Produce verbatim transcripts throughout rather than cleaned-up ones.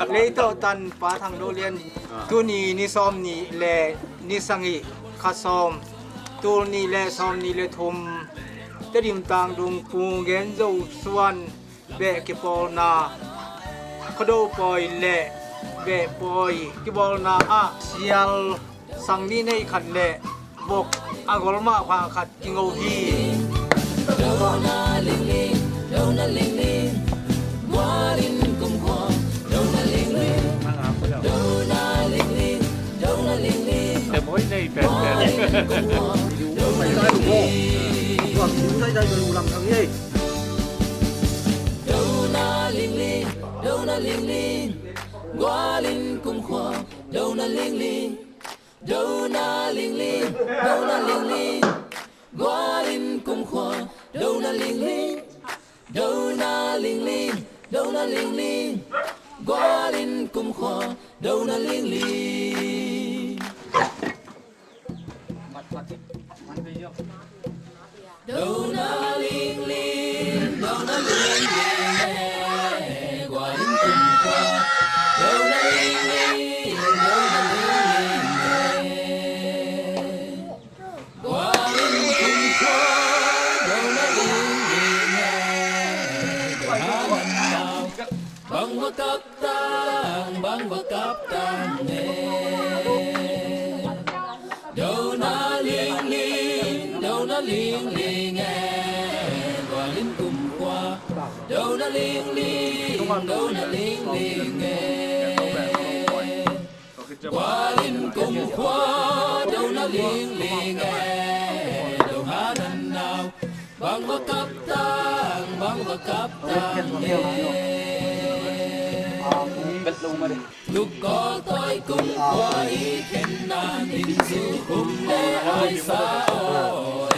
Leitawh tan Pa Thang Do Lian, tuni ni sawm nih le ni sagih, kha sawm, tul nih le sawm nih le thum, Tedim Tangdung Pu Gen Zo Suan beh kipawlna, Khuado pawi le beh pawi kibawlna ah sial sang ni nei khat le vok a gol mah pha khat kingo hi. Dona lingling, dona lingling, gualin kumkhua, dona lingling. Dona lingling, dona lingling, gualin kumkhua, dona lingling. Dona lingling, dona lingling, gualin kumkhua, dona lingling. Dona lingling, dona lingling, gualin kumkhua, dona lingling, dona lingling. Gualin kumkhua, dona lingling e, dona lingling e. Bang va kap tang, bang va kap tang e. Dona lingling, dona lingling e. Gualin kumkhua, dona lingling, dona lingling e. Gualin kumkhua, dona lingling e, dona lingling e. Bang va kap tang, bang va kap tang e. Tuk Kawl tawi kumkhua i khenna, ningzu khum le aisa aw e.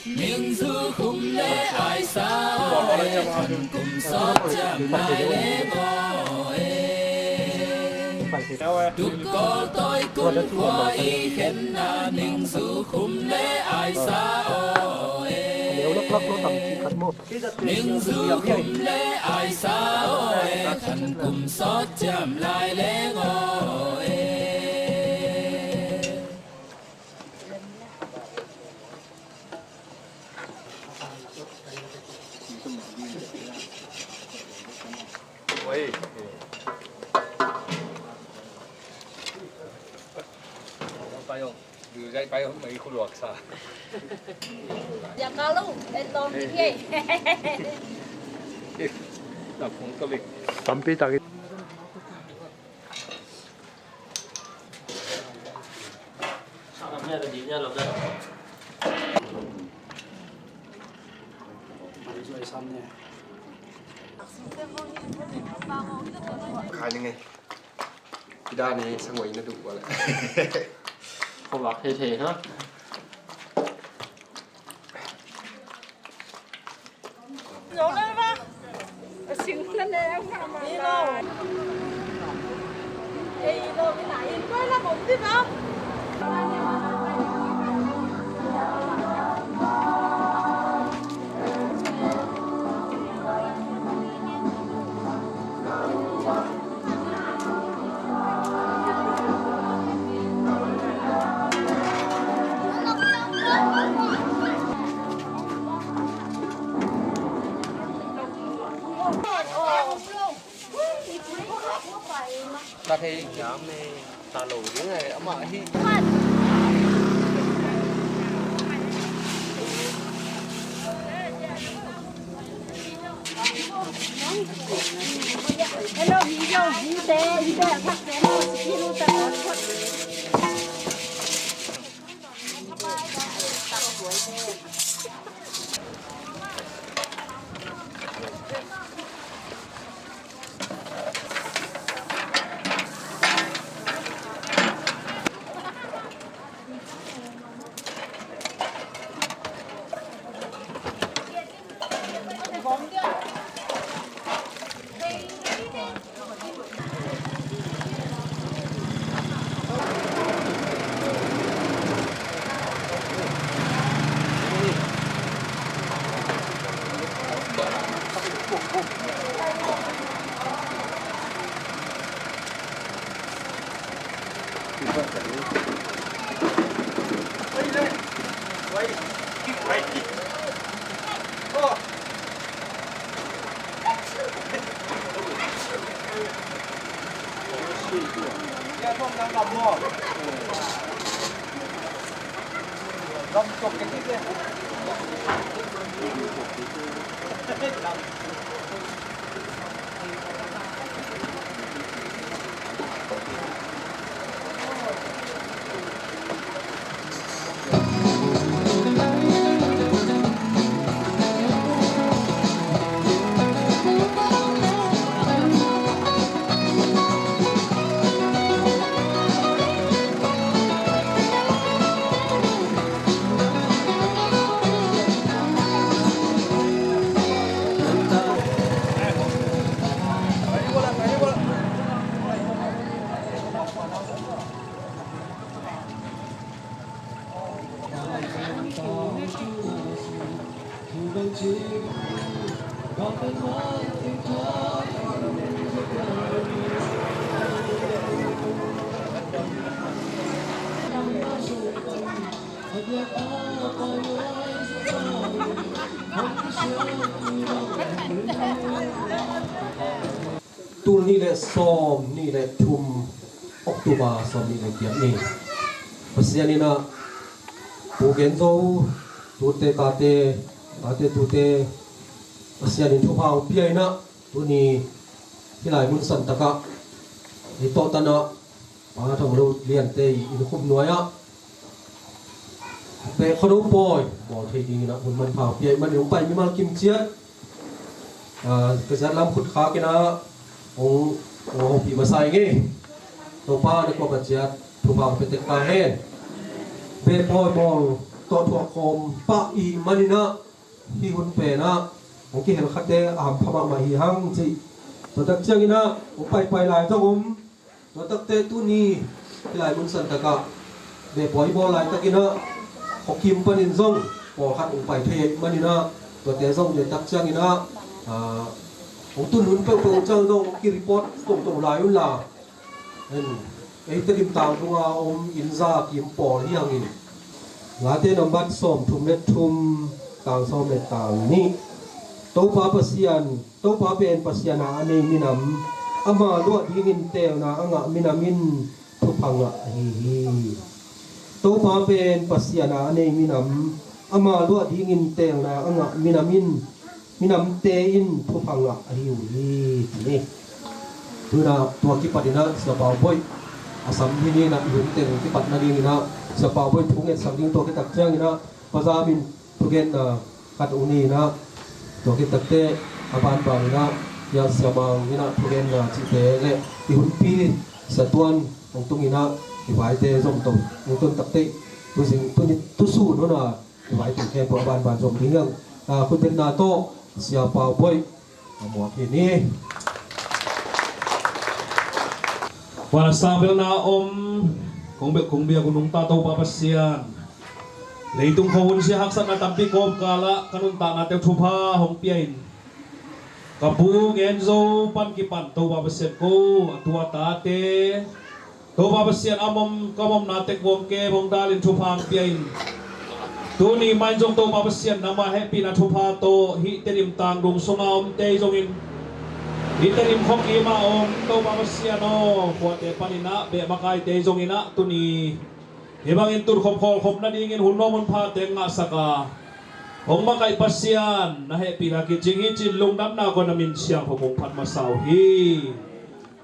Ningzu khum le aisa aw e, than kum sawt ciam lai leng aw e. Tuk Kawl tawi kumkhua i khenna, ningzu khum le aisa aw e. Ningzu khum le aisa aw e, than kum sawt ciam lai leng aw e. Tampi takin. Khai ni ngei. Ida ni sangwai na duh wala. Kho bak thei thei ha. Ka thei hiam e, ta lo ding e, amah hi. Hello, video, video, video. Tul nih le sawm nih le thum, October sawm nih le giat ni. Pasian in ah, Pu Gen Zo tute tate, tate tute, Pasian in thupha hong pia in ah, tuni hih lai mun santak ah, i tawh tan ah, Pa Thang Lo Liante i inn khum nuai ah, Beh Khuado pawi bawl thei dingin ah hun manpha pia ih manin hong pai mimal kim ciat, ah, ka ciat lam khut khak in ah hong, hong hopih masa ing ei. Topa na kuap a ciat thupha hong pia tek ta hen. Beh pawi bawl tawh thuak khawm pah ih manin ah hih hun pen ah hong kihel khate a hampha mahmah hi hang cih. Tua tak ciangin ah hong paipai lai zong om. Tua takte tuni hih lai mun santak ah beh pawi bawl laitakin ah khuakim panin zong pawlkhat hong pai thei ahih manin ah, tuate zong beh tak ciangin ah, ah, hong tun hun peuhpeuh ciang zong hong ki-report toto lai unla. Ei Tedim tang tunga om inn za kim pawl hi hangin, Late nambat sawmthum le thum, tang sawm le tang nih. Topa Pasian, Topa pen Pasian a a nei minam, ama luah dingin teelna a ngah minam in thupha ngah ahi hi. Topa pen Pasian a a nei minam, ama luah dingin teelna a ngah minam in, minamte in thupha ngah ahi uh hi, ci hi. Tu-in ah tua kipat in ah Sia Pau Boih a sam hi ni in ah, i hun teng kipat nadingin ah Sia Pau Boih thu ngetsak ding. Tua khit tak ciangin ah Pa Zam in thugenna khat hong nei in ah, tua khit takteh a banban in ah Sia Mang in ah thugenna cihte le i hunpi Sia Tuan hong tung in ah i vaite zom to hong tun takteh, tu zing, tu ni, tu sun hun ah i vaitung khempeuh a banban zom ding hi hang. Ah, khutbetna tawh Sia Pau Boih a muak hi ni. Huan a sang belna a om, kong bek kong biak uh nungta Topa Pasian, leitung khua hun sia haksatna tampi kawmkal ah ka nuntaknate uh thupha hong pia in, ka pu Gen Zo pan kipan Topa Pasian ko, a tu a tate, Topa Pasian a mom ka momna tek bawm kem hong dalin thupha hong pia in. Tuni mah in zong Topa Pasian nangmah hehpihna thupha tawh hih Tedim tangdung sunga omte zongin, hih Tedim khua kim a om Topa Pasian aw, khuate panin ah beh makaite zongin ah tuni hih bangin tutkhop khawlkhop nadingin hun nuam hun phate ngahsak a hong makaih Pasian, na hehpihna kicing hi ci-in lungdamna kong na min siangtho kong phat masa uh hi.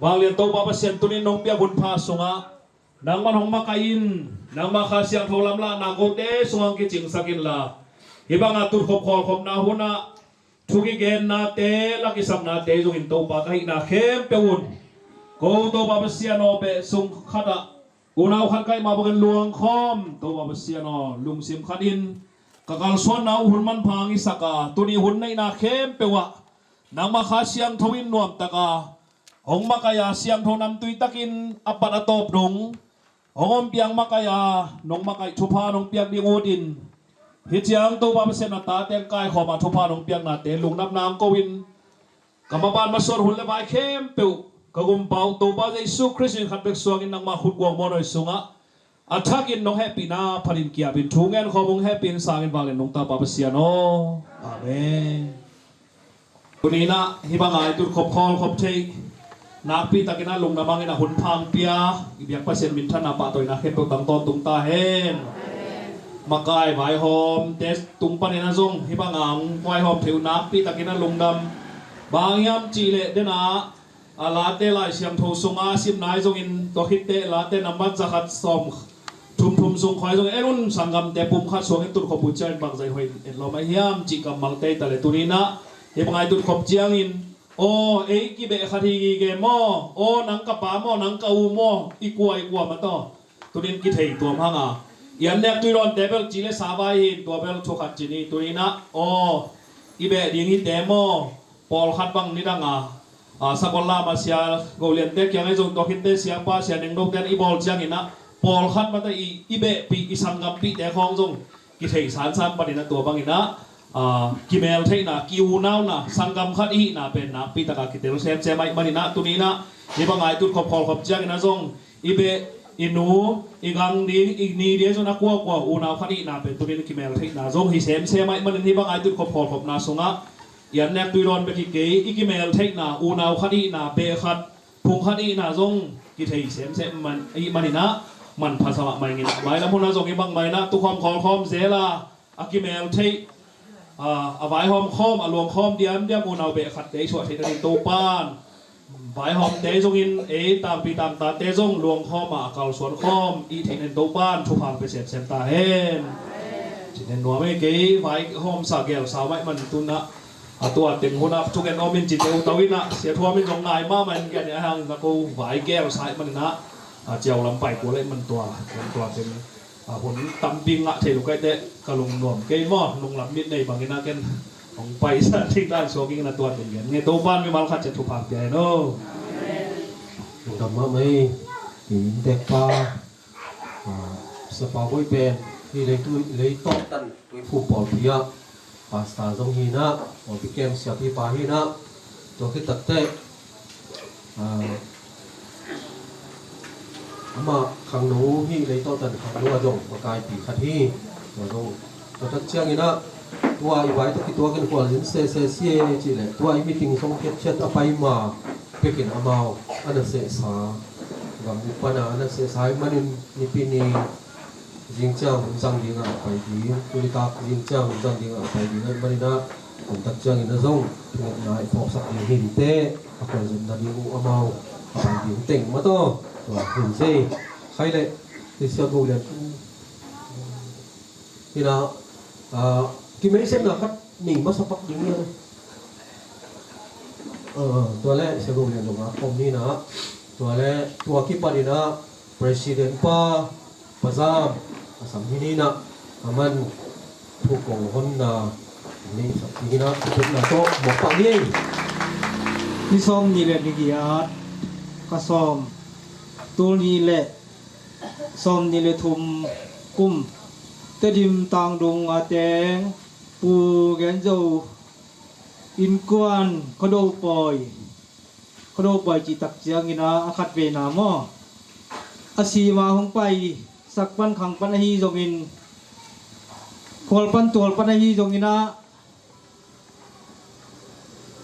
Vanglian Topa Pasian, tuni nong piak hun pha sungah nangman hong makaih in, nangmah Kha Siangtho lamlahna kote sungah hong kicingsak inla, hih banga tutkhop khawlkhopna hunah thu kigennate, la kisaknate zongin Topa ka hihna khempeuh un ko Topa Pasian aw, beh sung khatah unau khat ka hih mah bangin luangkhawm Topa Pasian aw, lungsim khatin ka kalsuanna uh hun manpha hong hisak a, tuni hun neihna khempeuh ah nangmah Kha Siangtho in nuamtaka hong makaih a, siangtho namtui takin a pat a tawp dong hong ompih a, makaih a, nong makaih thupha nong piak ding utin, hih ciang Topa Pasian na tate hong kaikhawm a thupha nong piaknate lungdamna hong ko in, ka maban masuan hun le vai khempeuh Ka gumpa uh Topa Jesu Khrist in khat bek suangin nangmah khut guang muanhuai sungah a thakin nong hehpihna phatin kiapin thu ngen khawm hong hehpih in sangin vanglian nungta Pa Pasian aw. Amen. Tuni inah hih banga i tutkhop khawlkhop theih nakpi takin a lungdam hangin a hun pha hong pia i biak Pasian minthanna pahtawina khempeuh tang tawntung ta hen. Makai vaihawmte tung panin a zong hih banga hong vaihawm theih uh nakpi takin a lungdam. Bang hiam cihleh dena a Late Lai Siangtho sunga simna ahi zongin tua khitteh Late nambat zakhat sawm thum thum sung khawng ahi zongin en un, sanggamte pumkhat suangin tutkhop uh ciangin bangzah in hoih en lawm ahi hiam cih kammalte hi ta leh tuni inah hih banga i tutkhop ciangin aw ei kibeh khat hi gige maw, aw nang ka pa maw, nang ka u maw, i kua i kua mah tawh tunin kithei tuam hanga i an nek tui dawnte bel ci le sa vai hi in tua bel thu khat ci ni. Tuni inah aw i beh ding hite maw, pawlkhat bang nidanga a, sakol lama sia Goliante kiangah i zong tua khitte siapa sia nengdote i bawl cianginah pawlkhat mata i, i behpih i sanggampihte khawng zong kithei sansan paninah tua banginah a, kimeltheihna, kiunauna, sanggam khat i hihna pen nakpi taka kitel semsem ahih maninah tuninah hih banga i tutkhop khawlkhop cianginah zong i beh, i nu, i gang ding, i ni ding zong a kuakua unau khat i hihna pen tunin kimeltheihna zong hi semsem ahih manin hih banga i tutkhop khawlkhopna sungah i an nek tui dawn bek hi kei, i kimeltheihna, unau khat i hihna, beh khat, phung khat i hihna zong kithei semsem man, i hih maninah manpha sa mahmah ing. Mailam hunah zong i bangmah inah tukhawm khawlkhawm zela a kimeltheih, a, a vaihawm khawm, a luangkhawm diamdiam unau beh khatte i suah theih nading Topan vaihawmte zongin ei tangpi tangtate zong luangkhawm a, a kalsuan khawm i theih nading Topan thupha hong pia semsem ta hen. Cih nen nuam ei, kei vaihawmsa gelsa mah ahih man tunah a tua teng hunah thugen om in cite uh tau inah sia thuam in zong ngai mahmah in kian i a hang na ko vai gelsa ahih maninah a ciau lam pai kul ahih man tua, tua teng a hun tampi ngah thei lo kaih teh ka lungnuam kei maw, nunglam mit nei bangin a ken hong paisan ding dan suak ing na tua teng gen nge Topan mimal khat ciat thupha pia hen aw. Lungdam mahmah ei, i inntekpa, a, siapa hoih pen, hi lei tu, lei tawh tan, tuiphum pawlpi ah, Pastor zong hinah, pawlpi kem siapipa hinah, tua khit takteh, ah, amah khangno hi, leitawh tan khangno a zong makaipi khat hi. Tua zong tua tak cianginah tua i vai tawh kituakin khualzin sehseh si e cihleh tua i meeting zong khiatkhiat a pai ma pekin amau a na sehsa, gam uk pana a na sehsa ih manin nipi ni zing ciang hun zang dingah a pai ding, tulitak zing ciang hun zang dingah a pai ding ahih maninah, hun tak ciangin a zong thungetna i phawksak ding hinteh, a khualzin nading uh amau a pai ding teng mataw. Tua hun sei khai leh i sia go lian hinah, ah, kimeisepna khat nei masa pak ding hi. Ah, tua le sia go lian zong a khom hinah, tua le tua kipaninah President pa, Pa Zam, a sam hi ninah, a man thu kong honna nei sak hi ninah, thupna tawh mawk pah hi. Ni sawm nih le ni giat, ka sawm, tul nih le sawm nih le thum kum, Tedim Tangdung a teng, Pu Gen Zo innkuan Khuado Pawi, Khuado Pawi cih tak ciangin a, a khat veina maw, a sima hong pai sak pan khang pan ahi zongin, khual pan tual pan ahi zongin a,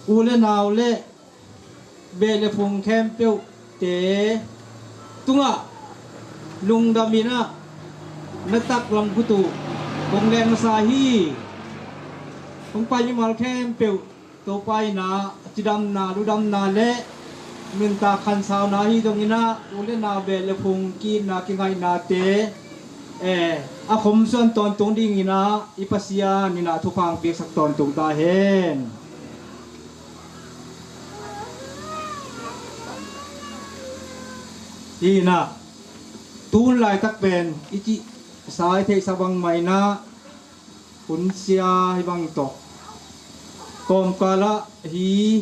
u le nau le beh le phung khempeuhte tungah lungdam inah na taklam khut uh kong leng masa hi. Hong pai mimal khempeuh Topa inah a cidamna, ludamna le nuntak khansauna ahi zonginah u le nau beh le phung ki-itna kingaihnate, eh, a khomsuan tawntung dinginah i Pasian inah thupha hong piaksak tawntung ta hen. Hinah tun laitak pen i cihsa i theihsa bangmah inah hun sia hih bang tawh kawmkalah hi,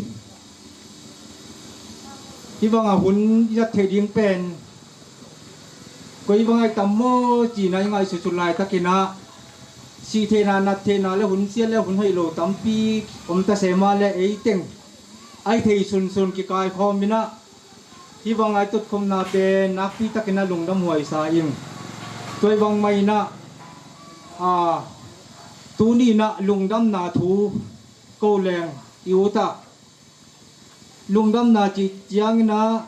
hih bangah hun i zat theih ding pen koi bang ahi tam maw cina i ngaihsutsut laitakinah sih theihna, nat theihna le hun sia le hun hoih lo tampi om ta se mah le ei teng ahi thei sunsun kikaikhawm inah Hih bang a i tutkhopna pen nakpi takin ah lungdam huaisa ing. Tua ahih bangmah in ah, a, tuni in ah lungdamna thu ko leng i ut ah, lungdamna cih ciangin ah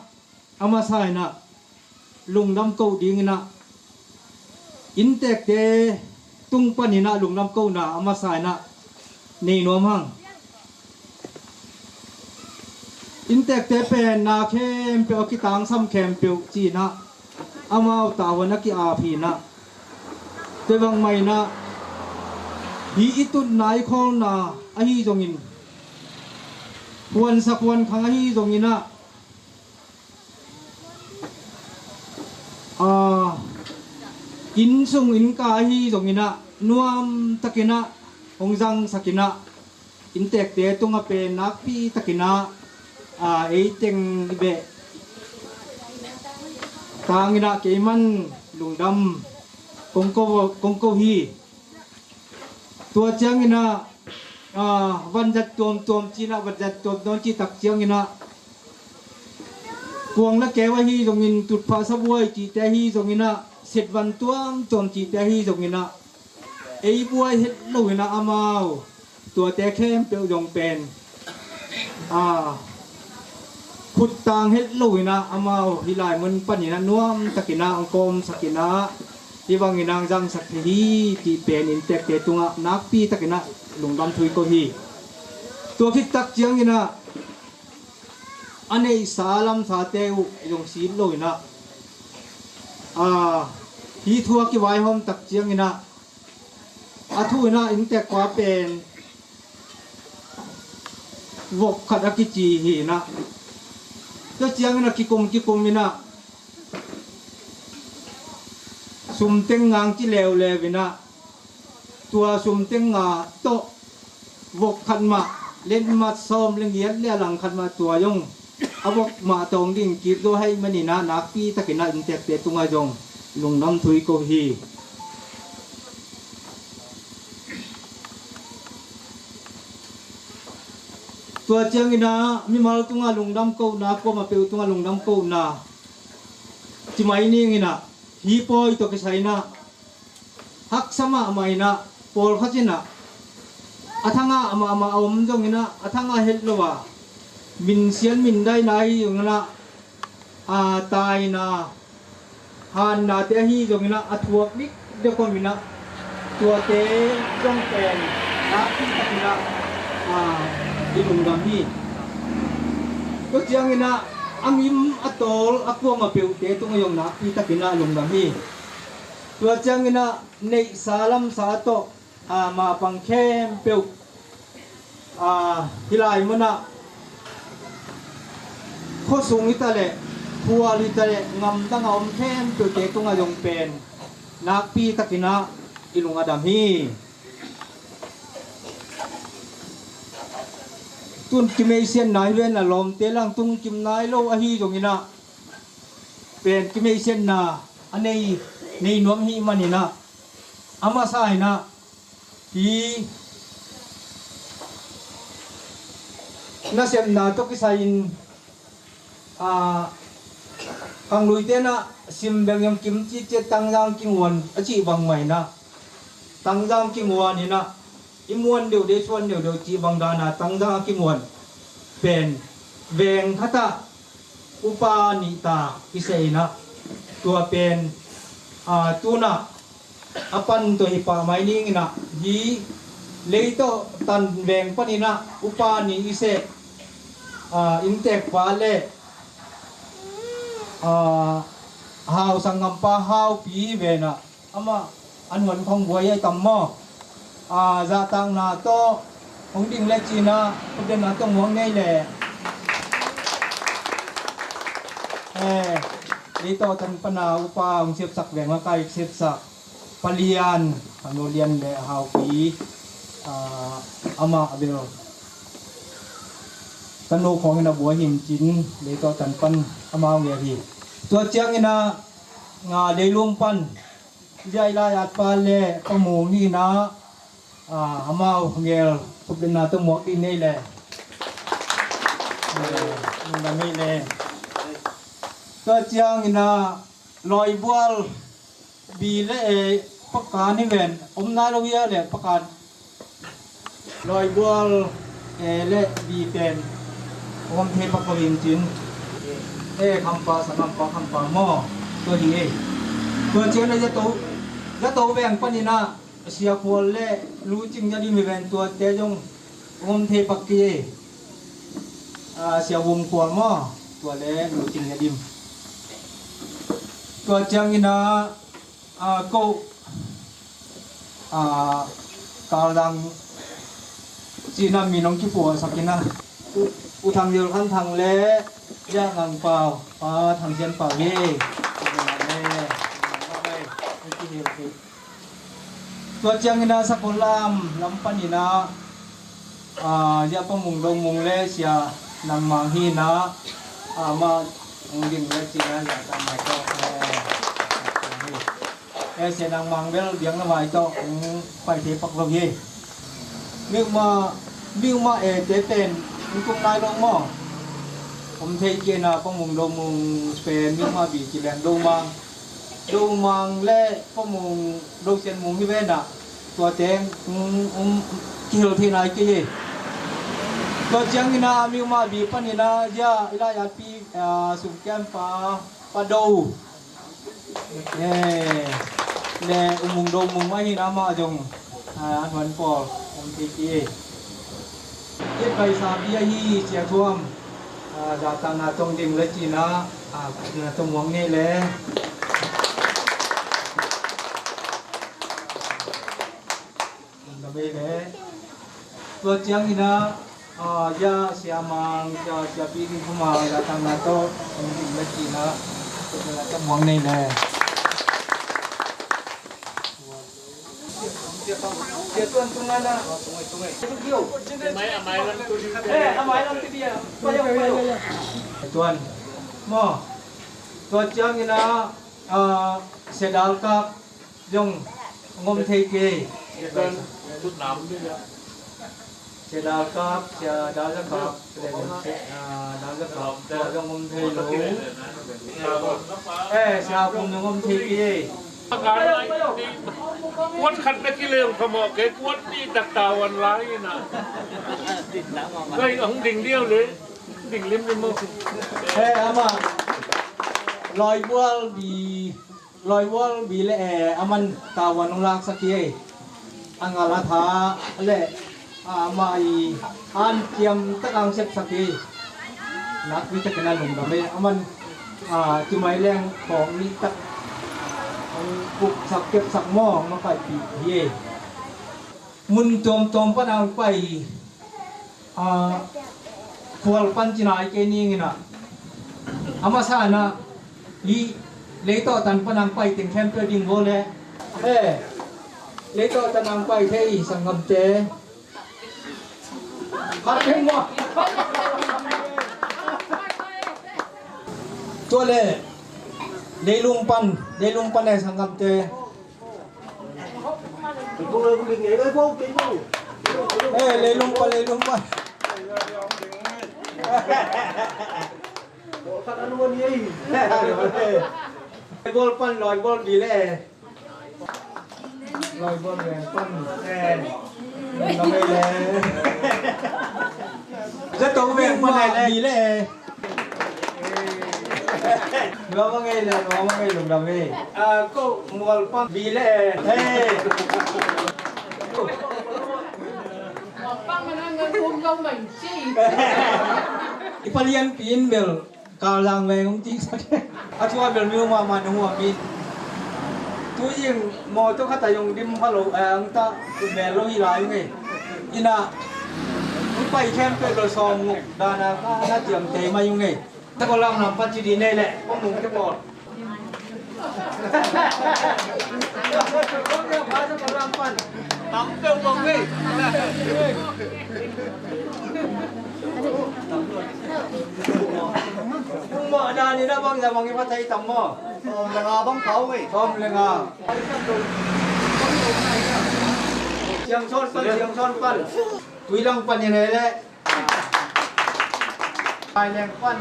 a masa in ah lungdam ko dingin ah inntekte tung panin ah lungdam kona a masa in ah nei nuam hang. Inntekte pen na khempeuh a kitangsam khempeuh ci-in ah amau tavuan a ki-ap hi in ah, tua ahih bangmah in ah hih i tutna i khawlna ahi zongin, huansak huankhang ahi zongin ah, a, inn sung innka ahi zongin ah nuam takin ah hong zangsak in ah, inntekte tungah pen nakpi takin ah, a, ei teng i beh tangin ah kei mah lungdam kong ko, kong ko hi. Tua ciangin ah, a, vanzat tuamtuam ci-in ah, vanzat tuamtuam cih tak ciangin ah, kuang lakeu ahi zongin, tutphah sabuai cihte ahi zongin ah, setvan tuamtuam cihte ahi zongin ah, ei buai het lo in ah amau tuate khempeuh zong pen, a, khuttang het lo in ah amau hih lai mun panin ah nuam takin ah hong kawmsak in ah, hih bangin ah hong zangsak thei hi cih pen inntekte tungah nakpi takin ah lungdam thu i ko hi. Tua khit tak ciangin ah a neihsa lamsate uh zong sit lo in ah, a, hih thu a kivaihawm tak ciangin ah, a thu in ah inntek pa pen vok khat a kici hi in ah, tua ciangin ah kikum kikum in ah sumteng ngang ci leuleu in ah, tua sumteng nga tawh vok khat mah, letmat sawm le giat le a lang khat mah tua zong a vok mah tawng ding kip zaw ahih manin ah nakpi takin ah inntekte tungah zong lungdam thu i ko hi. Tua ciangin ah mimal tungah lungdam kohna, kuamah peuh tungah lungdam kohna ci mai ning in ah, hih pawi tawh kisai in ah haksa mahmah in ah, pawlkhat in ah a thangah mahmah a om zongin ah, a thangah het lo a, minsiat mindaina ahi zongin ah, a, taina hannate ahi zongin ah a thuak dikdek om in ah, tuate zong pen nakpi takin ah, a, i lungdam hi. Tua ciangin ah a ngim a tawl a kuamah peuhte tungah zong nakpi takin ah lungdam hi. Tua ciangin ah neihsa lamsa tawh, a, mapang khempeuh, a, hih lai munah khuasung hi ta leh, khual hi ta leh, ngamdang a om khempeuhte tungah zong pen nakpi takin ah i lung a dam hi. Tun kimeisiatna hi ven a, lawmte lang tung kim nai lo ahi zongin ah pen kimeisiatna a nei, nei nuam ahih manin ah, a masa in ah hih nasepna tawh kisai in, a, khangluite in ah sim bek zong kim citciat, Tangzang kimuan a cih bangmah in ah, Tangzang kimuan in ah, i muan deuhdeuh, i suan deuhdeuh cih bang dan a Tangzang a kimuan pen veng khat ah upa nih ta kiseh in ah, tua pen, a, tu-in ah a pan tawh hi pah mai ning in ah, hih Leitawh Tan veng panin ah upa nih i seh, a, inntek pa le, a, Hau sanggampa Haupi hi ven ah, amah a nuan khong buai a i tam maw? A, zahtakna tawh hong ding le cihna, khutbetna tawh muak nei le. Eh, Leitawh Tan pan a upa hong sepsak veng a kai sepsak Pa Lian, a nu Lian le a Haupi, a, amah a bel ka nu khawngin a buai hi in cin, Leitawh Tan pan amah hong gel hi. Tua ciangin ah, a, Leilung pan Ziai Lai At pa le Pa Mung hi in ah, a, amau gel khutbetna tawh muak dih nei le. Eh, lungdam hi le. Tua ciangin ah Lawibual bi le e, pakan hi ven, om nai lo hi a le pakan. Lawibual e le bi pen om thei pak ko in cin. E, khampa, sangkhampa, khampa maw. Tua hi e. Tua ciangin ah Zato, Zato veng panin ah Sia Khual le Lu Cing Za Dim hi ven, tuate zong om thei pak kei e. A, Sia Vum Khual maw, tua le Lu Cing Za Dim. Tua ciangin ah, a, ko, a, Kal Dang cih na min hong kipuahsak in ah, U, U Thang Zil Khan Thang le Zia Ngang Pau, Pa Thang Sian Pau hi. Tua ciangin ah Sakol lam, lam panin ah, a, Zia Pa Mung Do Mung le Sia Nang Mang hi in ah, a, amah hong ding le cin ah, Zia Tang Mai tawh, e, e, Sia Nang Mang bel biakna vai tawh hong pai thei pak lo hi. Miuh mah, miuh mah e te pen hong tung nai lo maw. Om thei kei in ah, Pa Mung Do Mung pen miuh mah bi ci leng Do Mang, Do Mang le Pa Mung Do Sian Mung hi ven ah, tuate, um, um, kihel thei nai kei e. Tua ciangin ah miuh mah bi panin ah Zia i lai a pi, a, Sum Kiam Pa, Pa Do, e, le U Mung Do Mung mah hi in ah, amah zong, a, a nuan pawl om thei kei e. It pai sa bia hi, Sia Thuam. A, Zia Tang na tong ding le cin ah, a, na tong muang ngei le. Tua ciangin ah, a, Zia Sia Mang, Zia, Sia Pi Ding Khua Mang, Zia Tang na tong ding le cin ah, na tong muang ngei le. Tuan maw, tua ciangin ah, a, Sia Dal Kap zong om thei kei. Sia Dal Kap, Sia Dal Za Kap, Sia, a, Dal Za Kap, tua zong om thei lo. E, Sia Pum zong om thei kei. Kuat khat na kilem kha mawh kei, kuat nih tak tawan lai in ah. Gai hong ding diau le, ding limlim maw. E, amah Lawibual bi, Lawibual bi le e, aman tawan hong laksak hi e. A ngal a tha le, a, amah i an kiam tak ang sepsak hi. Nakpi takin a lungdam e. Aman, a, cimai leng khawng nih tak hong puksak kepsak maw, hong makaihpih hi e. Mun tuamtuam pan ang pai, a, khual pan ci nai kei ning in ah. A masa in ah, hih leitawh tan pan ang pai teng khempeuh ding vaw le. E, leitawh tan ang pai thei sanggamte. Khat thei maw. Tua le, leilung pan, leilung pan e sanggamte. E, leilung pan, leilung pan. Lawibual pan, Lawibual bi le. Lawibual veng pan. E. Lawibual veng. Zato veng pan le. Bi le. Lua ma ngei le, lua ma ngei lungdam e. A, ko mual pang bi le. Hei. Mual pang ma na ngan kum kau mai ci. I palian pin bel Kal Dang veng ung ci sak. A tua bel mi uma ma nung ua mi. Tu ing mawtaw khat a ung dim pha lo, a ung ta bel lo hi lai ung e. Ina ung pai khempeuh lo sawm nguk dana ka na tiam tei mai ung e. Sakol lam lam pan ci di nei leh kong nung te pawl. Sakol lam pan. Tam peuh kong nei. Kong mawh dan in a bang za bang i pha thei tam maw? Sawm le nga bang pau ngei. Sawm le nga. Siangsawn pan, Siangsawn pan. Tuilang pan i nei leh. Pai leng pan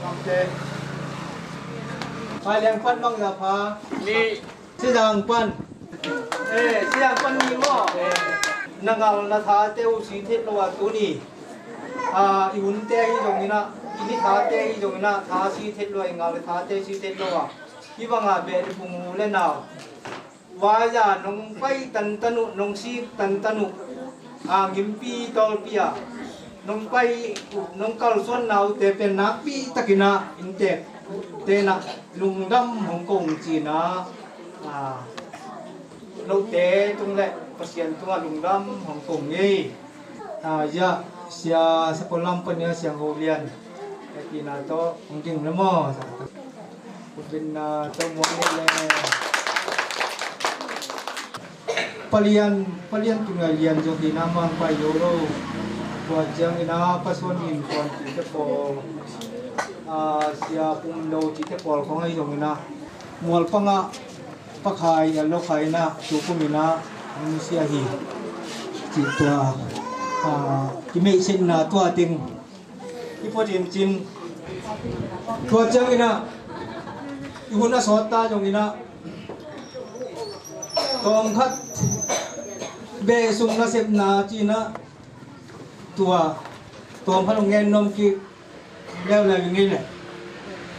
lamte. Pai Lian pan bangzah pha? Nih. Sizang pan. Eh, Sizang pan nih maw? Eh, na ngal na thate uh si thet lo a tuni. Ah, i hunte ahi zongin ah, i ni thate ahi zongin ah, tha si thet lo a, i ngal na thate si thet lo a. Hih bangah beh le phung u le nau. Vaiza nong pai tantan uh, nong sik tantan uh, a ngimpi tawlpi a nong pai uh, nong kalsuan naute pen nakpi takin ah inntek tenah lungdam hong ko ung ci-in ah, a, note tung le Pasian tungah lungdam hong ko ung hi. A, ya, Sia Sakol Lam pan a Siang Ho Lian. Hehpihna tawh hong ding le maw. Hehpihna tawh muang le. Palian, Palian Tun Ngai Lian zong hi na, mang pai zo lo. Tua ciangin ah Pa Suan Min Kuan cihte pawl, a, Sia Pum Lo cihte pawl khong ahi zongin ah, mualpangah Pa Khai, a, Lo Khai in ah, tu kumin ah hong sia hi. Cih tua, a, kimeihsetna tua teng hi phot in cin. Tua ciangin ah, i hun a sawt ta zongin ah, tawmkhat beh sung nasepna ci-in ah, tua tawmkhat hong gen nuam kik leuleu ing ei le.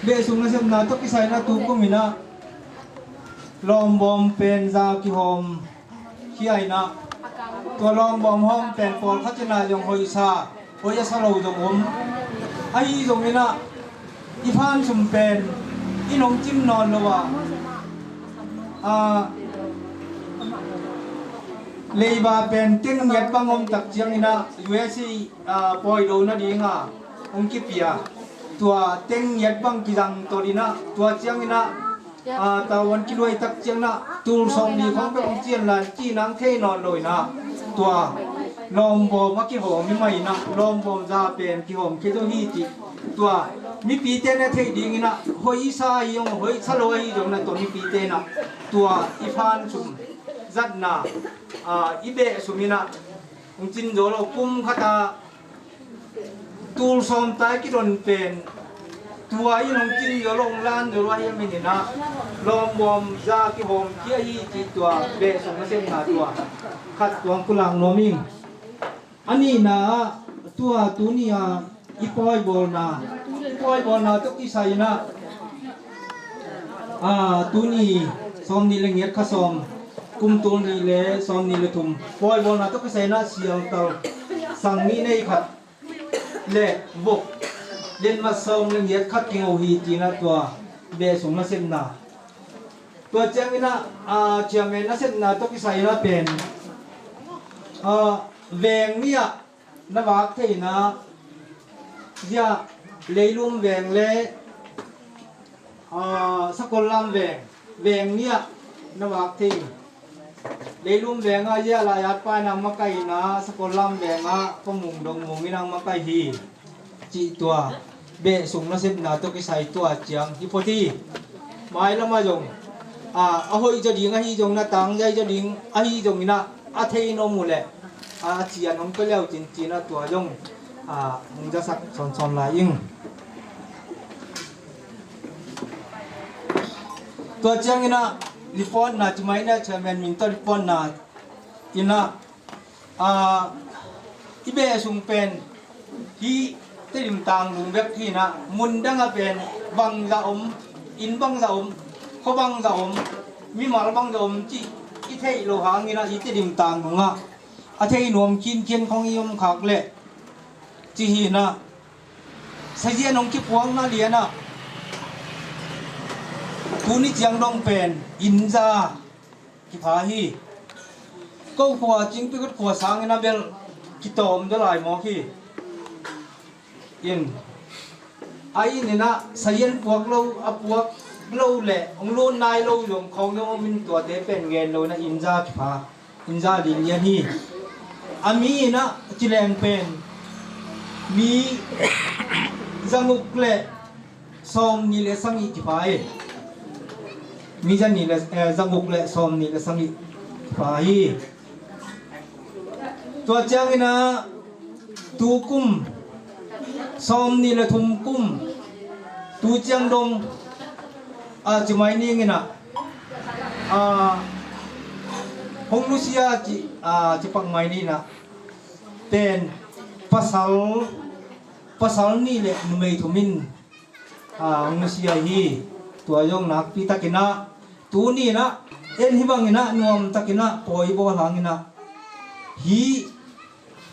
Beh sung nasepna tawh kisai in ah tu kumin ah lawmbawm pen za kihawm khia in ah, tua lawmbawm hawm pen pawlkhat in ah zong hoih sa, hoih a sa lo zong om. Ahi zongin ah i phan sum pen i nong cim nawn lo a, a, leiba pen teng ngiat bang om tak ciangin ah U S A, a, pawi do nading a hong kipia, tua teng ngiat bang kizang tawh in ah, tua ciangin ah, a, tavuan kiluai tak ciangin ah tul sawmli khong bek hong cian lai ci-in ah hong thei nawn lo in ah, tua lawmbawm a kihawm hi mah in ah, lawmbawm za pen kihawm khia zo hi cih tua mipite na theih dingin ah, hoih sa ahi zong, hoih sa lo ahi zong in ah, tua mipite in ah tua i phan sum zatna, a, i beh sum in ah hong cin zo lo, kum khat ah tul sawm ta i kidon pen tua in hong cin zo lo, hong lan zo lo ahi a, min in ah lawmbawm za kihawm khia hi cih tua beh sung nasepna tua khat tua hong pulak nuam ing. A nihna ah, tua tuni a i pawibawlna, i pawibawlna tawh kisai in ah, a, tuni sawmnih le ngiat kha sawm, kum tul nih le sawmnih le thum pawibawlna tawh kisai in ah sialtal sang nih nei khat le vok lenmat sawm le ngiat khat kingo hi ci-in ah tua beh sung nasepna. Tua ciangin ah, a, chairman nasepna tawh kisai in ah pen, a, veng nih ah na vak theihna, zia Leilum veng le, a, Sakollam veng, veng nih ah na vak thei. Leilum veng ah zia Laiat pa in ah makaihna, Sakollam veng ah Pa Mung Dong Mung in ah makaih hi. Cih tua beh sung nasepna tawh kisai tua ciang hi phot hi. Mailam ah zong, a, a hoih zaw ding ahi zong, na tang zai zaw ding ahi zongin ah, a thei nuam uh leh, a, a cian hong pia leu cin ci-in ah tua zong, a, hong zasak sawnsawn lai ing. Tua ciangin ah report na ci mai na, chairman min tawh report na in ah, a, i beh sung pen hih Tedim tang lung bek hi in ah, mun dang ah pen bangzah om, inn bangzah om, khua bangzah om, mimal bangzah om cih i theih loh hangin ah, i Tedim tang lung ah a thei nuam khinkhian khong i om khak leh ci hi in ah, sazian hong kipuakna lian ah tuni ciang dong pen inn za kipha hi. Ko khua Cingpi kut khua sangin a bel kitawm zaw lai mawk hi. In, a inn in ah sazian puak lo, a puak lo le hong lut nai lo zong khawng zong om in, tuate pen gen lo in ah inn za kipha, inn za lilian hi. A mi in ah ci leng pen mi zanguk le sawmnih le sagih kipha hi. Mi zanih le, eh, zaguk le sawmnih le sagih kipha hi. Tua ciangin ah tu kum sawmnih le thum kum tu ciang dong Ah, ci mai ning in ah, ah, hong nusia ci, ah, ci pak mai ning in ah, pen pasal, pasal nih le numei thum in, ah, hong nusia hi. Tua zong nakpi takin ah, tuni in ah, en hi bangin ah, nuam takin ah pawi bawl hangin ah, hih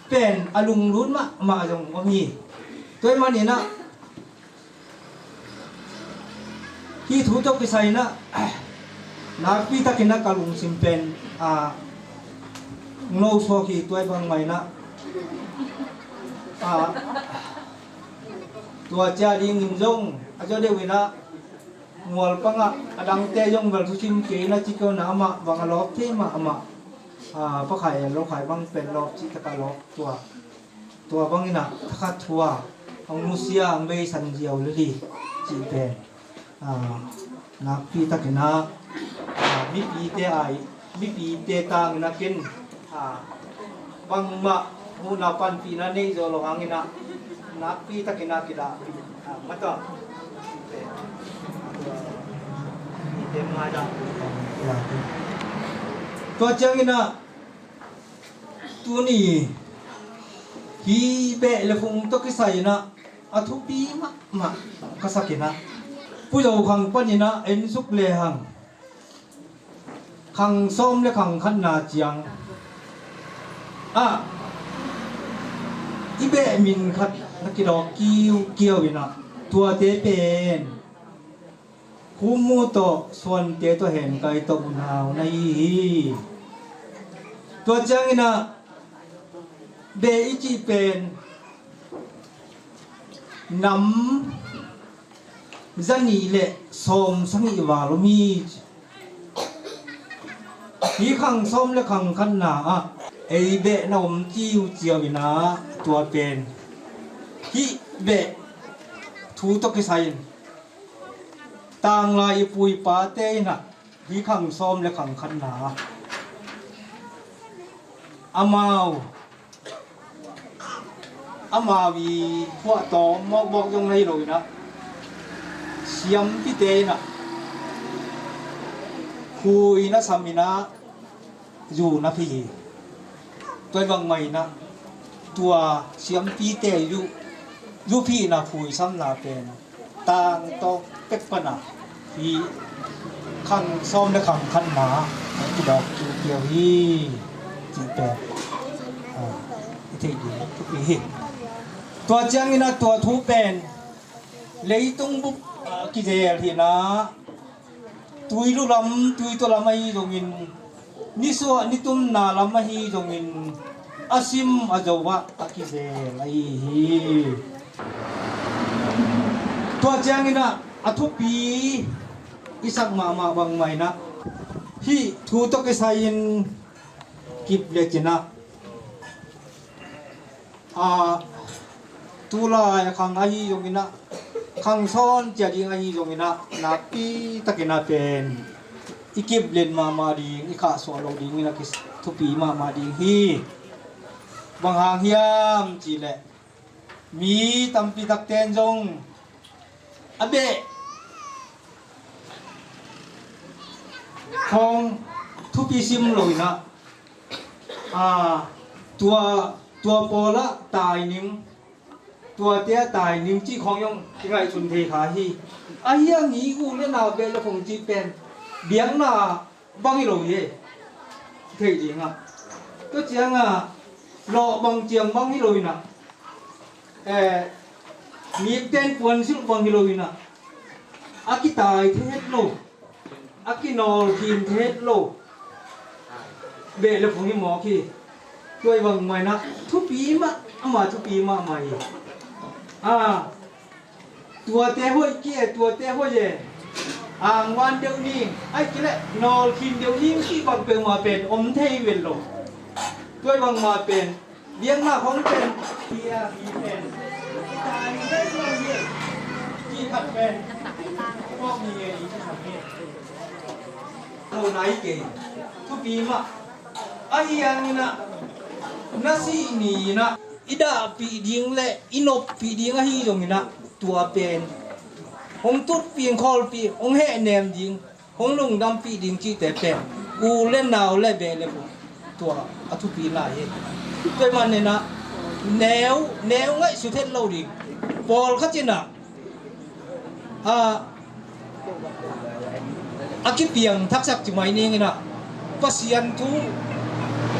pen a lunglut mahmah zong om hi. Tua ahih manin ah, hih thu tawh kisai in ah, nakpi takin ah ka lungsim pen, ah, no suak hi. Tua ahih bang mai in ah, ah, tua ciang dingin zong a zaw deuh in ah, mual pangah a dangte zong bel thusim kei in ah, ci kei in ah, amah bang a lawp thei mahmah, ah, Pa Khai El Lo Khai bang pen lawp cih tak a lawp. Tua, tua bangin ah thakhat thu a hong nusia, hong beisan ziau lel hi cih pen, ah, nakpi takin ah, ah, mipite ai, mipite tangin ah ken, ah, bangmah huhna panpihna nei zo lo hangin ah, nakpi takin ah kidahpih, ah, mata. Tua ciangin ah, tuni hih beh le phung tawh kisai in ah, a thupi mahmah ka sak in ah, Pu Zo Khang panin ah en suk lehang, khang sawm le khang khatna ciang ah, i beh min khat na kidawk kiukiau in ah, tuate pen Khumu tawh, Suante tawh, Henkai tawh, Unau na hi hi. Tua ciangin ah, beh i cih pen nam zanih le sawm sagih val om hi. Hih khang sawm le khang khatna ah ei beh na om ciuciau in ah, tua pen hih beh thu tawh kisai in, tanglai i pu i pate in ah, hih khang sawm le khang khatna ah amau, amau i phuahtawm mawkmawk zong na hi lo in ah, siampite in ah khui na sam in ah, zu na phi hi. Tua bangmah in ah, tua siampite zu, zu phihna khuisamna pen tangtawng pek pan a, hih khang sawm le khang khatna ah kidawk kiukiau hi, cih pen, ah, i theih ding thupi hi. Tua ciangin ah, tua thu pen leitung bup, ah, kizel hi in ah, tuilu lam, tuitaw lam ahi zongin, nisuah nitumna lam ahi zongin, a sim a zo ah a kizel ahi hi. Tua ciangin ah, a thupi i sak mahmah bangmah in ah, hih thu tawh kisai in kip le cin ah, a, tulai a khang ahi zongin ah, khang sawn cia ding ahi zongin ah, nakpi takin ah pen i kip len mahmah ding, i khahsuah loh dingin ah kithupi mahmah ding hi. Bang hang hiam cih leh, mi tampi takte in zong a beh khawng thupi sim lo in ah, a, tua, tua pawl ah tai ning, tuate ah tai ning cih khawng zong kingaihsun thei kha hi. Ahi hang i u le nau beh le phung cih pen biakna bang hi lo hi, thei ding ah. Tua ciang ah, lawh bang ciang bang hi lo in ah, eh, mikten puansilh bang hi lo in ah, a kitai thei het lo, a kinawl khin thei het lo beh le phung hi mawk hi. Tua bangmah in ah, thupi mahmah, thupi mahmah hi. A, tuate hoih kei e, tuate hoih e, angvan deuh ning, ahih kei leh nawl khin deuh ning cih bang peuhmah pen om thei vel lo. Tua bangmah pen biakna khawng pen, hi a, hi pen, hi ta ni pen, hi a, hi khat pen, hi mawk ni nge, hi khat ni. Lo nai kei, thupi mah. Ahi hangin ah, na sih ni in ah i dahpih ding le i noppih ding ahi zongin ah, tua pen hong tutpih, hong khawlpih, hong hehnem ding, hong lungdampih ding cihte pen u le nau le beh le phung tua a thupina hi. Tua ahih manin ah neu, neu ngaihsut het lo ding. Pawlkhat in ah, a, a kipiang thaksak ci mai ning in ah, Pasian thu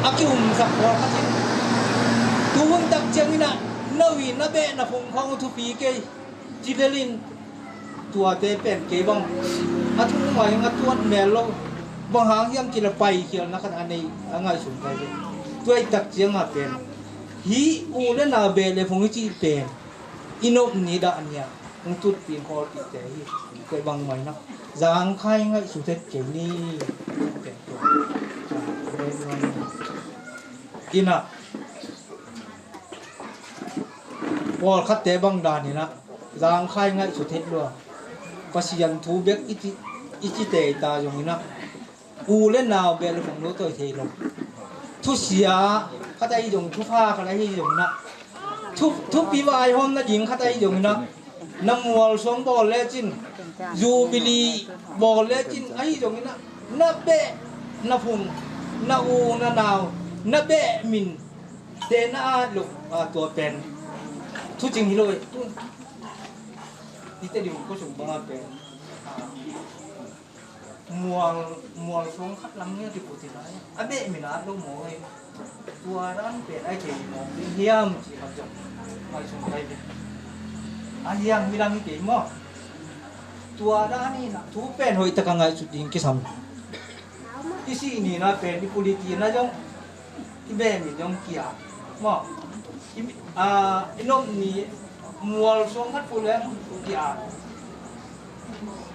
a kiumsak pawlkhat in, tu hun tak ciangin ah no in na beh na phung khawng thupi kei ci lel in, tuate pen kei bang a thu ngai a tuat mel lo, bang hang hiam cih leh paikhialna khat a nei a ngaihsun kai ve. Tua ahih tak ciangin ah pen hih u le nau beh le phung i cih pen i nop ni dah ni a hong tutpih, hong khawlpihte hi. Kei bangmah in ah zangkhai ngaihsut het kei ni. Pen tua in ah pawlkhatte bang dan in ah zangkhai ngaihsut het lua, Pasian thu bek i ci, i ci tei ta zongin ah u le nau beh le phung lo tawi thei lo. Thusia khat ahi zong, thupha khat ahi zongin ah, thu, thupi vaihawmna ding khat ahi zongin ah, na mualsuang bawl lecin, Jubilee bawl lecin ahi zongin ah, na beh na phung, na u na nau, na beh min te na at loh, a, tua pen thucing hi lo eh. Tu i Tedim khua sung bang a pen, a, mual, mualsuang khat lam nge ti pu ti lai a beh min a at lo maw eh. Tua dan pen a kei mawk ding hiam ci khat zong ngaihsun kai ve. A hiang midang hi kei maw. Tua dan in ah thu pen hoih tak a ngaihsut ding kisam. I sih ni na pen i puliti na zong, i beh min zong ki-at maw. I, a, i nop ni mualsuang khat pu leng ki-at.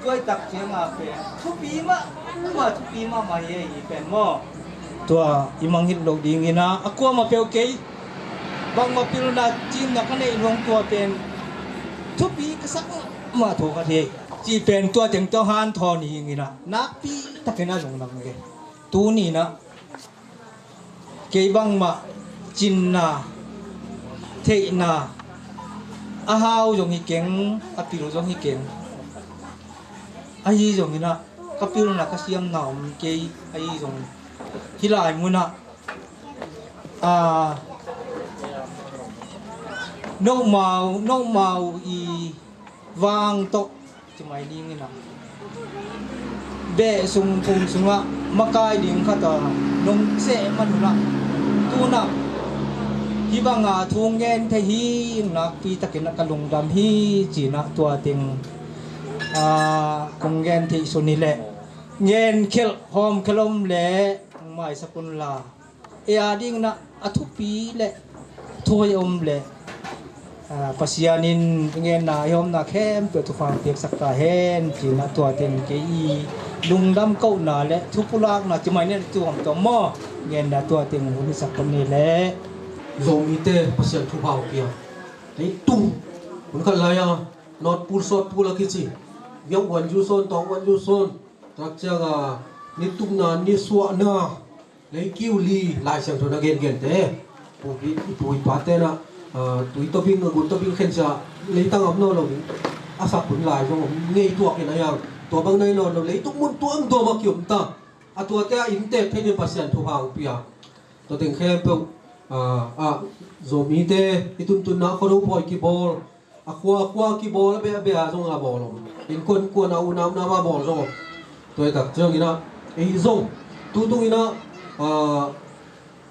Tua ahih tak ciangin ah pen thupi mahmah, thupi mahmah hi ei pen maw. Tua i mangngilh loh dingin ah a kuamah peuh kei, bangmah pilna cinna ka neih nuam tua pen thupi ka sak mahmah thu khat hi ei. Cih pen tua teng tawh hanthawn hi ing in ah nakpi takin a zong lam kei. Tuni in ah kei bangmah cinna, theihna, a hau zong hi keng, a pil zong hi keng. Ahi zongin ah ka pilna ka siamna om kei, ahi zongin hih lai munah, a, nohmau, nohmau i vang tawh ci mai dingin ah, beh sung, phung sungah makai ding khat a nong seh man un ah, tu-in ah hih banga thu ngen thei hi ing nakpi takin ah ka lungdam hi ci-in ah tua teng, a, kong ngen theih sun hi leh, ngen khelh hawm khelh om leh hong maisak un la. Ei a dingin ah a thupi le thu hoih om le, a, Pasian in i ngenna i hawmna khempeuh thupha piaksak ta hen ci-in ah tua teng kei i lungdam kohna le thupulakna ci mai ni, tu hawm tawh maw, ngenna tua teng hun hisak hun ni le. Zomite Pasian thupha hong pia. Leitung hun khat lai-a North Pole, South Pole a kici, viau uan zu sawn, tawng uan zu sawn, tak ciang a ni tukna, ni suahna, lei kiu li, Lai Siangtho na gengente, pu pi, i pu i pate na, a, tui tawh bing, a gun tawh bing khensia, leitang a om nawn lo ding, a sak hun lai zong om ngei tuak in a hiang, tua bang nai nawn lo, leitung mun tuamtuam a kiom ta, a tuate a inntek thei ding Pasian thupha hong pia. Tua teng khempeuh, a, a, Zomite i tuntunna Khuado pawi kibawl, a khua, a khua kibawl, a beh, a beh a zong a bawl om. Innkuan, kuan a, unau, unau a bawl zong om. Tua i tak ciangin ah, ei zong, tu tungin ah, a,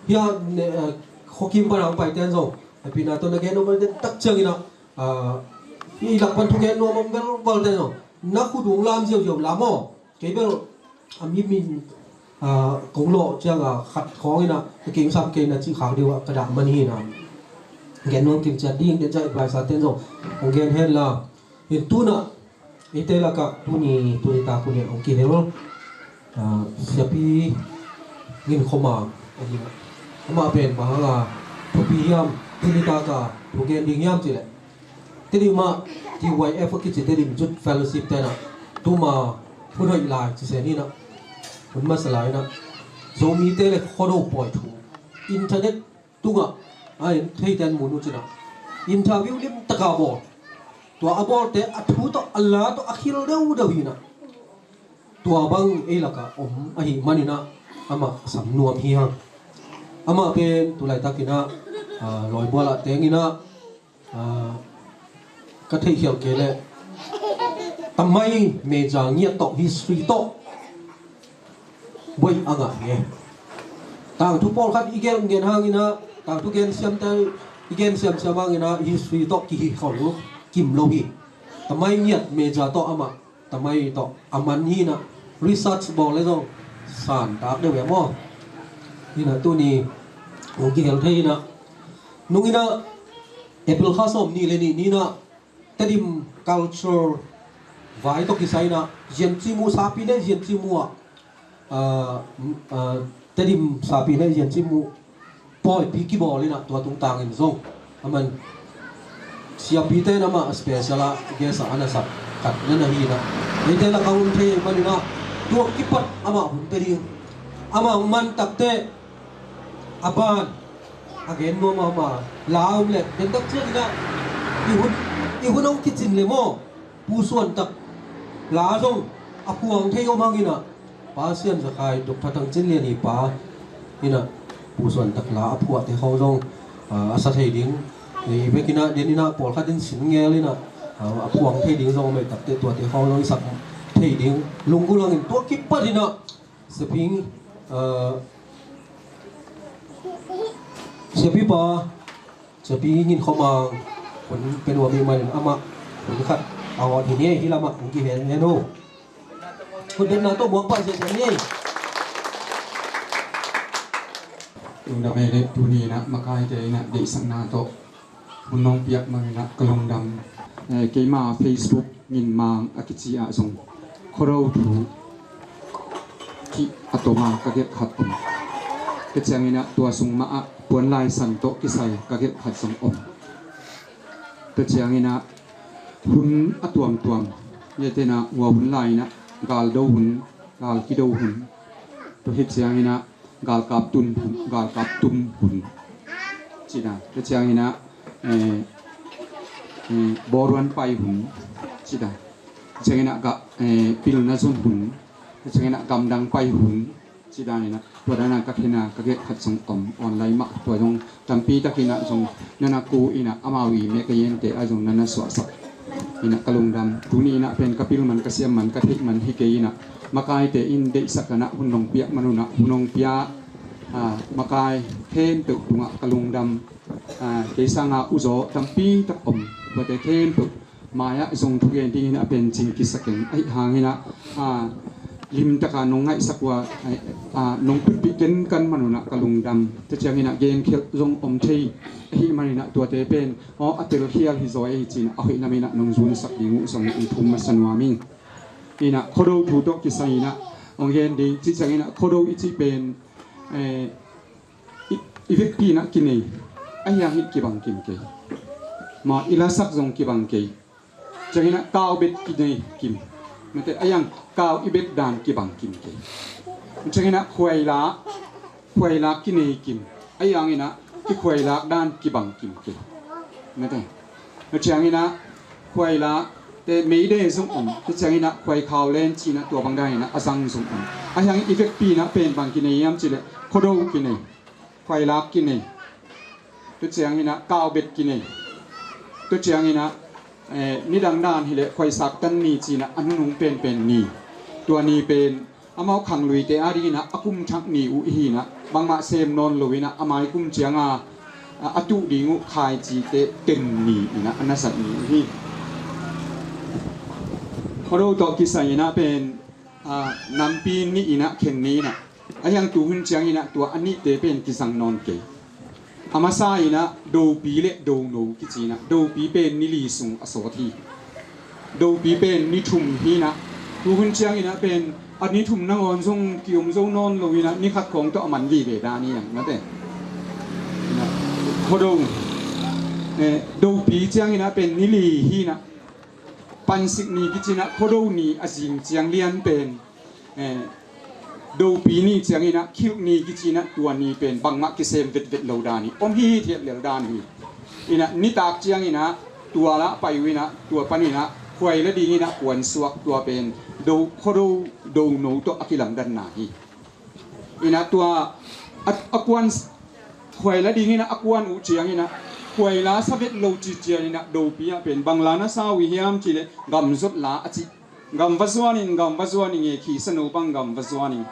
hia, ne, a, khuakim pan hong paite zong, a pina tawh na gen om den tak ciangin ah, a, i lak pan thugen nuam om velvel te zong, na khut ung lam ziauziau lam aw. Kei bel a mi min, a, kong lawh ciang a khat khawng in ah, ka kei sam kei na cih khak deuh ah ka dah man hi na. Gen nuam kim ciat ding, den ciah adviser ten zong hong gen hen la. Hin tu-in ah, eite lakah tuni, tuni tak hun in hong kihel, a, Siapi Ngin Khua Mang ahi. Amah pen bang hang a thupi hiam, tuni tak a thu gen ding hiam cih leh, Tedim ah T Y F a kici Tedim Youth Fellowship ten ah tuma hun hoih lai ci sen hi na, hun masa lai na, Zomite le Khuado pawi thu internet tungah a en thei ten mun uh cin ah interview lim taka bawl. tua a bawlte a thu tawh a la tawh a khil deuhdeuh hi inah, tua bang ei lakah om ahih maninah amah sam nuam hi hang. Amah pen tulaitakinah, ah, lawibualah tenginah, ah, ka theihkhial kei leh tamai meja ngiat tawh history tawh buai a ngah hi. Tangthu pawlkhat i gen gen hanginah, tangthu gen siamte i gen siamsiam hanginah history tawh kihi khol kim lo hi. Tamai ngiat meja tawh amah tamai tawh a man hinah research bawl le zong santak deuh e maw? Hinah tuni hong kihel thei hinah nunginah April kha sawm nih le nih ninah Tedim culture vai tawh kisai inah Ziancimu sapi ne Ziancimu ah, ah, Tedim sapi ne Ziancimu pawipi kibawl inah tua tungtangin zong aman siapite in amah a special ah guest ah a na sak khat na na hi inah eite lakah hun thei maninah tua kipat amah hun pia ding. Amah hong man takteh a ban a gen nuam a om a la om leh den tak cianginah i hun i hun hong kicin le maw? Pu Suantak la zong a phuang thei om hanginah Pa Sian Zakhai, Doctor Thang Cin Lian i pa inah Pu Suantak la a phuahte khawng zong, ah, a sa thei ding. Ei bekinah deninah pawlkhat in sin ngel inah, ah, a phuang thei ding zong a meitakteh tuate khawng zong i sak thei ding. Lunggulh hangin tua kipat inah Siapi, ah, Siapipa Siapi Ngin Khua Mang hun pia nuam ih manin amah hun khat a awt hi ni ei, hih lamah hong kihen hen uh. Hun piakna tawh muang pah ziahziah ni ei. Lungdam ei le tuni inah makaite inah deihsakna tawh hun nong piak maninah ka lungdam. Eh, keima Facebook Ngin Mang a kici ah zong Khuado thu kih a toma ka gelh khat om. Tua cianginah tua sung mah ah puan lai san tawh kisai ka gelh khat zong om. Tua cianginah hun a tuamtuam, ngetenah hua hun lai inah gal do hun, gal kido hun. Tua hi cianginah galkap tun hun, galkap tum hun. Cina, tua cianginah, eh, eh, bawruan pai hun. Cina, tua cianginah ga, eh, pilna zun hun. Tua cianginah gamdang pai hun. Ci daninah tua dana ka khena ka gelh khat zong om online mah tua zong tampi takinah zong nana ku inah amau i mekayente ah zong nana suahsak inah ka lungdam. Tuni inah pen ka pil man ka siam man ka theih man hi kei inah makaite in deihsak danah hun nong piak manunah hun nong pia, ah, makai khempeuh tungah ka lungdam. Ah, kei sanga uzaw tampi tak om tuate khempeuh mai-ah zong thugen dingin a pen cing kisa keng. Ahi hanginah, a, limtaka nong ngaihsak uh a, a, nong putpih kenkan manunah ka lungdam. Tua cianginah genkhelh zong om thei ahi maninah tuate pen aw a telkhial hi zaw ei cinah a hoih laminah nong zunsak ding uh zong in thum masa nuam ing. Inah Khuado thu tawh kisai inah hong gen ding. Cih cianginah Khuado i cih pen, eh, i, i vekpi inah kinei. Ahi hang hih kibang kim kei. Ma i lasak zong kibang kei. Cianginah kau bet kinei kim. Mate, ahi hang kau i bet dan kibang kim kei. Cianginah khuailak, khuailak kinei kim. Ahi hanginah i khuailak dan kibang kim kei. Mate. Tua cianginah khuailak te meide zong om. Tua cianginah khuaikhau len cinah tua bang daninah a zang zong om. Ahi hang i vekpi inah pen bang kinei hiam cileh Khuado kinei. Khuailak kinei. Tua cianginah kaubet kinei. Tua cianginah, eh, nidang dan hileh khuaisak tan ni cinah a nunung penpen ni. Tua ni pen amau khangluite adinginah a kum thak ni uh ihinah bangmah sem nawn loinah a mai kum cianga a, a tuh ding uh khaicite ten ni inah a nasat ni uh hi. Khuado tawh kisai inah pen, a, nampi nih inah khen ni inah a hiang tuhun cianginah tua a nihte pen kizang nawn kei. A masa inah dopi le dono kicinah dopi pen ni li sung a sawt hi. Dopi pen ni thum hinah tuhun cianginah pen a ni thum nangawn zong kiom zo nawn loinah ni khat khawng tawh a man vive dan hi ang mate. Khuado, eh, dopi cianginah pen ni li hinah pansik ni kicinah Khuado ni a zing ciang lian pen, eh, dopi ni cianginah khilh ni kicinah tua ni pen bangmah kisem vetvet lo dan hi. Om hi hi thiat lel dan hi. Inah nitak cianginah tua lah pai uh inah, tua paninah khuai la dinginah kuansuak, tua pen do, khuado do no tawh a kilamdanna hi. Inah tua a, a kuan, khuai la dinginah a kuan uh cianginah khuai la sa vet lo ci cianinah dopi ah pen bang la na sa uh hiam cileh gamzot la a cih. Gam va zuanin, gam va zuanin nge, khisa no bang gam va zuanin,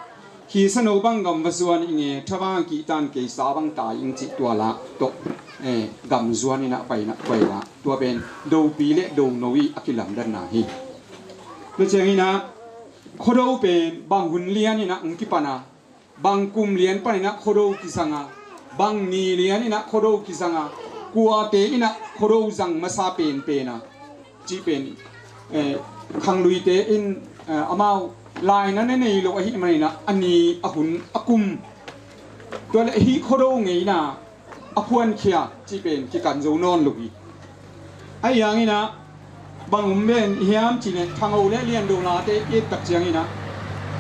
khisa no bang gam va zuanin nge, tha bang kihtan, keisa bang tai ing cih tua la tawh, eh, gam zuaninah painah khuai la, tua pen dopi le do no i a kilamdanna hi. Tua cianginah khuado pen bang hun lianinah hong kipan a, bang kum lian paninah khuado kizang a, bang ni lianinah khuado kizang a, kuate inah khuado zang masa penpen a, cih pen, eh, khangluite in, eh, amau laina ne nei lo ahih maninah a ni, a hun, a kum, tua le hih khuado ngeina a phuankhia cih pen kikan zo nawn lo hi. Ahi hanginah bang om ven hiam cileh thangho le liando late i et tak cianginah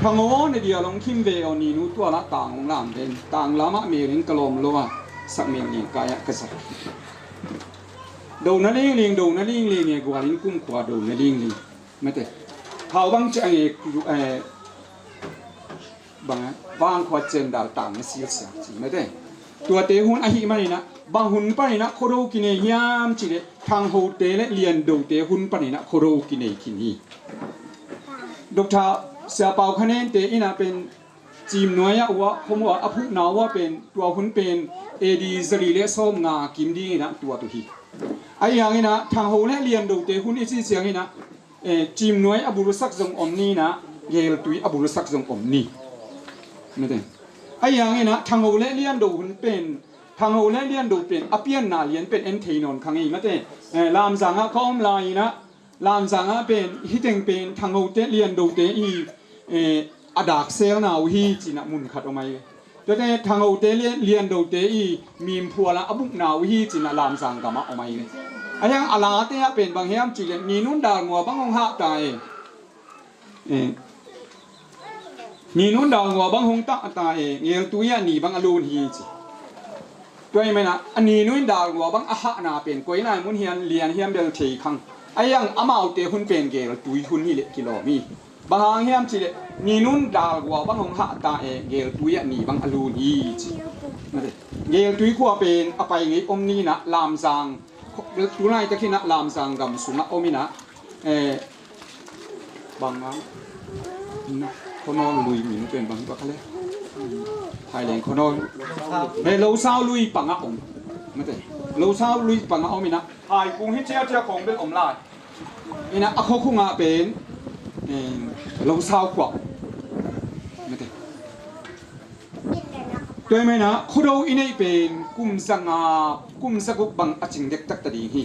thangho aw na dial hong khim ve aw, ninu tua lah tang hong lam ven, tang lamah melin ka lawm lo a, sak mel ning kai-ah ka zat. Do na lingling, do na lingling e, gualin kumkhua do na lingling. Mate. Hau bang ciang e, eh, bang a, vangkhua cendal tang na silsiang ci mate. Tuate hun ahih maninah bang hun paninah khuado kinei hiam cileh thanghote le liandote hun paninah khuado kinei khin hi. Doctor Sia Pau Kha Nente inah pen Cimnuai ah uh ah, khom uh ah a phukna uh ah pen tua hun pen A D zali le sawmnga kim dinginah tuat uh hi. Ahi hanginah thangho le liandote hun i ci cianginah, eh, Cimnuai a bulsak zong om ninah, Geltui a bulsak zong om ni. Mate. Ahi hanginah thangho le liando hun pen, thangho le liando pen a pianna lian pen en thei nawn kha ngei mate. Eh, Lamzang ah ka om lai-inah Lamzang ah pen hih teng pen thanghote liandote i, eh, a dakselna uh hi cinah mun khat om ahi ve. Tuate thanghote lian, liandote i mimphual ah a bukna uh hi cinah Lamzang gamah om ahi ve. Ahi hang a late ah pen bang hiam cileh ninun dalngua bang hong hah ta e. Eh. Ninun dalngua bang hong hah ta e, Geltui ah ni bang a lun hi ci. Tua ahih maninah a ninun dalngua bang a hahna pen koi lai mun hiam lian hiam bel thei khang. Ahi hang amaute hun pen Geltui hun hileh kilawm hi. Bang hang hiam cileh ninun dalngua bang hong hah ta e, Geltui ah ni bang a lun hi ci. Geltui khua pen a pai ngei om ninah Lamzang, tu laitakinah Lamzang gam sungah om inah, eh, bang a, na, Khonol lui min pen bang hi bak a le. Thaileng Khonol. He, Losau lui pangah om. Mate. Losau lui pangah om inah. Thaikung hi ciacia khong bel om lai. Inah a khuakhung ah pen, eh, Losau khua. Mate. Tua ahih maninah khuado i neih pen kum zanga, kum zaguk bang a cing dektak ta ding hi.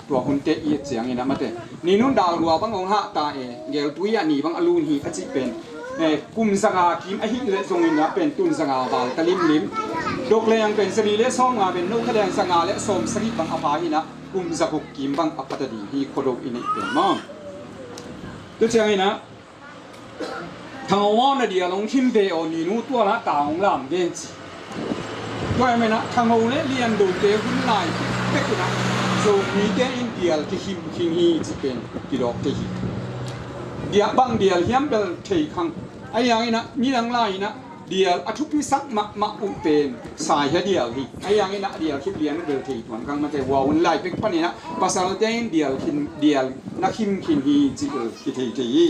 Tua hunte i et cianginah mate. Ninun dalngua bang hong hah ta e, Geltui ah ni bang a lun hi a cih pen, eh, kum zanga kim ahih leh zonginah pen tun zanga val ta limlim. Dokleng pen zali le sawmnga pen, Nokhaleng zanga le sawmsagih bang a pha hinah kum zaguk kim bang a pha ta ding hi khuado i neih pen maw. Tua cianginah Thangho aw na dial hong khim ve aw, ninu tua lah tang hong lam ven ci. Tua ahih maninah thangho le liandote hun lai pek inah Zomite in dial kikhim khin hi cih pen kidawk thei hi. Dial bang dial hiam bel thei khang. Ahi hanginah nidang lai-inah dial a thupisak mahmah uh pen Saihia dial hi. Ahi hanginah dial khit lian uh bel thei tuan khang mate, hua hun lai pek paninah pasalte in dial khin, dial na khim khin hi cih bel kithei thei hi.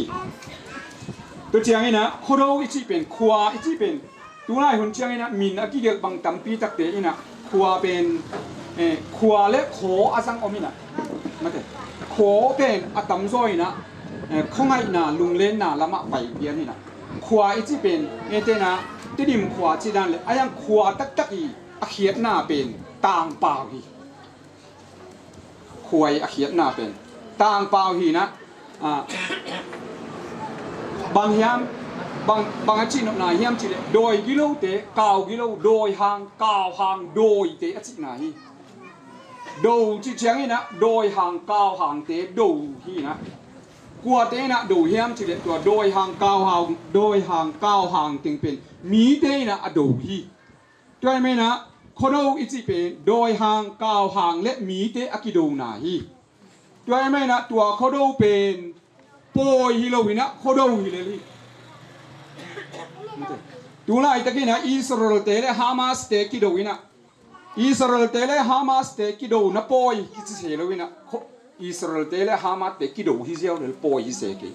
Tua cianginah khuado i cih pen, khua i cih pen, tulai hun cianginah min a kigelh bang tampi takte inah khua pen, eh, khua le khaw a zang om inah. Mate, khaw pen a tamzaw inah, eh, khuangaihna, lunglenna lamah pai pian inah. Khua i cih pen, eh, tena, Tedim khua cih dan le, a yang khua taktak i a khiatna pen Tangpau hi. Khua i a khiatna pen Tangpau hinah, ah, bang hiam, bang, bang a cihnopna hiam cihleh dawi gilote, kau gilo, dawi hang, kau hang, dawite a cihna hi. Do cih cianginah dawi hang, kau hangte do hinah. Kuate inah do hiam cihleh tua dawi hang, kau hang, dawi hang, kau hang teng pen mite inah a do hi. Tua ahih maninah khuado i cih pen dawi hang, kau hang le mite a kidona hi. Tua ahih manin ah tua Khuado pen pawi hi lo in ah Khuado hi lel hi. Tu laitakin ah Israel-te le Hamas-te kido in ah, Israel-te le Hamas-te kidona pawi kici se lo in ah, Israel-te le Hamas-te kido hi ziau lel, pawi hi se kei.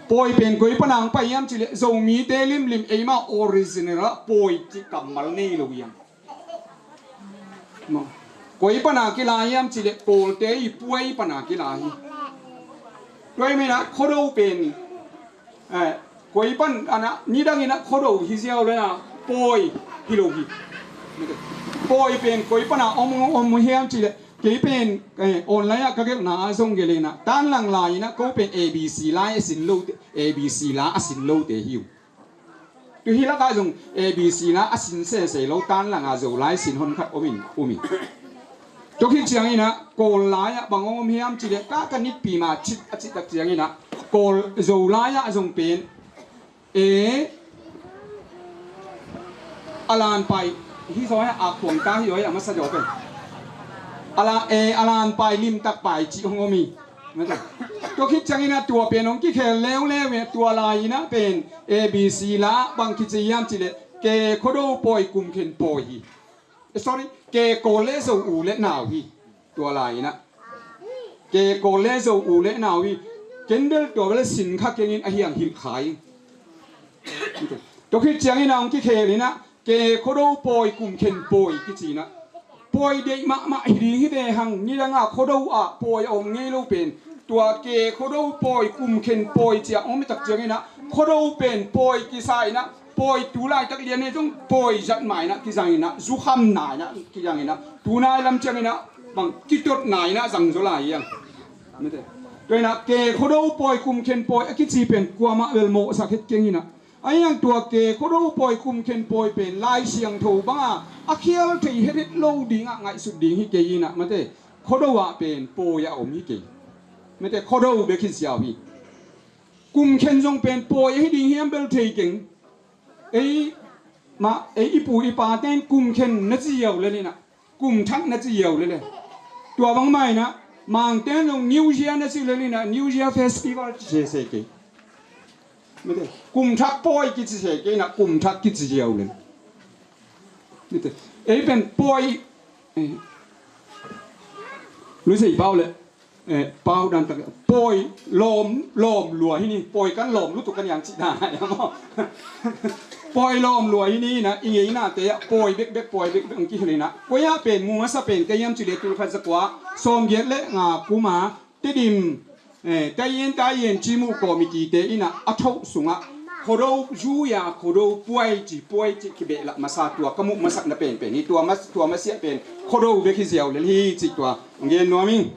Pawi pen koi pana hong pai hiam cih leh Zomite limlim eima original ah pawi cih kammal nei lo hiam? Koi pana kila hiam cih leh Pawlte i puai pana kila hi. Tua ahih manin ah Khuado pen, eh, koi pan ana nidang in ah Khuado hi ziau lel ah pawi hi lo hi. Pawi pen koi pana om, om hiam cih leh kei pen, eh, online ah ka gelhna ah zong gelh in ah, tanlang lai in ah ko pen A B C lai a sin lote, A B C la a sin lote hi uh. Tu hih lakah zong A B C la a sin sese lo, tanlang ah Zolai sin hon khat om in, um in. Tua khit ciangin ah Kawl lai ah bang hong om hiam cih leh ka, ka nitpi ma cit a cih tak ciangin ah Kawl Zolai ah zong pen, e, a lan pai, hi zaw a, a khuang ta hi zaw a, masa zaw pen. A la, e, a lan pai, limtak pai cih hong om hi. Tua khit ciangin ah tua pen hong kikhel leuleu in ah tua lai in ah pen A B C la bang kici hiam cih leh Ke Khuado pawi, Kum Khen pawi hi. Eh, sorry, Ke Kawl le Zo u le nau hi. Tua lai in ah Ke Kawl le Zo u le nau hi. Ken bel tua bel sin kha keng in, a hiang hilh kha ing. Tua khit ciangin ah hong kikhel in ah Ke Khuado pawi, Kum Khen pawi kici in ah, pawi deih mahmah hi ding hi ve hang, nidang ah Khuado ah pawi a om ngei lo pen, tua Ke Khuado pawi, Kum Khen pawi ci-a hong om hi tak ciangin ah Khuado pen pawi kisa in ah, pawi tu laitak lian hi zong pawi zat ma in ah kizang in ah, zukhamna in ah kizang in ah, tu nai lam ciangin ah bang kitotna in ah zang zaw lai hi hang. Tua in ah Ke Khuado pawi, Kum Khen pawi a kici pen kuamah bel mawhsak het keng in ah, a hiang tua Ke Khuado pawi, Kum Khen pawi pen Lai Siangtho banga a khial thei hethet lo dingah ngaihsut ding hi kei in ah, mate, Khuado ah pen pawi a om hi kei. Mate, Khuado bek hi ziau hi. Kum Khen zong pen pawi ahi ding hiam bel thei keng. Ei, ma, ei i pu i pate in Kum Khen na ci ziau lel in ah, Kum Thak na ci ziau lel e. Tua bang ma in ah Mangte in zong New Year na ci lel in ah, New Year Festival ci sese kei. Mate, Kum Thak pawi kici se kei in ah, Kum Thak kici ziau lel. Mate, ei pen pawi, eh, Lusei Pau le, eh, Pau dan tak, pawi lawm, lawm lua hi ni, pawi kan lawm lutuk kan hiang cih dan a maw. Pawi lawm lua hi ni in ah, i ngeinate ah pawi bekbek, pawi bekbek hong kihel in ah, koi ah pen mu masa pen ka hiam cih leh tul khat za kua sawmgiat le nga kum a Tedim, eh, Tayen, Tayen Cimu Committee-te in ah a thoh sungah Khuado zui-a Khuado pawi ci, pawi ci kibehlap masa, tua ka muh masakna penpen hi. Tua mas-, tua masiah pen Khuado bek hi ziau lel hi cih tua hong gen nuam ing.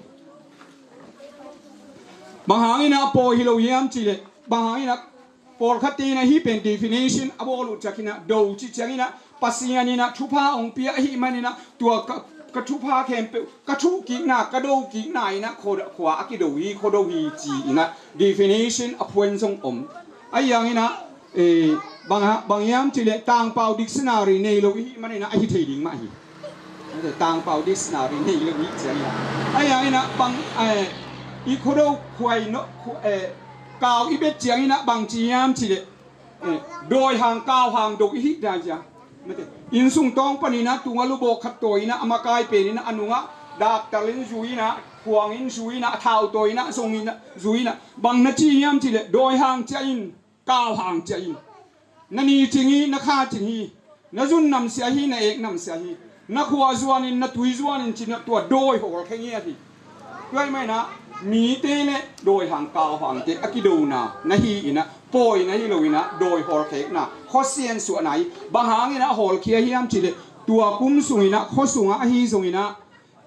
Bang hangin ah pawi hi lo hiam cih leh, bang hangin ah pawlkhatte in ah hih pen definition a bawl uh ciangin ah, do cih ciangin ah Pasian in ah thupha hong pia ahih manin ah tua ka, ka thupha khempeuh, ka thuhkikna, ka dokikna in ah khua, khua a kido hi, Khuado hi ci-in ah definition a phuan zong om. Ahi hangin ah, eh, bang ha, bang hiam cih leh Tangpau dictionary nei lo i hih manin ah a hi thei ding mah hi. Tangpau dictionary nei lo i hih ciangin ah, ahi hangin ah bang, eh, i Khuado khuai no, khu-, eh, kau i bet ciangin ah bang ci hiam cih leh, eh, dawihang kauhang do i hih dan ciang. Mate, inn sung tawng panin ah tung a lubawk khat tawi in ah a makai pen in ah a nungah daktal in zui in ah, khuang in zui in ah, a thau tawi in ah, zong in ah, zui in ah, bang na ci hiam cih leh dawihang ciah in, kauhang ciah in. Na ni cing hi, na kha cing hi, na zun namsia hi, na ek namsia hi, na khua zuanin, na tui zuanin ci-in ah tua dawi hawlkhia ngiat hi. Tua ahih manin ah mite le dawihang kauhangte a kidona na hi-in ah, pawi na hi lo-in ah dawi hawlkhekna, khuasian suahna hi. Bang hangin ah hawlkhia hiam cih leh tua kum sungin ah, khua sungah ahi zongin ah,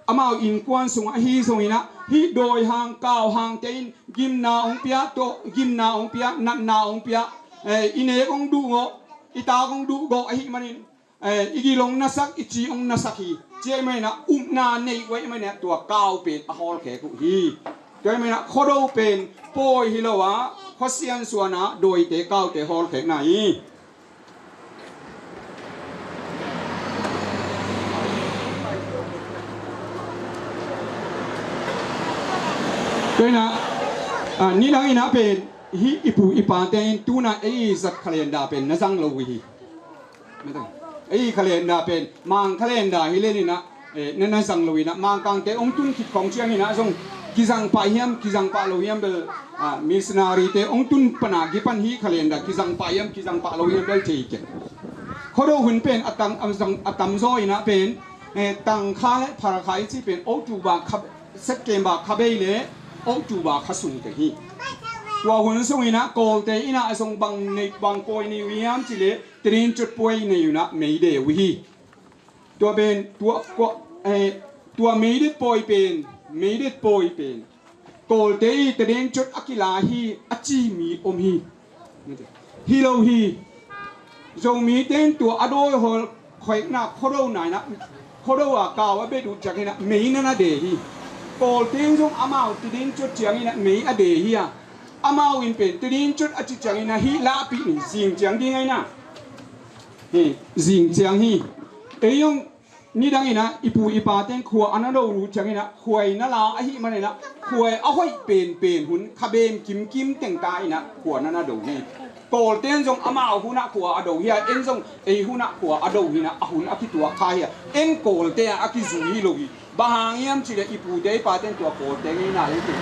amau innkuan sungah ahi zongin ah, hih dawihang kauhangte in gimna hong pia, tawh gimna hong pia, natna hong pia, eh, i nek hong duhgawh, i tak hong duhgawh ahih manin, eh, i gil hong nasak, i ci hong nasak hi. Tua ahih manin ah upna nei uh ahih manin ah tua kau pen a hawlkhek uh hi. Tua ahih manin ah Khuado pen pawi hi lo a, khuasian suahna, dawite kaute hawlkhekna hi. Tua inah, ah, nidang inah pen hih i pu i pate in tuna ei zat calendar pen na zang lo uh hi. Ei calendar pen Mang calendar hi len inah, eh, na na zang lo inah Mangkangte hong tun khit khong ciang inah zong kizang pah hiam, kizang pah lo hiam bel, ah, missionary te hong tun pana kipan hih calendar kizang pah hiam, kizang pah lo hiam bel thei kei. Khuado hun pen a tam, a zang, a tamzaw inah pen, eh, Tangkha le Phalkha i cih pen October kha, September kha bei le October kha sung teng hi. Tua hun sung inah Kawlte inah a zong bang nei, bang pawi nei uh hiam cih leh Tadincut pawi nei uh inah mei de uh hi. Tua pen, tua, kua, eh, tua mei det pawi pen, mei det pawi pen Kawlte i Tadincut a kila hi a ci mi om hi. Hi lo hi. Zomite in tua a dawi hawl khoikna Khuado na inah, Khuado a kau a bet uh ciang inah mei na na de hi. Kawlte in zong amau Tadincut ciang inah mei a de hi a. Amau in pen Tadincut a ci ciang inah hih lahpih ni, zing ciang ding a inah. Hi, zing ciang hi. Ei zong nidang inah i pu i pate in khua a na do uh ciang inah khuai na la ahih man inah khuai a hoih penpen hun kha bem kimkim teng ta inah khua na na do hi. Kawlte in zong amau hunah khua a do hi a, en zong ei hunah khua a do hi inah a hun a kituak kha hi a, en Kawlte ah a kizui hi lo hi. Bang hang hiam cih leh i pute i pate in tua Kawlte ngeina leh teng.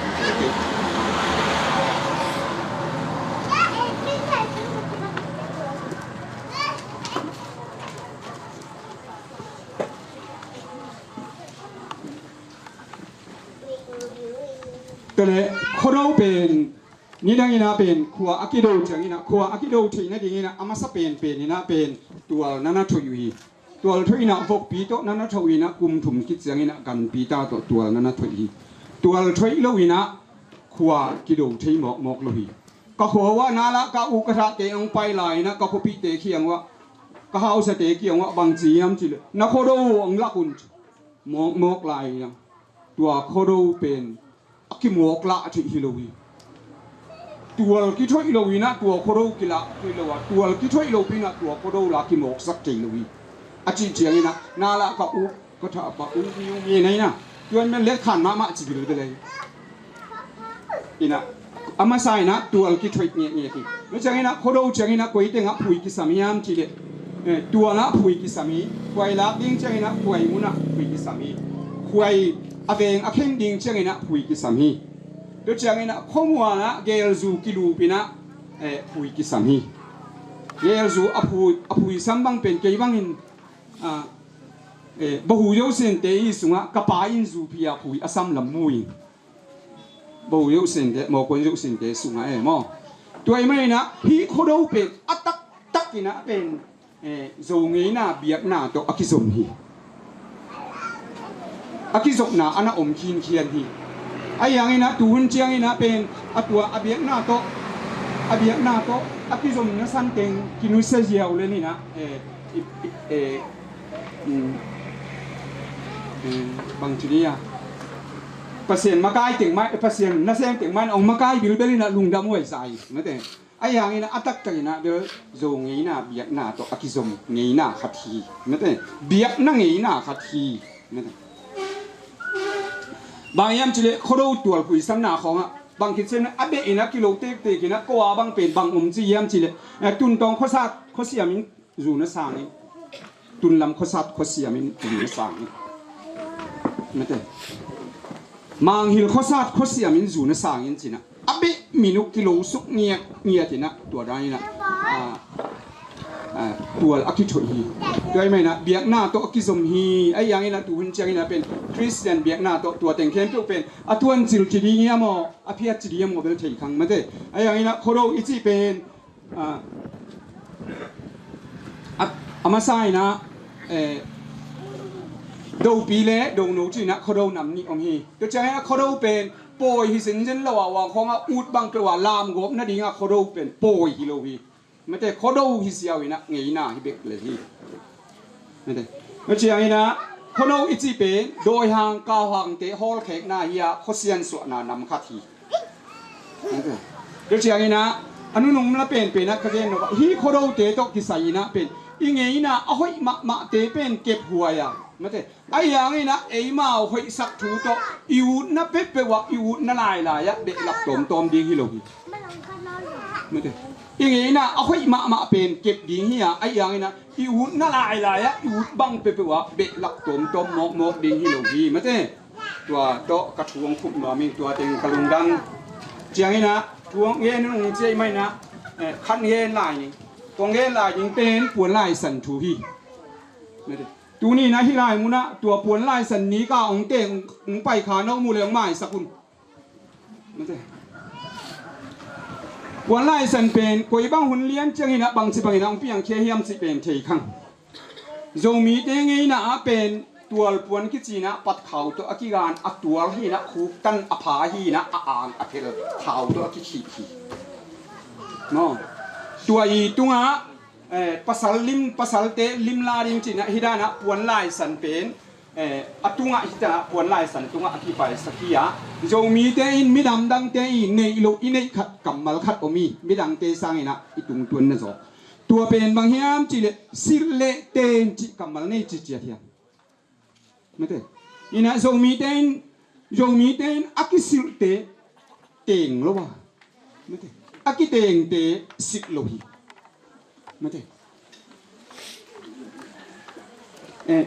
Tua leh Khuado pen nidang inah pen khua a kido ciang inah, khua a kido theih nading inah a masa penpen inah pen tual na na thoih uh hi. Tual thoih inah vokpi tawh na na thoih inah kum thum khit ciang inah ganpi ta tawh tual na na thoih hi. Tual thoih lo inah khua kido thei mawkmawk lo hi. Ka khua uah na lah ka u ka thahte hong pai lai inah ka khuapihte kiang uah, ka hausate kiang uah bang ci hiam cih leh na Khuado hong lak un. Mawkmawk lai inah tua Khuado pen a kimawk lah a theih hi lo hi. Tual kithoih lo inah tua Khuado kilah theih lo a, tual kithoih lo pi inah tua Khuado lah kimawksak thei lo hi. A cih ciang inah na lah ka u ka thah pa u mi u mi na inah tua in men let khan mahmah ci bilbel hi. Inah a masa inah tual kithoih ngiatngiat hi. Tua ciang inah Khuado ciang inah koi tengah phui kisam hiam cih leh, eh, tual ah phui kisam hi. Khuai lak ding ciang inah khuai munah phui kisam hi. Khuai a veng a khen ding ciang inah phui kisam hi. Tua ciang inah khuamual ah gelzu kilup inah, eh, phui kisam hi. Gelzu a phui, a phuisam bang pen kei bangin, ah, eh, bahu Yosente i sungah ka pa in zu phi a phui a sam lam mu hi. Bo Yosente, mawkuan Yosente sungah e maw. Tua ahih man inah hih Khuado pen a taktak inah pen, eh, Zo ngeina biakna tawh a kizom hi. A kizopna a na om khinkhian hi. Ahi hang inah tuhun ciang inah pen a tua a biakna tawh, a biakna tawh a kizopna santeng kinusia ziau len inah, eh, i, i, eh, um, eh, bang ci ni a, Pasian makai teng mah, Pasian nasem teng mah in hong makai bilbel inah lungdam huai sa hi. Mate. Ahi hang inah a taktak inah bel Zo ngeina biakna tawh a kizom ngeina khat hi. Mate. Biakna ngeina khat hi. Mate. Bang hiam cih leh Khuado tual phuisamna khawngah bang khit ciang a beh inah kilo tektek inah kua bang pen bang om ci hiam cih leh, eh, Tuntawng khuasat khuasiam in zu na sang in. Tunlam khuasat khuasiam in zu na sang in. Mate. Manghil khuasat khuasiam in zu na sang in ci inah a beh minute kilo suk ngiatngiat inah tua dan inah, ah, ah, tual a kithoih hi. Tua ahih man inah biakna tawh a kizom hi. Ahi hang inah tuhun ciang inah pen Khristian biakna tawh tua teng khempeuh pen a tuancil ci ding hiam aw, a phiat ci ding hiam aw bel thei khang mate. Ahi hang inah Khuado i cih pen, ah, a, a masa inah, eh, Dopi le Dono ci inah Khuado nam nih om hi. Tua ciang inah Khuado pen pawi hi zenzen lo a, wang khawngah ut bang peuh a lamgawp nadingah Khuado pen pawi hi lo hi. Mate, Khuado hi ziau inah ngeina hi bek le hi. Mate. Tua ciang inah Khuado i cih pen dawihang kauhangte hawlkhekna hi a, khuasian suahna nam khat hi. Tua ciang inah a nunung la penpen ah ka gen lo ah, hih Khuadote tawh kisai inah pen i ngeina a hoih mahmahte pen kephuai a, Mate, ahi hangin ah eimau hoihsak thu tawh i utna peuhpeuh ah, i utna lailai ah behlap tawmtawm ding hi lo hi. Mate, i ngeina a hoih mahmah pen kep ding hi a, ahi hangin ah i utna lailai ah i ut bang peuhpeuh ah behlap tawmtawm mawkmawk ding hi lo hi. Mate, tua tawh ka thu hong khup nuam ing, tua teng ka lungdam. Ciangin ah thu hong gen hong ciah i maina, eh, khan gen lai ning. Kong gen lai ning pen puan laisan thu hi. Mate, tuni-in ah hih lai munah tua puan laisan nika hong teng hong pai kha no mu le hong maisak un. Mate, puan laisan pen koi bang hun lian ciangin ah bangci bangin ah hong piangkhia hiam cih pen thei khang. Zomite ngeina ah pen tual puan kici-in ah patkhau tawh a kigan a tual hi-in ah khuktan a pha hi-in ah a ang a phel khau tawh a kikhih hi. Maw, tua i tungah eh, pasal lim, pasalte lim la ding cih nah, hih danah puan laisan pen, eh, a tungah, hih danah puan laisan tungah a kipaisak hi a, Zomite in midang dangte i neih loh i neih khat kammal khat om hi, midangte sangin ah i tungtuanna zaw. Tua pen bang hiam cih leh silh le ten cih kammal nei ciciat hiam? Mate, in ah Zomite in, Zomite in a kisilhte teng lo a, mate, a kitengte silh lo hi. Mate, eh,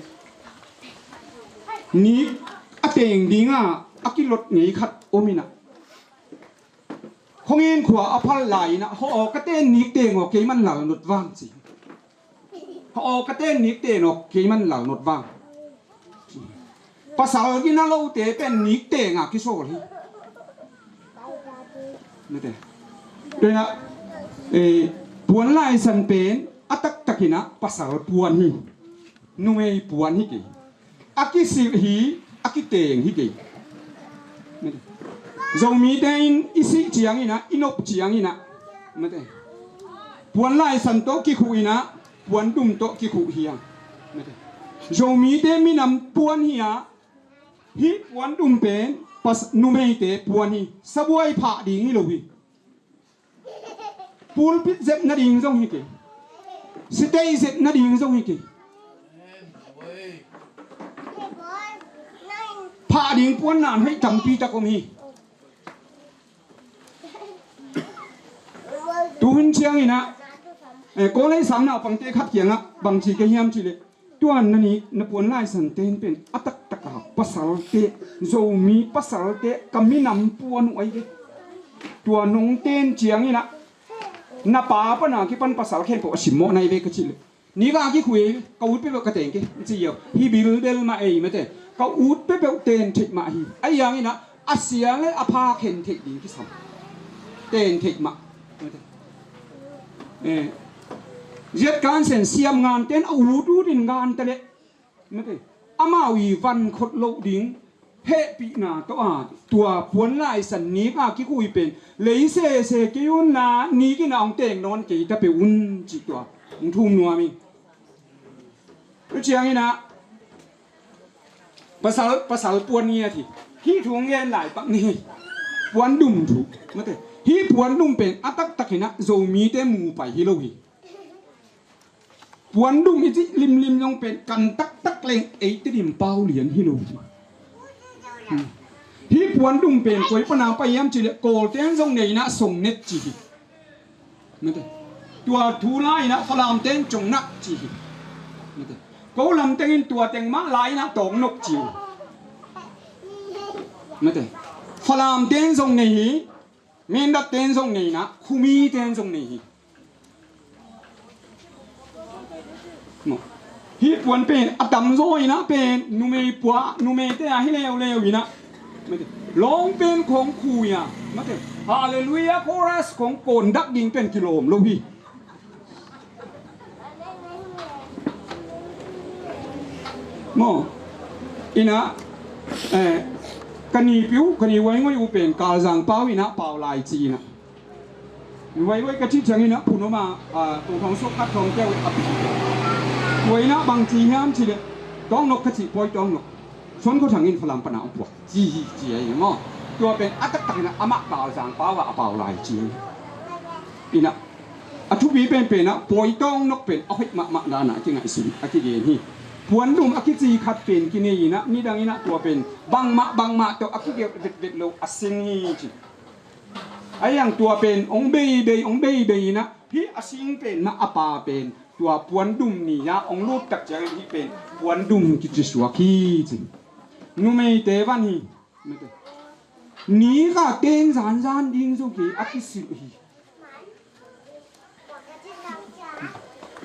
nik a teng dinga a kilot ngei khat om in ah, khuangen khua a phal lai-in ah, "Haw aw, ka ten nik teng aw, keiman lalnot vang," ci. "Haw aw, ka ten nik teng aw, keiman lalnot vang." Pasal gina lote pen nik tenga kisawl hi. Mate, tua in ah, eh, puan laisan pen a taktakin ah pasal puan hi. Numei puan hi kei. A kisilh hi, a kiteng hi kei. Mate, Zomite in i sih ciangin ah, i nop ciangin ah, mate, puan laisan tawh kikhuh in ah, puan dum tawh kikhuh hi hang. Mate, Zomite minam puan hi a, hih puan dum pen pas-, numeite puan hi. Sabuai phah ding hi lo hi. Pulpit zep nading zong hi kei. Sitei zep nading zong hi kei. Phah ding puan nan hoih tampi tak om hi. Tuhun ciangin ah, eh, Kawlei sang naupangte khat kiangah bangci ka hiam cih leh, "Tua na nik, na puan laisan ten pen a taktak a pasalte, Zomi pasalte, ka minam puan uh ahi ve. Tua nong ten ciangin ah na pa pana kipan pasal khempeuh a simmawh na hi ve," ka cih leh, "Nika kikhuh hi, ka ut peuhpeuh ka teng kei," ci hi. Hi bilbel mah ei, mate, ka ut peuhpeuh ten theih mah hi. Ahi hangin ah a sia le a pha khen theih ding kisam. Ten theih mah. Mate, eh, ziat kansen siam nganten a ut utin ngante leh, mate, amau i van khot loh ding hehpihna tawh a, tua puan laisan nik a kikhuh pen lei sese kei un la, nik in a hong teng nawn kei ta peuh un, cih tua hong thum nuam hi. Tua ciangin ah pasal, pasal puan ngiat hi. Hih thu hong gen lai pak ni. Puan dum thu. Mate, hih puan dum pen a taktakin ah Zomite mu pai hi lo hi. Puan dum i cih limlim zong pen kan taktak leng eite dim pau lian hi lo. Hmm. Hih puan dum pen koi pana pai hiam cih leh Kawlten zong nei in ah songnet ci hi. Mate, tua thu lai in ah Falamten congnak ci hi. Mate, ko lamteng in tua teng mah lai in ah tawngnok ci hi. Mate, Falamten zong nei hi. Mindatten zong nei in ah, Khumiten zong nei hi. Maw, hih puan pen a tamzaw in ah pen numei pua, numeite a hi leuleu in ah, lawng pen khawng khui a, mate, Hallelujah chorus khawng kawndak ding pen kilawm lo hi. Maw, in ah, eh, ka nipi uh, ka ni Waingoi uh pen Kalzang pau in ah pau lai ci in ah. Waingoi ka cih ciangin ah phun om a, ah, Kong Thong Suak Khat Thong Keu a pi. Tua in ah bang ci hiam cih leh, tawngnok ka cih pawi tawngnok. Suan Kho Thang in Falam pan a hong puak ci hi ci ahi maw. Tua pen a taktak in ah amah Kalzang pau ah a pau lai ci ahi. In ah a thupi penpen ah pawi tawngnok pen a hoih mahmah dan ah a kingaihsun, a kigen hi. Puandum a kici khat pen kinei inah, nidang inah tua pen bangmah bangmah tawh a kigelh vetvet lo a sing hi ci. Ahi hang tua pen hong beibei hong beibei inah, hih a sing pen mah a pa pen tua puandum ni-ah hong lut tak ciangin hih pen puandum kici suak hi ci. Numeite van hi. Nika teng zanzan ding zong kei a kisilh hi.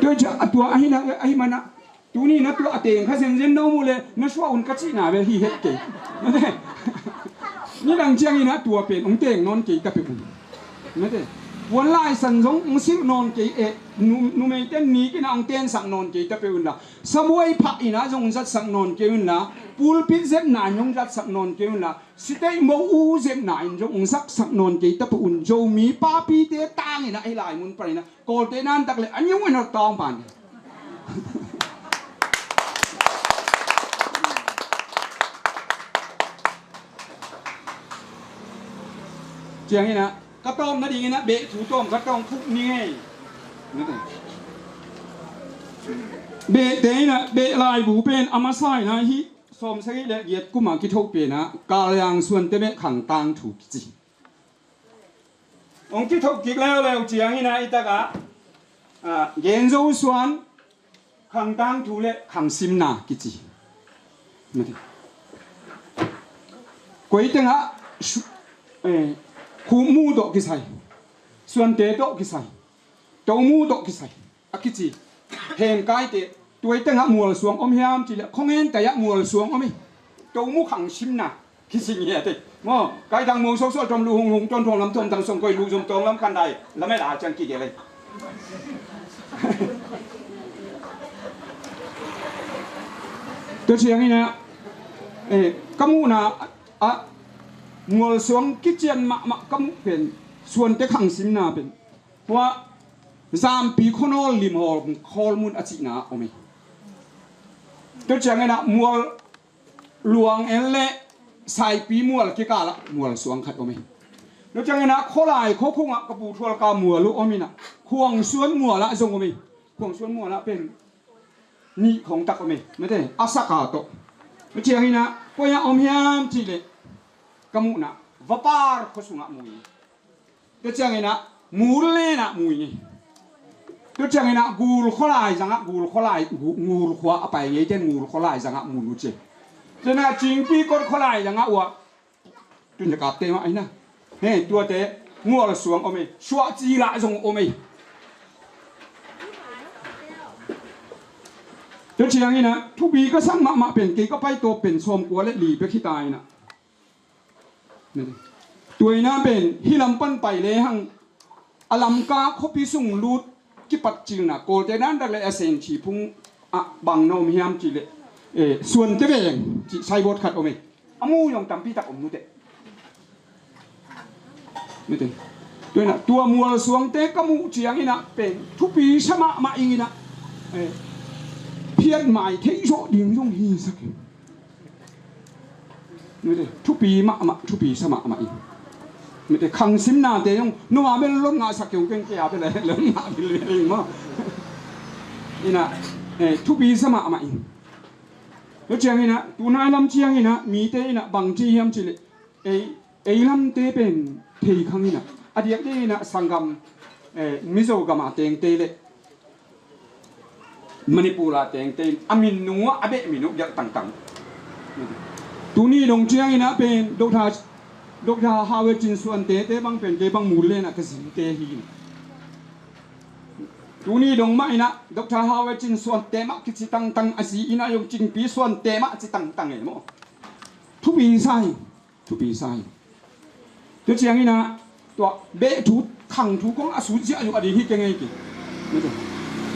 Tua cia a tua ahi na ahi mana. Tuni na tua a teng kha zenzen no mu le na suah un ka cihna ve hi het kei. Nidang ciangin a tua pen hong teng nawn kei ta peuh un. Puan laisan zong hong silh nawn kei e. Numeite nik inah hong tensak nawn kei ta peuh unla, sabuai phah inah zong hong zatsak nawn kei unla, pulpit zepna in hong zatsak nawn kei unla, siteih mo u zepna in zong hong zatsak nawn kei ta peuh un. Zomi papite tang inah ahi lai mun pan inah Kawlte nantak le a niu en hot tawng pan. Ciang inah ka tawm nading inah beh thu tawm ka tawng khuk ni ngei. Behte inah beh laibu pen a masa inah hih sawmsagih le giat kuma kithoh penah Kaliang suante beh khangtang thu kici. Hong kithoh kik leuleu ciang inah i takah Gen Zo suan khangtang thu le khangsimna kici. Koi tengah khumu tawh kisai, suante tawh kisai, tomu tawh kisai a kici. Hengkaite tuai tengah mualsuang om hiam cileh khongen taiah mualsuang om hi. Tomu khangsimna kising hi a tei maw. Kaitang mong soksual tom lu hunghung ton thong lam tom tang song koi lu zom tong lam khandai lam et a ciang kigel ei. Tua ciang inah ka muhna ah mualsuang kician mahmah ka muh pen suante khangsimna pen hua Zampi khuanawl limhawl khawl mun a cihna om hi. Tua ciang inah mual luang en le saipi mual kikalah mualsuang khat om hi. Tua ciang inah khualai khuakhungah ka pu thualka mual uh om inah khuangsuan mualah zong om hi. Khuangsuan mualah pen nih khong tak om hi. Mate a saka tawh. Tua ciang inah koi ah om hiam cihleh ka muhna Vapar khua sungah mu hi. Tua ciang inah mul lenah mu hi. Tua ciang inah gul khualai zangah gul khualai ngul khua a pai ngei ten gul khualai zangah mu nu ci. Tua inah cingpi kot khualai zangah uah tun le kapte mah ahi na. He tuate mualsuang om ei, suahci lah zong om ei. Tua ciang inah thupi ka sak mahmah pen kei ka paitawp pen sawmkua le li bek hi ta inah. Tua inah pen hih lam pan pai lehang a Lamka khuapi sung lut kipat cilna Kawlte nandak le a Senci phung ah bang na om hiam cihleh suante veng cih saibawt khat om ei. A mu zong tampi tak om nuteh. Tua inah tua mualsuangte ka muh ciang inah pen thupi sa mahmah ing inah phiat mai theih zawh ding zong hi sak hi. Thupi mahmah, thupi sa mahmah in. Khangsimnate zong noma bel lon ngahsak keu keng kei a bel lon ngah bilbel ing maw. Inah thupi sa mahmah in. Tua ciang inah tunai lam ciang inah mite inah bang ci hiam cihleh ei, ei lamte pen thei khang inah a diakdiak inah sanggam Mizo gam a tengte le Manipur a tengte in a min nung uh a beh min uh gelh tangtang. Tuni dong ciang inah pen Dr. Dr. Hawe Cin Suante te bang pen kei bang mul lenah ka zinte hi. Tuni dong mah inah Dr. Hawe Cin Suante mah kici tangtang a zi inah zong Cingpi Suante mah ci tangtang ei maw. Thupi sa hi. Thupi sa hi. Tua ciang inah tua beh thu khang thu kong a sut ziahziah a ding hi keng ei kei.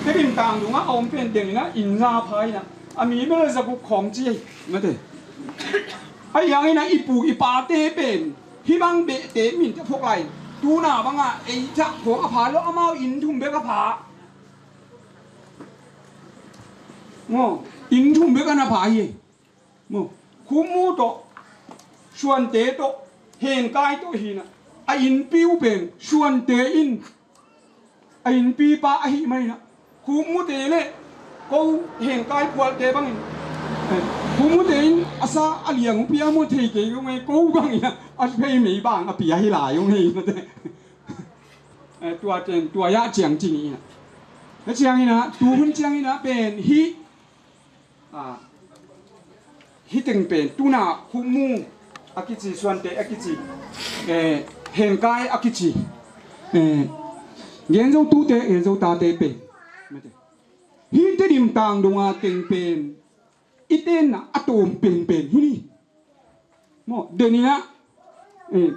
Te bintang dungah a om pen deng inah inn za pha inah a mi bel za guk khawng ci ei. Mate a hiang inah i pu i pate pen hih bang behte minte phok lai. Tuna bangah ei thah khawng a pha lo, amau inn thum bek a pha. Maw, inn thum bek a na pha hi ei. Maw, Khumu tawh, Suante tawh, Hengkai tawh hinah a innpi uh pen Suante in a innpipa ahih maninah Khumute le Ko henkai phualte bangin, eh, pu mute in a sa a liang uh pia maw, thei kei ko ngai, ko bangin a, a phei mei bang a pia hi lai ung hei mate. Eh, tua ten, tua ya ciang ci ni ina. Na ciang ina, tu hun ciang ina pen hi, ah, hi teng pen, tuna khukmu a kici, suante a kici, eh, henkai a kici, eh, gen zo tute, gen zo tate pen. Mate. Hih Tedim tang donga teng pen i tenna a tawm penpen hi ni. Maw, den inah, eh,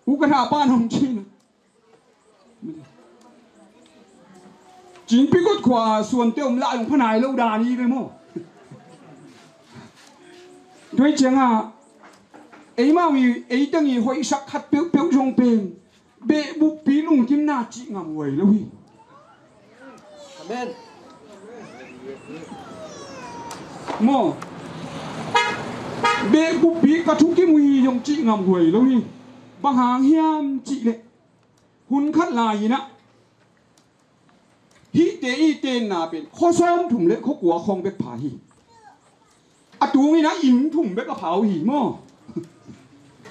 u ka tha pan hong cina. Cingpikot khua suante om lah hong phanai lo dan hi ve maw. Tua hi cianga eimau i, ei teng i hoihsak khat peuhpeuh zong pen behbuppi lungkimna cih ngam huai lo hi. Amen. Maw, behbuppi ka thukim uh hi zong cih ngam huai lo hi. Bang hang hiam cih leh, hun khat lai inah hihte i tenna pen khua sawm thum le khua kua khawng bek pha hi. A tung inah inn thum bek a pha uh hi maw.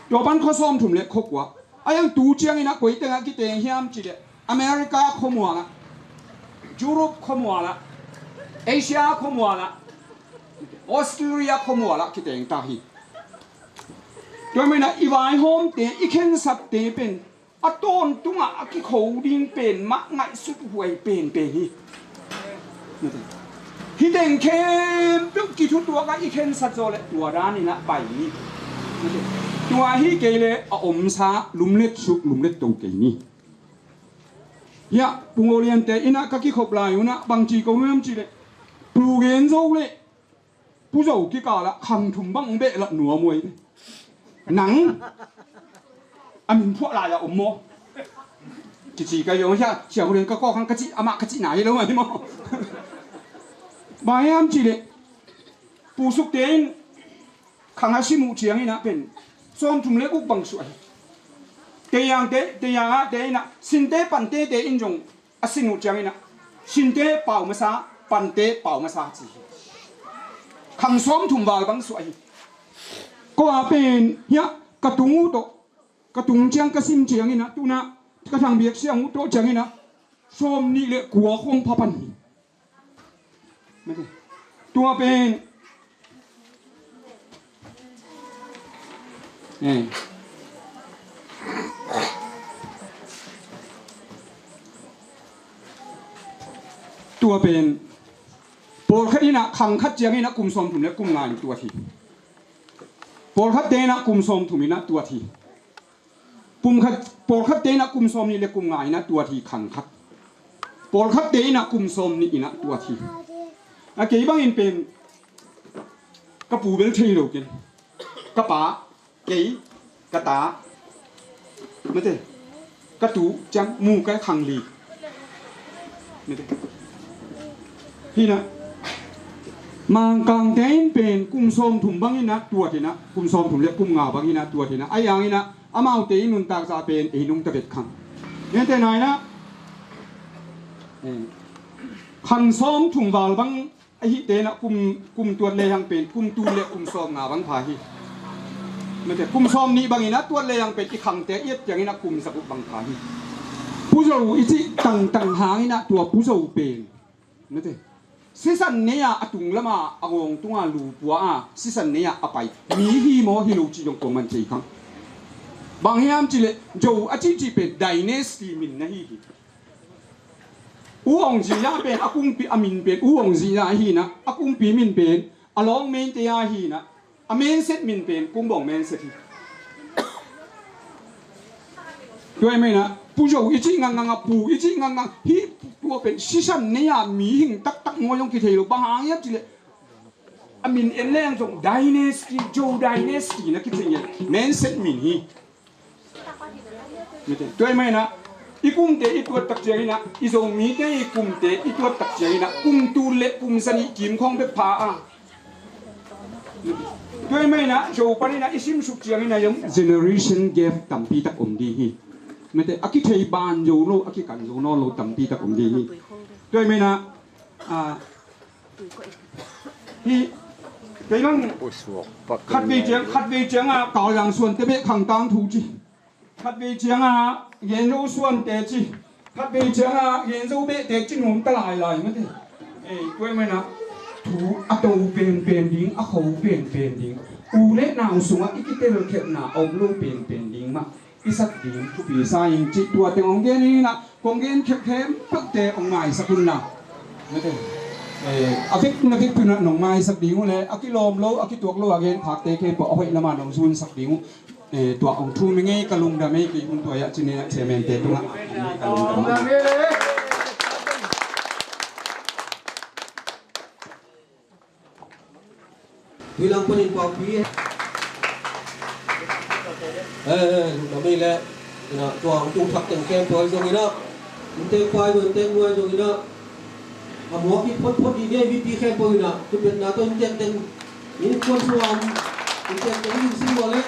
Tua pan khua sawm thum le khua kua. A yang tu ciang inah koi tengah kiteng hiam cih leh, America khuamual ah, Europe khuamual ah, Asia khuamual ah, Australia khuamual ah kiteng ta hi. Tua manin ah i vaihawmte, i khensatte pen a tawntungah a kikho ding pen mah ngaihsut huai penpen hi. Hih teng khempeuh kithutuak ah i khensat zaw leh tua dan inah pai ni. Tua hi kei leh a omsa lumlet suk lumlet to kei ni. Hiah Pu Ngoliante inah ka kikhop lai unah bangci ko nuam cih leh, Pu Gen Zo leh Pu Zo kikalah khang thum bang hong behlap nuam uh hi. Nang a min phuah lai-ah om maw? Kici ka hi ong, sia, sia hu den ka kawk hang ka cih, amah ka cih nai lo mah hi maw? Bang hiam cih leh, Pu Sukte in khang a sim uh ciang inah pen sawm thum le guk bang suah hi. Tei Yangte, Tei Yangte inah sinte pante te in zong a sin uh ciang inah sinte pau masa, pante pau masa ci hi. Khang sawm thum val bang suah hi. Ko a pen hiah ka tung uh tawh, ka tung ciang ka sim ciang inah, tunah ka thang biak siang uh tawh ciang inah sawm nih le kua khawng pha pan hi. Tua pen, eh, tua pen pawlkhat inah khang khat ciang inah kum sawm thum le kum nga in tuat hi. Pawlkhatte inah kum sawm thum inah tuat hi. Pumkhat, pawlkhatte inah kum sawm nih le kum nga inah tuat hi khang khat. Pawlkhatte inah kum sawm nih inah tuat hi. A kei bangin pen ka pu bel thei lo ken. Ka pa, kei, ka ta, mate, ka tu ciang mu ka khang li. Mate. Hi na, Mangkangte in pen kum sawm thum bang inah tuat inah, kum sawm thum le kum nga bang inah tuat inah, a yang inah amaute in nuntak zah pen ei nungta vet khang. Niante nai na, eh, khang sawm thum val bang ahihte inah kum, kum tuat le hang pen kum tul le kum sawm nga bang pha hi. Mate, kum sawm nih bang inah tuat le hang pen i khangte i et ciang inah kum saguk bang pha hi. Pu Zo i cih tangtang hang inah tua Pu Zo pen, mate, sisan nei-a a tung lama a ngawng tunga lu pua a sisan nei-a a pai mi hi maw hi lo cih zong kuaman thei khang. Bang hiam cih leh Zo a cihcih pen dynasty min na hi hi. U Aung Zia pen a kumpi a min pen U Aung Zia ahi na, a kumpi min pen a lawng mente ahi na, a menset min pen Kumbawng menset hi. Tua hi mai na, Pu Zo i cih ngangngang a, Pu i cih ngangngang hi. Tua pen sisan nei-a mihing taktak ngawi zong kithei lo. Bang hang hiam cih leh a min en leng zong dynasty, Zo dynasty na kicing hi. Menset min hi. Tua hi mai na, i kumte i tuat tak ciang inah, i Zomite i kumte i tuat tak ciang inah kum tul le kum zanih kim khawng bek pha a. Tua hi mai na, Zo pan inah i simsuk ciang inah zong generation gap tampi tak om ding hi. Mate, a kithei ban zo lo, a kikan zo nawn lo tampi tak om ding hi. Tua hi mai na, a, Hi, kei bang khatvei ciang, khatvei ciang a Kal Zang Suante beh khang tangthu ci. Khatvei ciang a Gen Zo Suante ci. Khatvei ciang a Gen Zo behte ci nuam ta lailai mate. Ei, tua ahih manin a thu a to penpen ding, a kho penpen ding. U le nau sungah i kitelkhiatna a om lo penpen ding mah i sak ding thupi sa ing cih tua teng hong gen ing a, kong gen khempeuhte hong maisak un la. Mate, eh, a vekpi na vekpi un nong maisak ding uh le, a kilawm lo, a kituak lo a gen khakte khempeuh a hoih lamah nong zunsak ding uh. Eh, tua hong thum ing ei, ka lungdam ei, kei hun tua ah cih ni a chairman te tungah ka lungdam. Tuilam panin paupi. Eh, eh, lungdam ei le. Ina, tua hong tung thak teng khempeuh ahi zongin a, inntek pa ahi zong, inntek nu ahi zongin a, a muak hi photphot dih dih, mipi khempeuh in a, thupetna tawh inntek teng, innkuan sungah inntek teng in sim mawh le.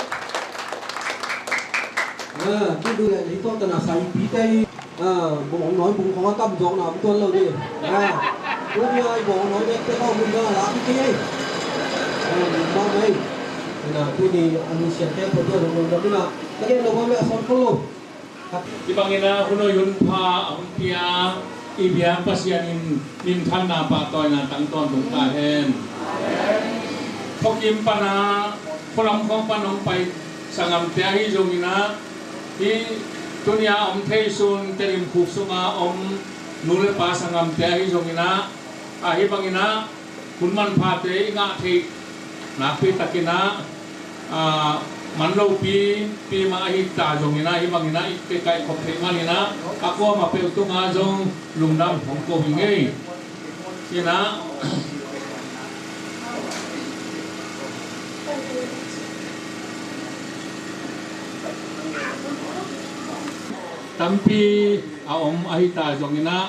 Ah, tu du le, leitawh tana saipite hi. Ah, bawngnawi bung khawng a tam zawkna om tuan lo dih. Ah, tuni a i bawngnawi bek te khawng bung dang a lak hi kei ei. Ah, bung bang ei. Ina, tuni a nusiate pawh tua lungdam ina, ka gen lo bang le a sawn khol lo. Hih bangin a hun hoih hun pha a hong pia i biak Pasian in minthanna pahtawina tang tawntung ta hen. Khuakim pan a, khualam khawng pan hong pai sanggamte ahi zongin a, hih tuni a om thei sun Tedim khuk sunga om nu le pa sanggamte ahi zongin a, a hih bangin a hun manphate i ngah theih nakpi takin a, a, man lopi pi mah ahi ta zongin a, hih bangin a i kikaih khop theih manin a, a kuamah peuh tungah zong lungdam hong ko ing ei. Ina, tampi a om ahi ta zongin a,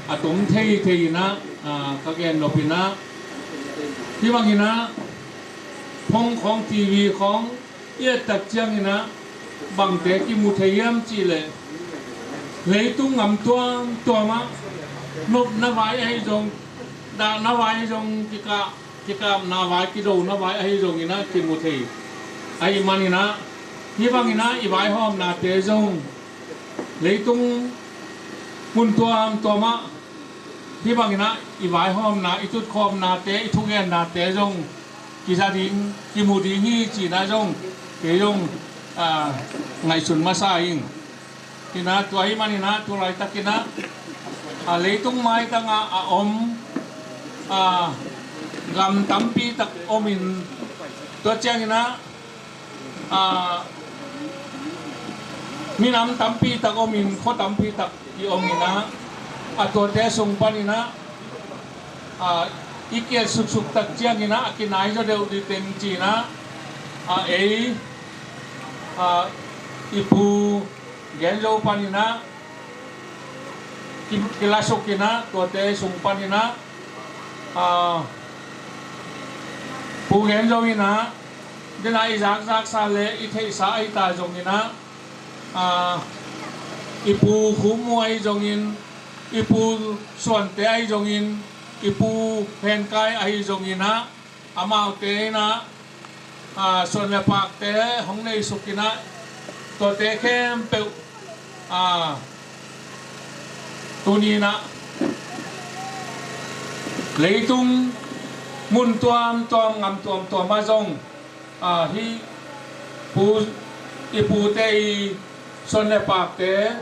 a tom thei thei in a, a, ka gen nop in a, hih bangin a, phone khawng, TV khawng i et tak ciangin a, bangte kimu thei hiam cih leh, leitung gam tuamtuam ah nopna vai ahi zong, dahna vai ahi zong, kikah, kikapna vai, kidona vai ahi zongin a kimu thei ahih manin a, hih bangin a i vaihawmnate zong, leitung mun tuamtuam ah hih bangin a i vaihawmna, i tutkhawmnate, i thugennate zong kiza ding, kimu ding hi cihna zong kei zong, a, ngaihsun masa ing. Ina, tua ahih manin a tu laitakin a, a, leitung maitang ah a om, a, gam tampi tak om in, tua ciangin a, a, minam tampi tak om in, khua tampi tak i om in a, a, tuate sung panin a, a, i kiat suksuk tak ciangin a, a kinai zaw deuh dih teng ci-in a, a, ei, a, i Pu Gen Zo panin a, ki, kilasuk in a, tuate sung panin a, a, Pu Gen Zo in a, den a i zakzaksa le i theihsa ahi ta zongin a, a, i Pu Khum Mu ahi zongin, i Pu Suante ahi zongin, i Pu Hen Kai ahi zongin a, amaute in a, a, suan le pakte hong neisuk in a, tuate khempeuh, a, tuni in a, leitung mun tuamtuam, gam tuamtuam ah zong, a, hih pu, i pute i suan le pakte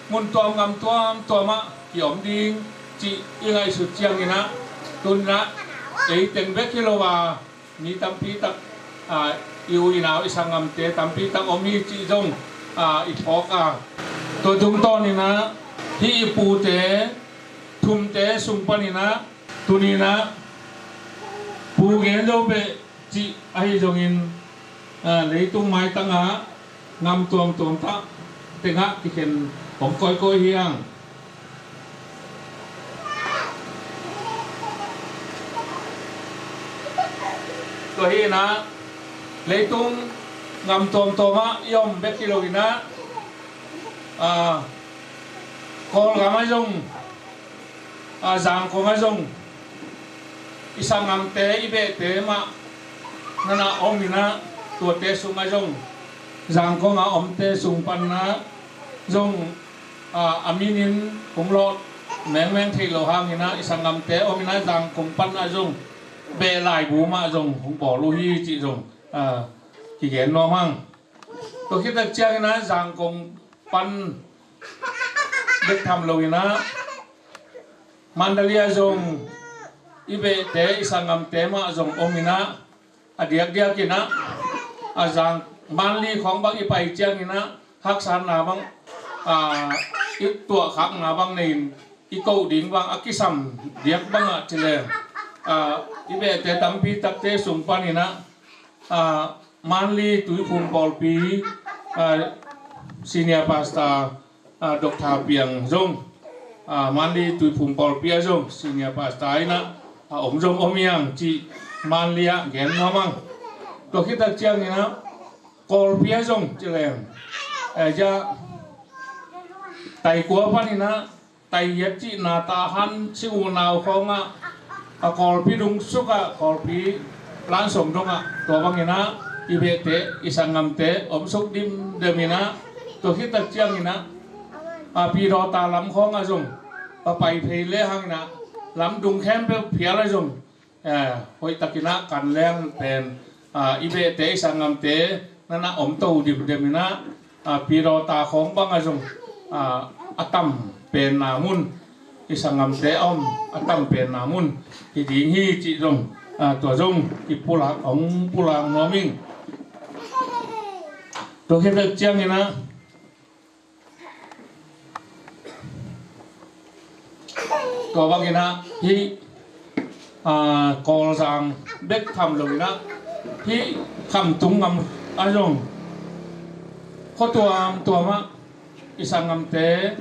mun tuam gam tuamtuam ah kiom ding cih i ngaihsut ciangin a, tuni in a, ei teng bek hi lo a, mi tampi tak, a, i u i nau, i sanggamte tampi tak om hi cih zong, a, i phawk a. Tua tungtawnin a, hih i pute thumte sung panin a, tuni in a, Pu Gen Zo beh cih ahi zongin, a, leitung maitang ah gam tuamtuam tak tengah kikhen hong kawikawi hi hang. Tua hi in a, leitung gam tuamtuam ah i om bek hi lo in a, a, Kawlgam ah zong, a, Zangkong ah zong, i sanggamte, i behte mah na na om in ah, tuate sungah zong, Zangkong a omte sung pan ah zong, a, a minin hong lawh mengmeng theih loh hangin ah, i sanggamte om in ah, Zangkong pan ah zong beh laibu mah zong hong bawl uh hi cih zong, a, kigen nuam hang. Tua khit tak ciangin ah, Zangkong pan bek tham lo in ah, Mandalay ah zong i behte, i sanggamte mah zong om in ah, a diakdiak in ah, a, Zang, Mandalay khawng bang i pai ciangin ah, haksatna bang, a, i tuahkhakna bang nei in, i koh ding bang a kisam diak bang ah ci leng, a, i behte tampi takte sung pan in ah, a, Mandalay Tuiphum pawlpi, a, Senior Pastor, a, Doctor Piang zong, a, Mandalay Tuiphum pawlpi ah zong Senior Pastor in ah, a, om zong om hi hang cih Mandalay ah gen nuam hang. Tua khit tak ciangin ah, Kawlpi ah zong ci leng, a, ya, Taikua pan in ah, Taihiat cihna, Tahan cih unau khawng ah, a, Kawlpi dungsuk ah, Kawlpi lansong dong ah, tua bang in ah i behte, i sanggamte om suk dimdem in ah, tua khit tak ciangin ah, a, Pidawta lam khawng ah zong, a, pai phei le hang in ah, lam dung khempeuh phial ah zong, eh, hoih takin ah kan leng pen, ah, i behte, i sanggamte na na om to dimdem in ah, ah, Pidawta khawng bang ah zong, ah, a tam penna mun, i sanggamte a om a tam penna mun hi ding hi cih zong, ah, tua zong i pulak, hong pulak nuam ing. Tua khit tak ciangin ah, tua bang in ah, hih, a, Kawlzang bek tham lo in ah, hih Khamtung ngam ah zong, khua tuamtuam ah i sanggamte,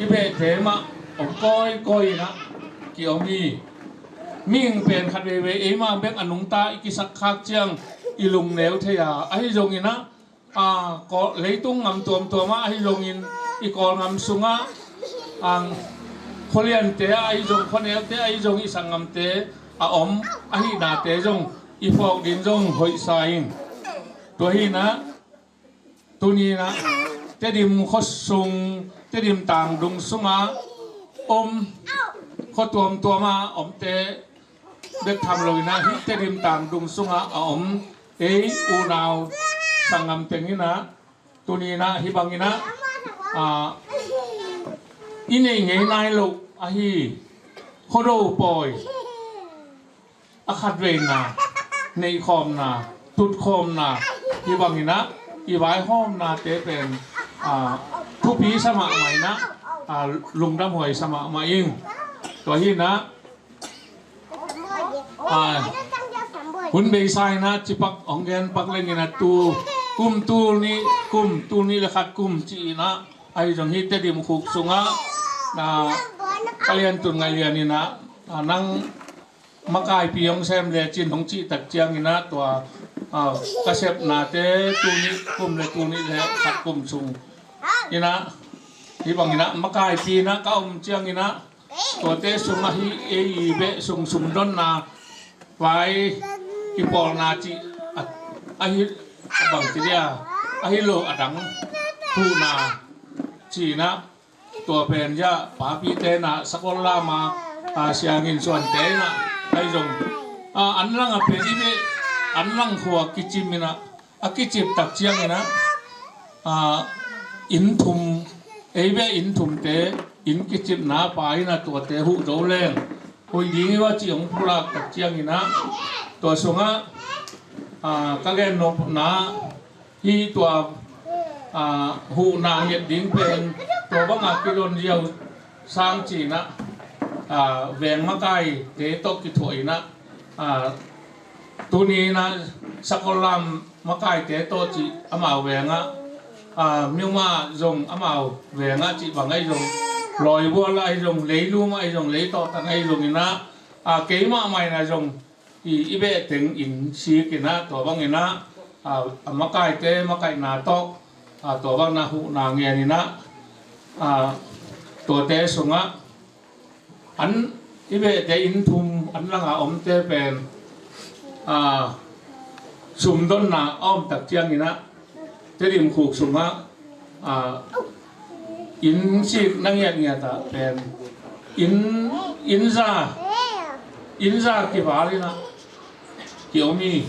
i behte mah om kawikawi in ah ki-om hi. Mihing pen khat veivei eimah bek a nungta i kisakkhak ciang i lungneu thei a, ahi zongin ah, a, Kawl, leitung ngam tuamtuam ah ahi zongin, i Kawl ngam sungah, a, khualiante ah ahi zong, khuaneute ah ahi zong, i sanggamte a om ahihnate zong i phawk ding zong hoihsa ing. Tua hi in ah, tuni in ah, Tedim khuasung, Tedim tangdung sungah om, khua tuamtuam ah omte bek tham lo in ah, hih Tedim tangdung sungah a om ei unau sanggam teng in ah, tuni in ah hih bang in ah, a, i neih ngei nai loh ahi Khuado pawi a khatveina, neihkhawmna, tutkhawmna, hih bang in ah i vaihawmnate pen, a, thupi sa mahmah in ah, a, lungdamhuai sa mahmah ing. Tua hi in ah, a, hun beisa in ah cipak hong gen pak leng in ah, tu kum, tul nih kum, tul nih le khat kum ci in ah, ahi zong hih Tedim khuk sungah, a, ka lian tun ngai lian in ah, a, nang makaipi hong sem lecin hong cih tak ciangin ah, tua, a, ka sepnate tul nih kum le tul nih le khat kum sung in ah, hih bang in ah makaipi in ah ka om ciangin ah, tuate sungah hih ei i beh sung sumdonna, vai kipawlna cih, a, ahi bang ci dia, ahi lo a dang huhna ci in ah, tua pen ya, papite in ah, sakol lam a, a, sianginn suante in ah, ahi zong, a, an lang a pen i beh, an lang khua kicim in ah, a kicip tak ciangin ah, a, inn thum, ei beh inn thumte, inn kicipna pa in ah tuate huh zo leng hoih ding hi ua cih hong pulak tak ciangin ah, tua sungah, a, ka gen nopna, hih tua, a, huhna nget ding pen tua bang a kidon ziau sang ci in ah, a, veng makaite tawh kithuah in ah, a, tuni in ah sakol lam makaite tawh cih amau veng ah, a, Myanmar zong amau veng ah cih bang ahi zong, Lawibual ah ahi zong, Leilum ah ahi zong, Leitawhtan ah ahi zong in ah, a, keimah mah in ah zong i, i beh teng inn sik in ah, tua bang in ah, a, a makaite makaihna tawh, a, tua bang in ah huhna ngen in ah, a, tuate sungah an i behte inn thum an langah omte pen, a, sumdonna a om tak ciangin ah, Tedim khuk sungah, a, inn sik na ngiatngiat ah pen inn, inn za, inn za kival in ah ki-om hi.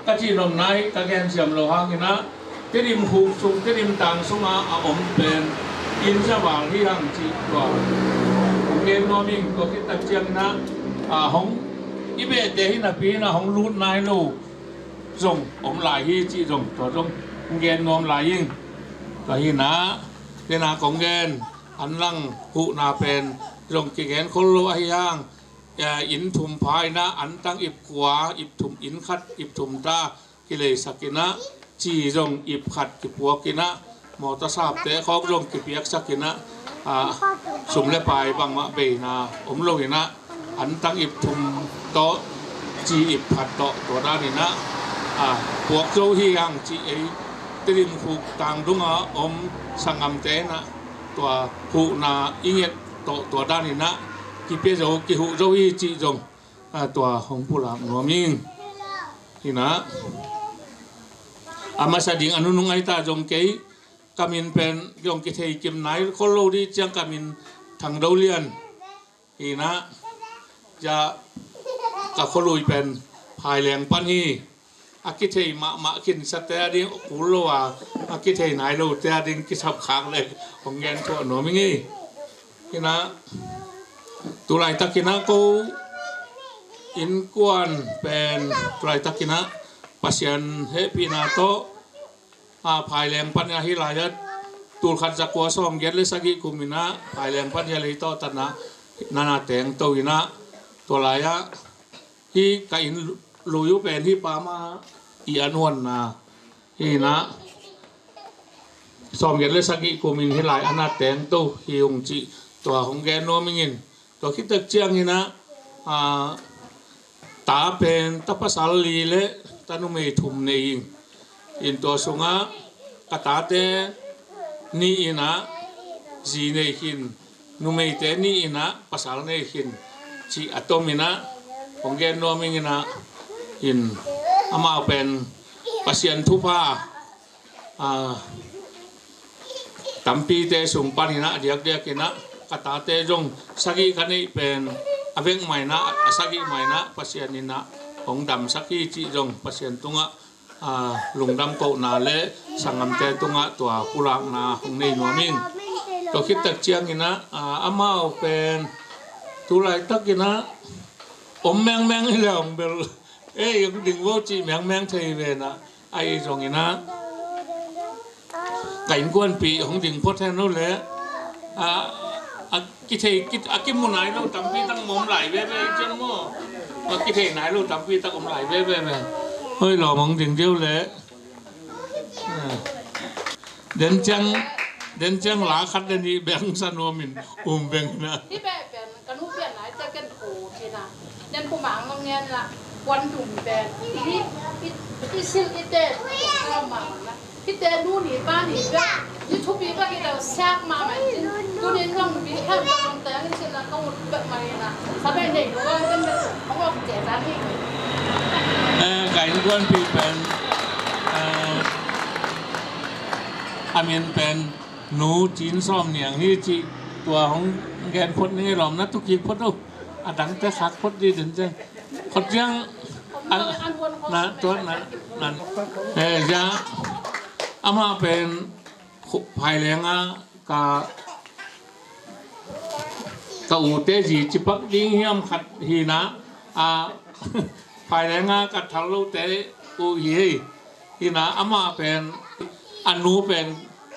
Ka cih nopna hi, ka gensiam loh hangin ah, Tedim khuk sung, Tedim tang sungah a om pen inn za val hi hang cih tua hong gen nuam ing. Tua khit tak ciangin ah, a, hong, i behte hi napi in ah hong lut nai lo zong om lai hi cih zong, tua zong hong gen nuam lai ing. Tua hi in ah, tua in ah kong gen an lang huhna pen zong kigen khol lo ahi hang, a, inn thum pha in ah, antang ip kua, ip thum inn khat, ip thum ta kileisak in ah, ci zong ip khat kipuak in ah, mawtaw sapte khawng zong kipiaksak in ah, a, sum le pai bangmah beina om lo in ah, antang ip thum tawh, ci ip khat tawh, tua dan in ah, a, puak zo hi hang cih ei Tedim khuk tang dungah om sanggamte in ah, tua huhna i nget tawh, tua dan in ah kipia zo, kihuh zo hi cih zong, a, tua hong pulak nuam ing. Hi in ah, a masa ding a nunung ahi ta zong kei, ka min pen zong kithei kim nai khol lo ding ciang ka min Thang Do Lian hi in ah, tua ka khualui pen Phai Leng pan hi. A kithei mahmah khinsate a ding kul lo a, a kithei nai lote a ding kisap khak le hong gen thuah nuam ing ei. Hi in ah, tu laitak in ah ko innkuan pen tu laitak in ah Pasian hehpihna tawh, a, Phai Leng pan a hi lai ah, tul khat za kua sawm giat le sagih kum in ah Phai Leng pan hi a, lei tawh tan ah na na teng to in ah, tua lai ah hih ka inn lui uh pen hih pa mah i an huanna hi in ah, sawm giat le sagih kum in hih lai an a teng to hi ung cih tua hong gen nuam ing in. Tua khit tak ciangin ah, a, ta pen ta pasal li le ta numei thum nei ing. In tua sungah ka tate nih in ah zi nei khin, numeite nih in ah pasal nei khin cih a tom in ah hong gen nuam ing in ah, in amau pen Pasian thupha, a, tampite sung pan in ah diakdiak in ah ka tate zong sagih ka neih pen a vek mah in ah, a sagih mah in ah Pasian in ah hong damsak hi cih zong Pasian tungah, a, lungdam kohna le sanggamte tungah tua pulakna hong nei nuam ing. Tua khit tak ciangin ah, a, amau pen tu laitak in ah om mengmeng hi le hong bel, ei, hong ding vo cih mengmeng thei ve in ah, ahi zongin ah ka innkuanpih hong ding phot hen lo le, a, a kithei, a kimu nai lo tampi tak om lai veve ciang maw. A kithei nai lo tampi tak om lai veve ve. Hoi lawm hong ding deuh le. A. Den ciang, den ciang la khat le nih beng sa nuam in um beng in ah. Hih beh pen ka nu pian nai te ken ko cina. Den pu mang nong ngen la. Kuan dum pen. Hih, hih, hih sil i te. Ka mang na. Hihte nu ni pa ni bek, ni thupi bek hi lo, siak mahmah in cin. Tunin zong bi hem ka zong teng in cin la ka ut bek mah hi na. Sa bek nei lo a, kan bek hong om te ta ni. Eh, ka innkuanpih pen, eh, a min pen Nu Cin Sawm Niang hi cih tua hong gen phot ning ei lawm na, tu kik phot uh. A dangte khak phot dih den ciang. Khot ciang, a, na, tua, na, na, eh, ya, amah pen, khu-, Phai Leng a ka, ka ute zi cipak ding hiam khat hi na, a, Phai Leng a ka thal lote uh hi, hi na, amah pen, a nu pen,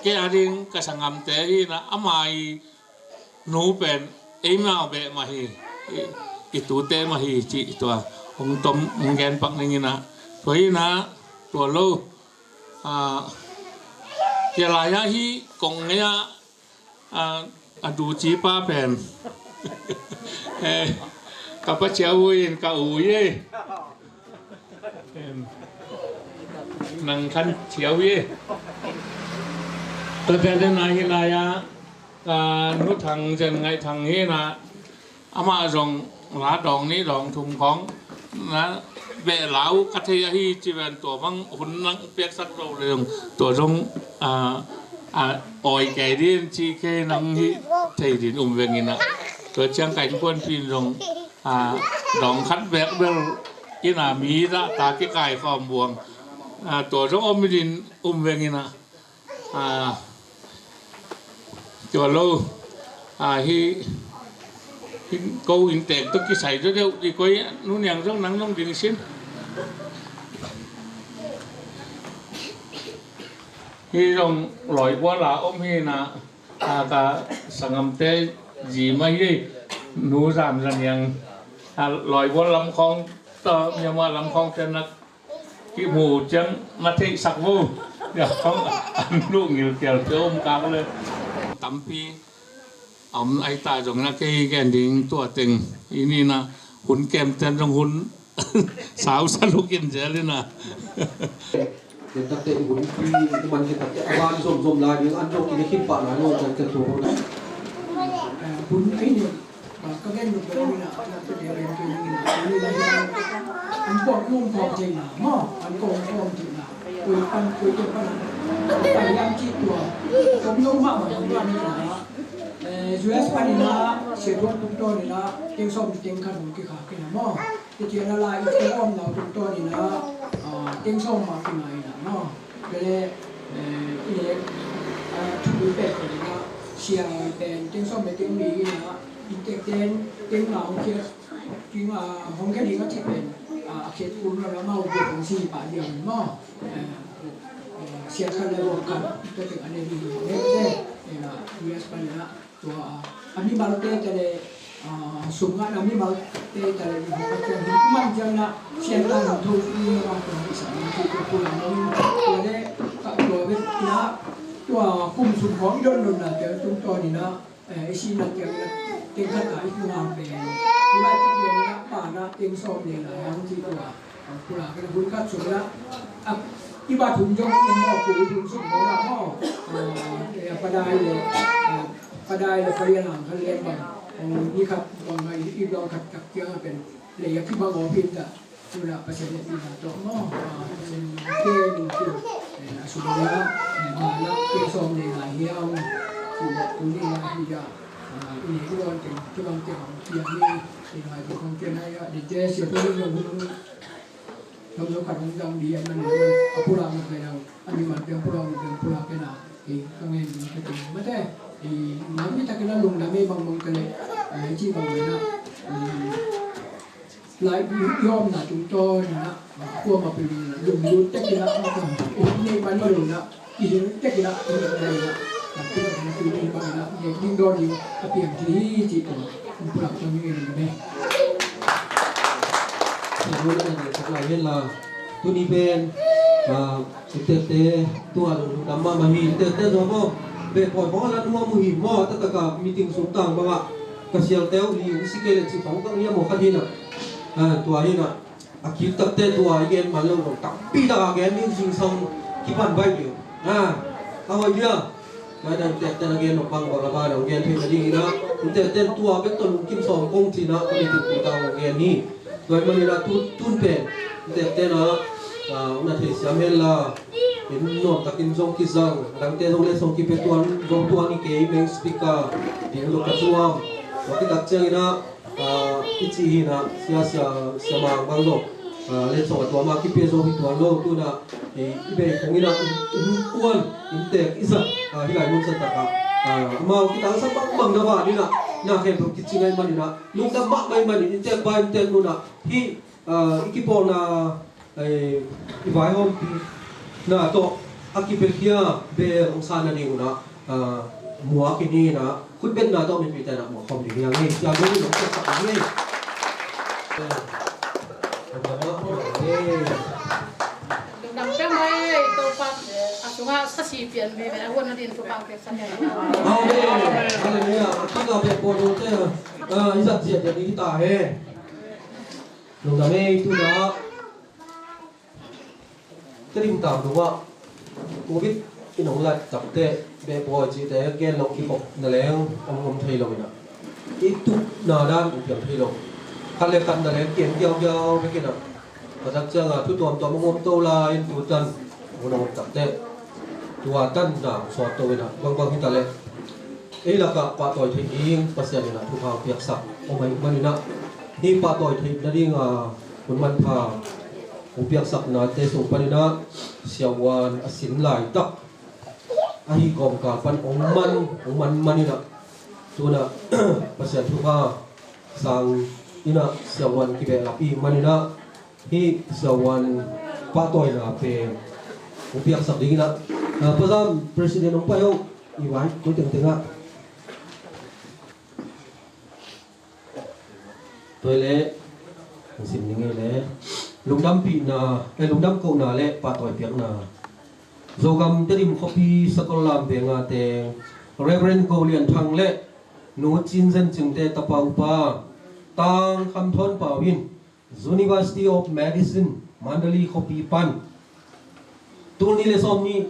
kei a ding ka sanggamte hi na, amah i, nu pen eimau beh mah hi, i, i tute mah hi cih tua hong tom, hong gen pak ning in ah, tua hi in ah, tua lo, ah, tua lai ah hih kong ngei ah, ah, a duci pa pen, eh, ka pa Ciau in ka u hi. Em, nang khan thiau hi. Tua te te na hi lai ah, ah, Nu Thang Zen Ngaih Thang hi na, Amah zong la dawng nih dawng thum khawng na beh la uh ka thei ahi ci ven, tua bang hun nang piaksak lo le zong tua zong a, a, awi kei din ci kei nang hi thei din um veng ina, tua ciang ka innkuanpih in zong a, dawng khat bek bel ina mi zahta kikai khawm buang a, tua zong om din um veng ina. A, tua lo a, hi, hi ko inntek tawh kisai deuhdeuh i koi, Nu Niang zong nang nong ding sin. Hi zong lawibual a om hi na, a, ka sangamte zi mah hi, Nu Zam Za Niang a, lawibual lam khawng tawh Myanmar lam khawng te na kimu ciang na theihsak vo. Tua khawng an luh ngilkial te om kak le. Tampi a om ai ta zong na kei gen ding tua teng i ni na hun kem ten zong hun sausa lukin zel ina. Ken takte i hun pi i man ken takte a ban zomzom lai ding an zong kine khit pah lai lo kan ken tua hun. Hun ai ni. Ka gen nuk ka ina, na ka dia ben ka ina, ina, ina, an pawt nung pawt theihna maw, an kawm kawm theihna, koi pan, koi te pan, pan yang ci tua, kawm lo mah mah, kawm lo mah. Eh, U S pan ina, Sia Thuam tungtawn ina, teng sawm teng khat hong kikhak ina maw. Tua ciang a la i kawm nau tungtawn ina, ah, teng sawm mah kinga ina maw. Kei le, eh, i le, ah, thu pen pen ina, sia pen teng sawm le teng li ina, i tek ten, teng nga hong khia, teng nga hong khia ding a cih pen, ah, a khiat kul lo na mau bu hong si pa diam maw. Eh, eh, sia khat le bu khat, i tek a ne ding hong ne te, ina, U S pan ina, Tua, a, a mimalte ta le, a, sum ngahna mimalte ta le, i hong ka ciang hi, man ciang na, sian ta nang tho, i ma tua hi sa, nang tho tua pula nang, tua le, ka tua bek na, tua kum sum khawng i don don na, tua tung tua ni na, eh, i si na ciang na, teng khat a i kum ang pen, tua i tek na, pa na, teng sawm le na, nang ci tua. Pula ka hun khat sung la, a, i ba thum jong i maw, pu i thum sung maw la maw. A, eh, padai le, a, padai le parian ang khat le bang. Ong ni khat bang ngai i dong khat khat kiang a pen. Le ya ki bang ong pin ta. Pula Pasian le pin ta to maw. A, Pasian le pin ta. Eh, a sung la, eh, ba la, ke som le la hiang. Pula tu ni la hi ya. A, i ni i ron teng, ki bang teng ong kiang ni. I ngai tu kong kiang na ya. Di te sia tu ni ong hun. Thong zo khat hong zang di a man a pulak na pen a, a mimal pen pulak na pen pulak pen a, i ka ngen ding ka ting mate, i nam i takin a lungdam i bang bang ka le, a, i ci bang pen a, i, lai i, i omna tungtawn a, a kuamah pen a, lunglut takin a, a, i, i, i, i, i, i, Kihing tek in ah, kihing tek in ah, kihing tek in ah, kihing tek in ah, nek ding dawn ding a piang thei hi cih tawh, in pulak tawh ni ngei ni ngei. Sia Lut in a nek sak lai hen la, tuni pen, ah, innteekte tua lungdam mahmah hi, innteekte zong maw, beh pawi khawng a la nuam uh hi maw, taktak a meeting sung tang bangah, ka sialte uh li uh si kei leh cih khawng tang hiam maw khat hi na, ah, tua hi na. A kik takte tua i gen man lo lo, tampi tak a gen ding zingsang kipan baih ding. A, a hoih dia. Tua hi na innteekte na gen nop bang bang a ban a hong gen thei nading in ah, innteekte tua bek tawh lungkim sawm kong ci in ah, ka meeting tung tang hong gen hi. Tua ahih manin ah tu, tun pen innteekte na, a, hong na thei siam hen la, in nuam takin zong kizang, dangte zong letsong kipia tuan, zong tuan hi kei, main speaker ding zong ka zuam. Tua khit tak ciangin ah, ah, i cih hi na, sia, sia, sia Mang bang zong, ah, letsong a tua mah kipia zo hi tuan lo, tu na, i, i bei kong in ah, in, innkuan, innteek i zat, ah, hih lai mun zat tak ah, ah, amau kitangsap bangbang na van in ah, na khempeuh kici ngei man in ah, lungdam mahmah ih man in, innteek pa innteek nu na, hih, ah, i kipawlna, eh, i vaihawmpihna tawh a kipiakhia bel hong san nading un ah, ah, muak i ni in ah, khutbetna tawh mipite in ah muak khawm ding hi hang hi. Sia Lut in hong piaksak ding hi. Eh, lungdam mahmah hi. Lungdam pia mai, Topa a sungah sasi pian veve a huan nadin Topa hong piaksak hi. Amen. Halleluiah. A kik a beh pawi dongte, ah, i zat ziat ding hi ta hen. Lungdam hi, tu na. Tedim tang dongah Covid in hong lat takteh beh pawi cihte gen lo kikhop na leng om, om thei lo in ah. i tupna dan i piang thei lo. Khat le khat na leng kiang kiaukiau bek in ah, a tak ciang a thu tuamtuam a ngom to lai in tu tan hun a ngom tak teh tua tan na sawt to in ah bangbang hi ta leh ei lakah pahtawi theih ding Pasian in ah thupha piaksak om ahih manin ah, hih pahtawi theih nading a hun manpha hong piaksaknate sung panin ah siavuan a sin laitak ahi kawmkal pan hong man, hong man manin ah, tu-in ah Pasian thupha sang in ah siavuan kibehlap i hih manin ah, hih siavuan pahtawina pen hong piaksak ding in ah, ah, Pa Zam President hong pai o, i vai koi tengteng ah. Tua hi leh hong sim ding hi leh lungdampihna, eh, lungdam kohna le pahtawi piakna. Zogam Tedim khuapi Sakollam Venga teng Reverend Go Lian Thang le Nu Cin Zen Cingte tapa upa Tang Kham Thawn Pau in University of Medicine Mandalay khuapi pan tul nih le sawm nih,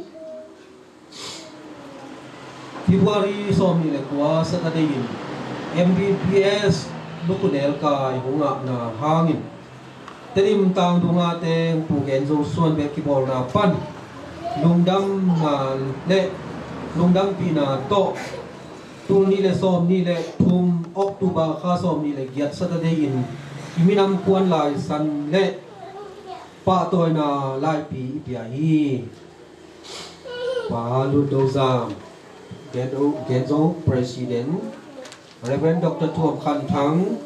February sawm nih le kua Saturday in M B B S lukhunel kai hong ngahna hangin Tedim tangdunga teng Pu Gen Zo Suan bek kibawlna pan lungdamna le lungdampihna tawh tul nih le sawm nih le thum October kha sawm nih le giat Saturday in i minam kuan laisan le pahtawina laipi i pia hi. Pa Lun Do Zam, Gen Zo, Gen Zo President, Reverend Doctor Thuam Khan Thang,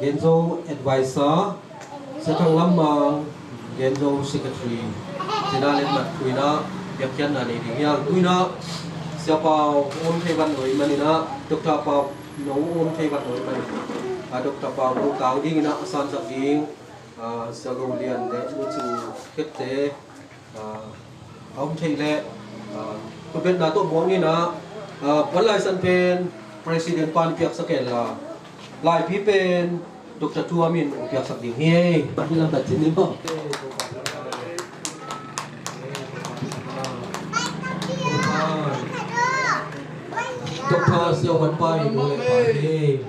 Gen Zo Advisor, Sia Thang Lam Mang, Gen Zo Secretary, cina le mat tuina biakhiatna nei ding hiang. Tuina Sia Pau om thei vat lo i manin ah, Doctor Pau no om thei vat lo i manin ah, Doctor Pau no kau dingin ah a sansak ding, ah, Sia Go Lian le Nu Cin Khette, ah, a om thei leh, ah, khutbetna tawh buang in ah, ah, pan laisan pen President pan piaksak hen la, laipi pen Doctor Thuam in hong piaksak ding hi. Hi lam ta cin ni maw? Doctor Siau Van Pai nu le pa hi.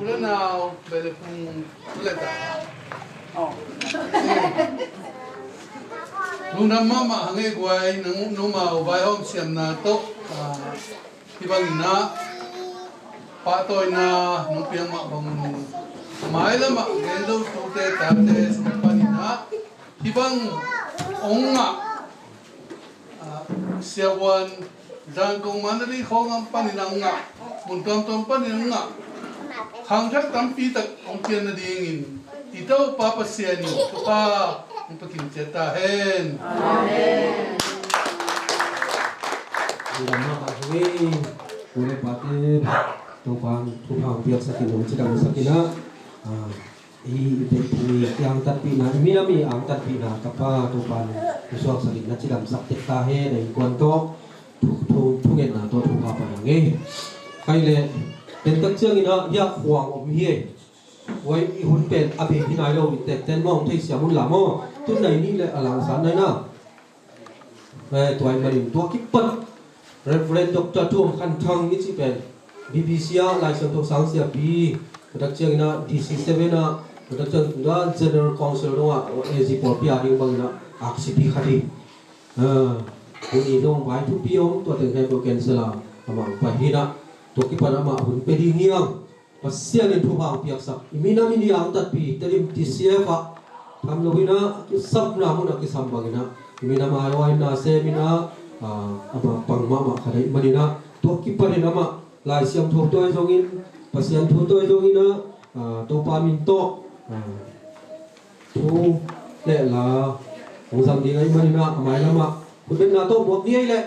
Lungdam mahmah hang ei guai, nang numau vaihawm siamna tawh, ah, hih bangin ah pahtawina nong piak mah bangin, mailamah Gen Zo tute tate sung panin ah hih bang hong ngah, ah, siavuan Zangkong Mandalay khawngam panin a ngah, mun tuamtuam panin a ngah, khangthak tampi tak hong pian nadingin i Topa Pasian in thupha hong pia kim ciat ta hen. Amen. Pu le pate, Topa in thupha hong piaksak in, hong cidamsak in ah, ah, i, i pehpui, i angtanpihna, i minam i angtanpihna tapa Topa in hong suaksak in na cidamsak tek ta hen. Na innkuan tawh thu, thu, thungetna tawh thupha pia ing ei. Khai le, pen tak ciangin ah hiah khuang om hi ei. Tua i hun pen a bei hi nai lo, i tekten mawng thei siam un la maw. Tun nai nih le a langsan nai na. Eh, tua ahih manin tua kipat Reverend Doctor Thuam Khan Thang i cih pen B B C ah Lai Siangtho sang siapi, tua tak ciangin ah D C seven ah, tua tak ciangin ah General Council dongah A G pawlpi a ding bangin ah aksipi khat hi. Ah, tuni zong vai thupi om, tua teng khempeuh cancel a, amah hong pai hi na. Tua kipan amah hun pia ding hi hang. Pasian in thupha hong piaksak, i minam in i angtanpih Tedim T C F ah tham lo hi na, a kisapna mun a kisam bangin ah i minam a, a sem in ah, ah, amah pang mahmah khat ahih manin ah, tua kipanin amah Lai Siangtho tawh ahi zongin, Pasian thu tawh ahi zongin ah, ah, Topa min tawh, ah, thu le la hong zang ding ahih manin ah, a mailam ah khutbetna tawh buak ni ei leh.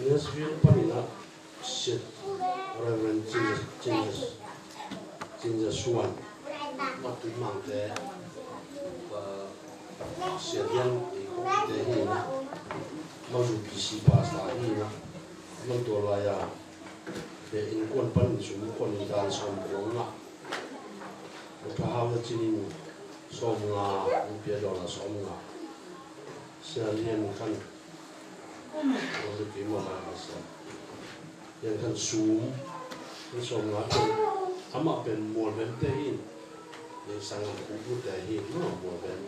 Nashville panin ah Sia Reverend Cin Za, Cin Za, Cin Za Suan, Matu Mangte, ah, Sia Lian, i khawmte hi na, Matu P C Pastor hi na, Matu lai a, Sia innkuan panin sum kuan in dan sawm kua ngah. Sia Hau Za Cin in sawm nga, Sia Pia Dawn a sawm nga. Sia Lian Khan, Sia Pia Dawn a sawm. Piangthar Sum, sawmnga pen, amah pen Mualvente hi in, sangam khukbute hi in, no, Mualvem,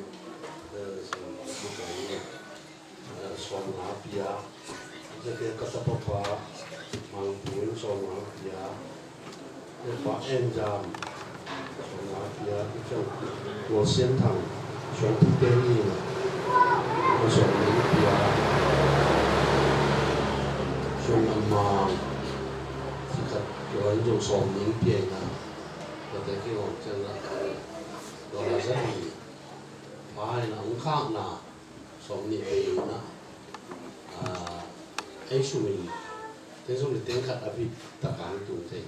sangam khukbute hi in, sawmnga pia. Ka tapa pa Mangpui in sawmnga pia. Ka pa Enjam sawmnga pia. Ka chang Tual Sian Thang, Suang Pu Teng in, sawmnga pia. Suang Amang, si khat tua in zong sawmnga pia in a. Ka te ki hong chang a, tua la sa hi. Pa in a hong khakna sawmnih vei in a, ei sum in teng sawmnih teng khat a bit tak a hong tung thei.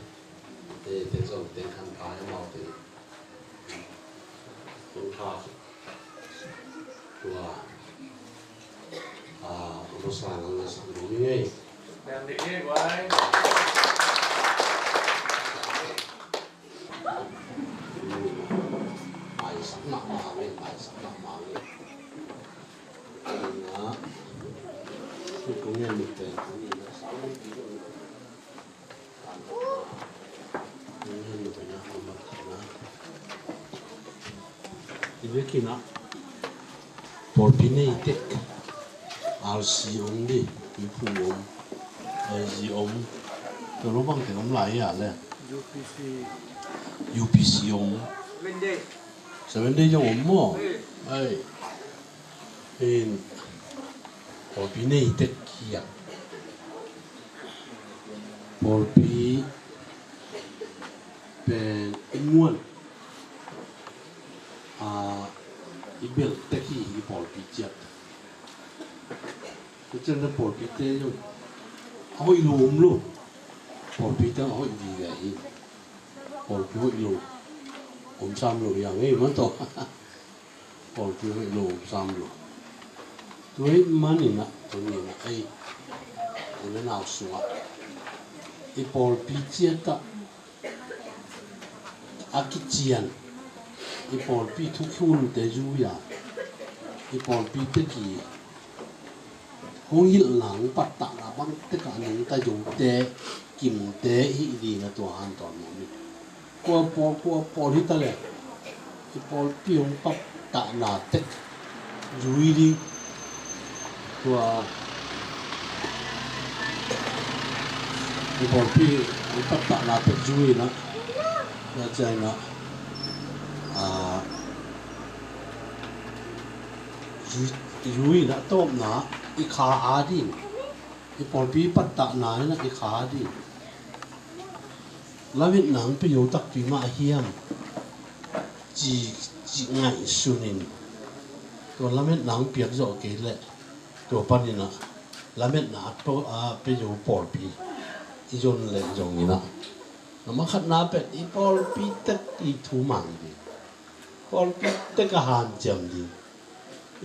Teng sawmnih teng khat pa in amau teng hong tha tua a masa nang na sak ding hi ngei. Maisak mahmah ngei, maisak mahmah ngei. Ina, kung ngen mite, kung ngen mite, kung ngen mite, i biakinn ah pawlpi nei tek, R C om ding, i phu om, I G om, tawh lo bang teng om lai a le. U P C. U P C om. Seven Day. Seven Day zong om maw? Ei. In pawlpi nei tek hi a. Pawlpi pen i muan a, i belh tek hi, i pawlpi ciat. Tua ciang na pawlpite zong a hoih lo om lo. Pawlpite a hoih vive hi. Pawlpi hoih lo om sam lo hi a ngei man tawh. Pawlpi hoih lo om sam lo. Tua ahih manin ah, tua ni in ah ei, u le nau sungah i pawlpi ciat ah a kician, i pawlpi thukhunte zui a, i pawlpi tek i hong hilhna, hong pattahna bang tek a nungta zote, kimte i hih ding a tua hanthawn nuam hi. Kua pawl, kua pawl hi ta leh i pawlpi hong pattahna tek zui ding. Tua i pawlpi hong pattahna tek zui in ah, tua ciang in ah, a, zui, zui in ah tawpna i kha a ding. I pawlpi pattahna in ah i kha a ding. Lametna hong pia zo takpi mah hiam ci, ci ngaihsun in, tua lametna hong piak zawh kei leh tua panin ah lametna a to, a pia zo pawlpi i zon leh zong in ah, a masa khatna pen i pawlpi tek i thu mang ding, pawlpi tek a hanciam ding,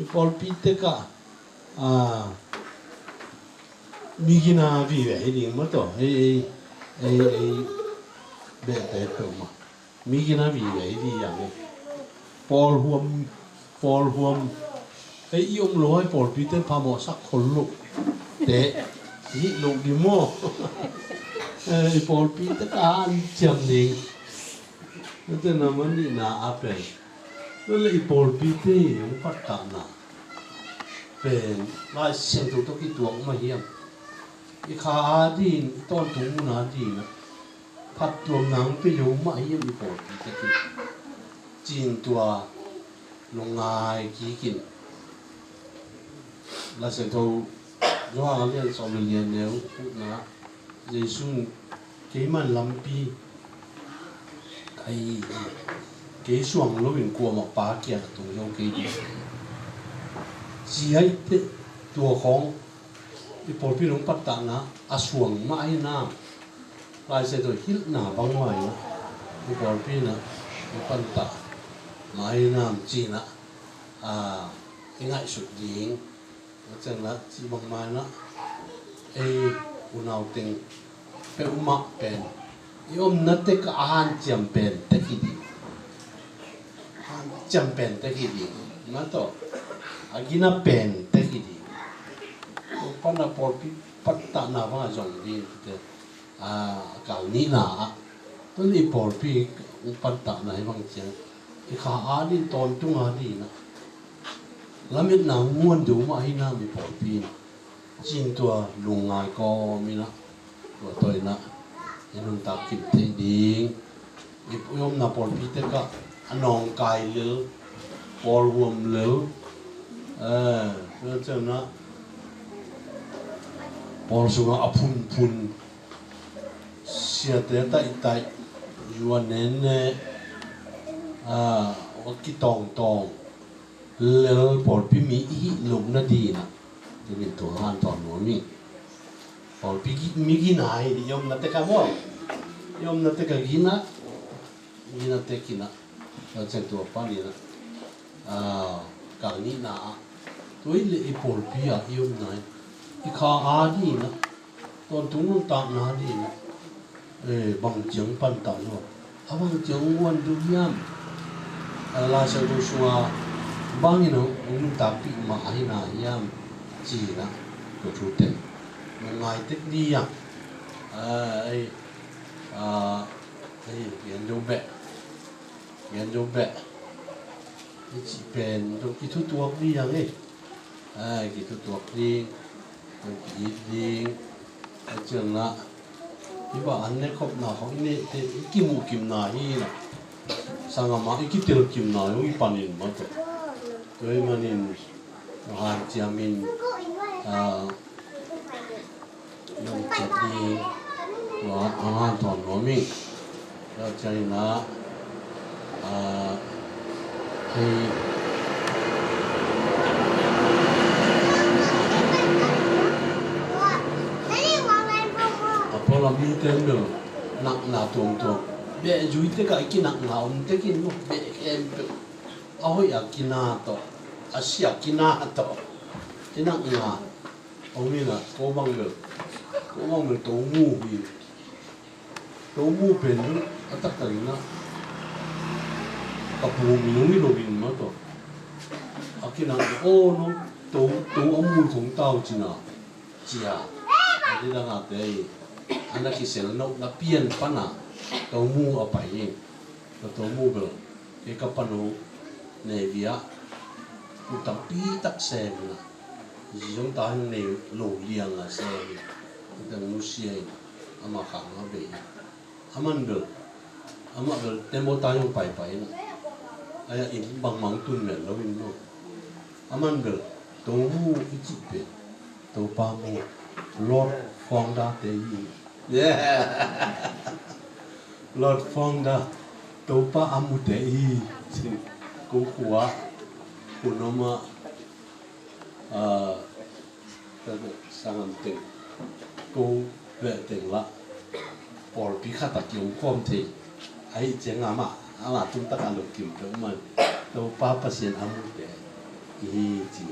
i pawlpi tek a, a, mi gina vive hi ding mah tawh. Ei, ei, ei, ei, behte peuhmah mi gina vive hi ding a. Pawl huam, pawl huam. Ei, i om lo a i pawlpite phamawhsak khol loh te i hih loh ding maw? Ei, i pawlpite ka hanciam ding. Tua na man nihna a pen, tua leh i pawlpite hong pattahna pen Lai Siangtho tawh kituak mah hiam? I kha a ding, i tawntung mun a ding ah phattuamna hong pia zo mah hiam i pawlpite? Ci-in tua lungngai kik in. Lai Siangtho Johan a lian sawm le li a neu gukna, Jesu in, "Keimah in lampi ahi hi. Kei suang loin kuamah Pa kiangah tung zo kei ding," ci ahih teh, tua khawng i pawlpi hong pattahna a suang mah ahi nam? Lai Siangtho hilhna bang mah in ah i pawlpi in ah hong pattah mah ahi nam ci-in ah, a, i ngaihsut ding. Tua ciang lah cih bangmah in ah, ei, unau teng peuhmah pen i omna tek ah a hanciam pen tek hi ding. Hanciam pen tek hi ding. Mah tawh a gina pen tek hi ding. Tua pan a pawlpi pattahna bang a zong ding te. A, kal nihna ah, tuni pawlpi hong pantahna hi bang ciang, i kha a ding, tawntung a ding ah, lametna muan deuh mah hi nam i pawlpi in, cin tua lungngai kawm in ah, tua tawh in ah i nuntak kim thei ding. I omna pawlpi tek ah a nawngkai lel, pawl huam lel, eh, tua ciang ah pawl sungah a phunphun, siate taihtaih, zu a nenne, ah, a kitawngtawng lel pawlpi mi i hih loh nading ah, tuni tua hanthawn nuam ing. Pawlpi gi-, mi gina hi, i omna tek ah maw. I omna tek ah gina, gina tek in ah, tua ciang tua panin ah, ah, kal nihna ah, tua hi leh i pawlpi ah i omna hi, i kha a ding ah, tawntung nuntakna ding ah, eh, bang ciang pantah lo, a bang ciang muan deuh hiam? A, Lai Siangtho sunga bangin hong, hong nuntakpih mah ahi na hiam? Ci-in ah tua thu teng lungngai tek ding a, a, ei, a, ei, gen deuh beh, gen deuh beh i cih pen zong kithutuak ding a, ei. Ai, kithutuak ding, tua ki-it ding, a ciang ah, i bah an ne khopna khawng i neihte, i kimuh kimna hi na, sanggam ah i kitel kimna hi, i panin mah tawh. Tua ahih manin, hanciam in, ah, Nong ciat ding tua a hanthawn nuam ing. Tua ciangin ah, ah, hei, a pawl a mite in bel nakna tuamtuam, beh zui tek ah i kinakna om tek in maw, beh khempeuh, a hoih a kina tawh, a sia kina tawh i nakna om in ah, ko bang bel, ko bang bel tomu hi. Tomu pen a taktak in ah ka pu minung hi lo in mah tawh, a kinak, aw no, to, to a mu thong tau cin ah, ci a, a nidang a te hi. A na kisel nop na pian pan a tomu a pai hi. Ka tomu bel, kei ka panu Navy ah, kum tampi tak sem in ah, zi zong ta hong nei lo liang a sem in, tua teng nusia in, amah khang a bei in. Aman bel, amah bel tembaw ta hong paipai in ah, ai-ah inn bangmah tun mel lo in maw. Aman bel, tomu i cih pen, Topa mu, Lord Founder te hi. Yeah. Lord Founder, Topa a mute hi. Ko khua, ko noma, ah, sanggam teng, ko beh teng lah, pawlpi khat a kiom khawm thei. Ahi ciang amah, amah tung tak a lungkim peuhmah, Topa Pasian a mute hi ci.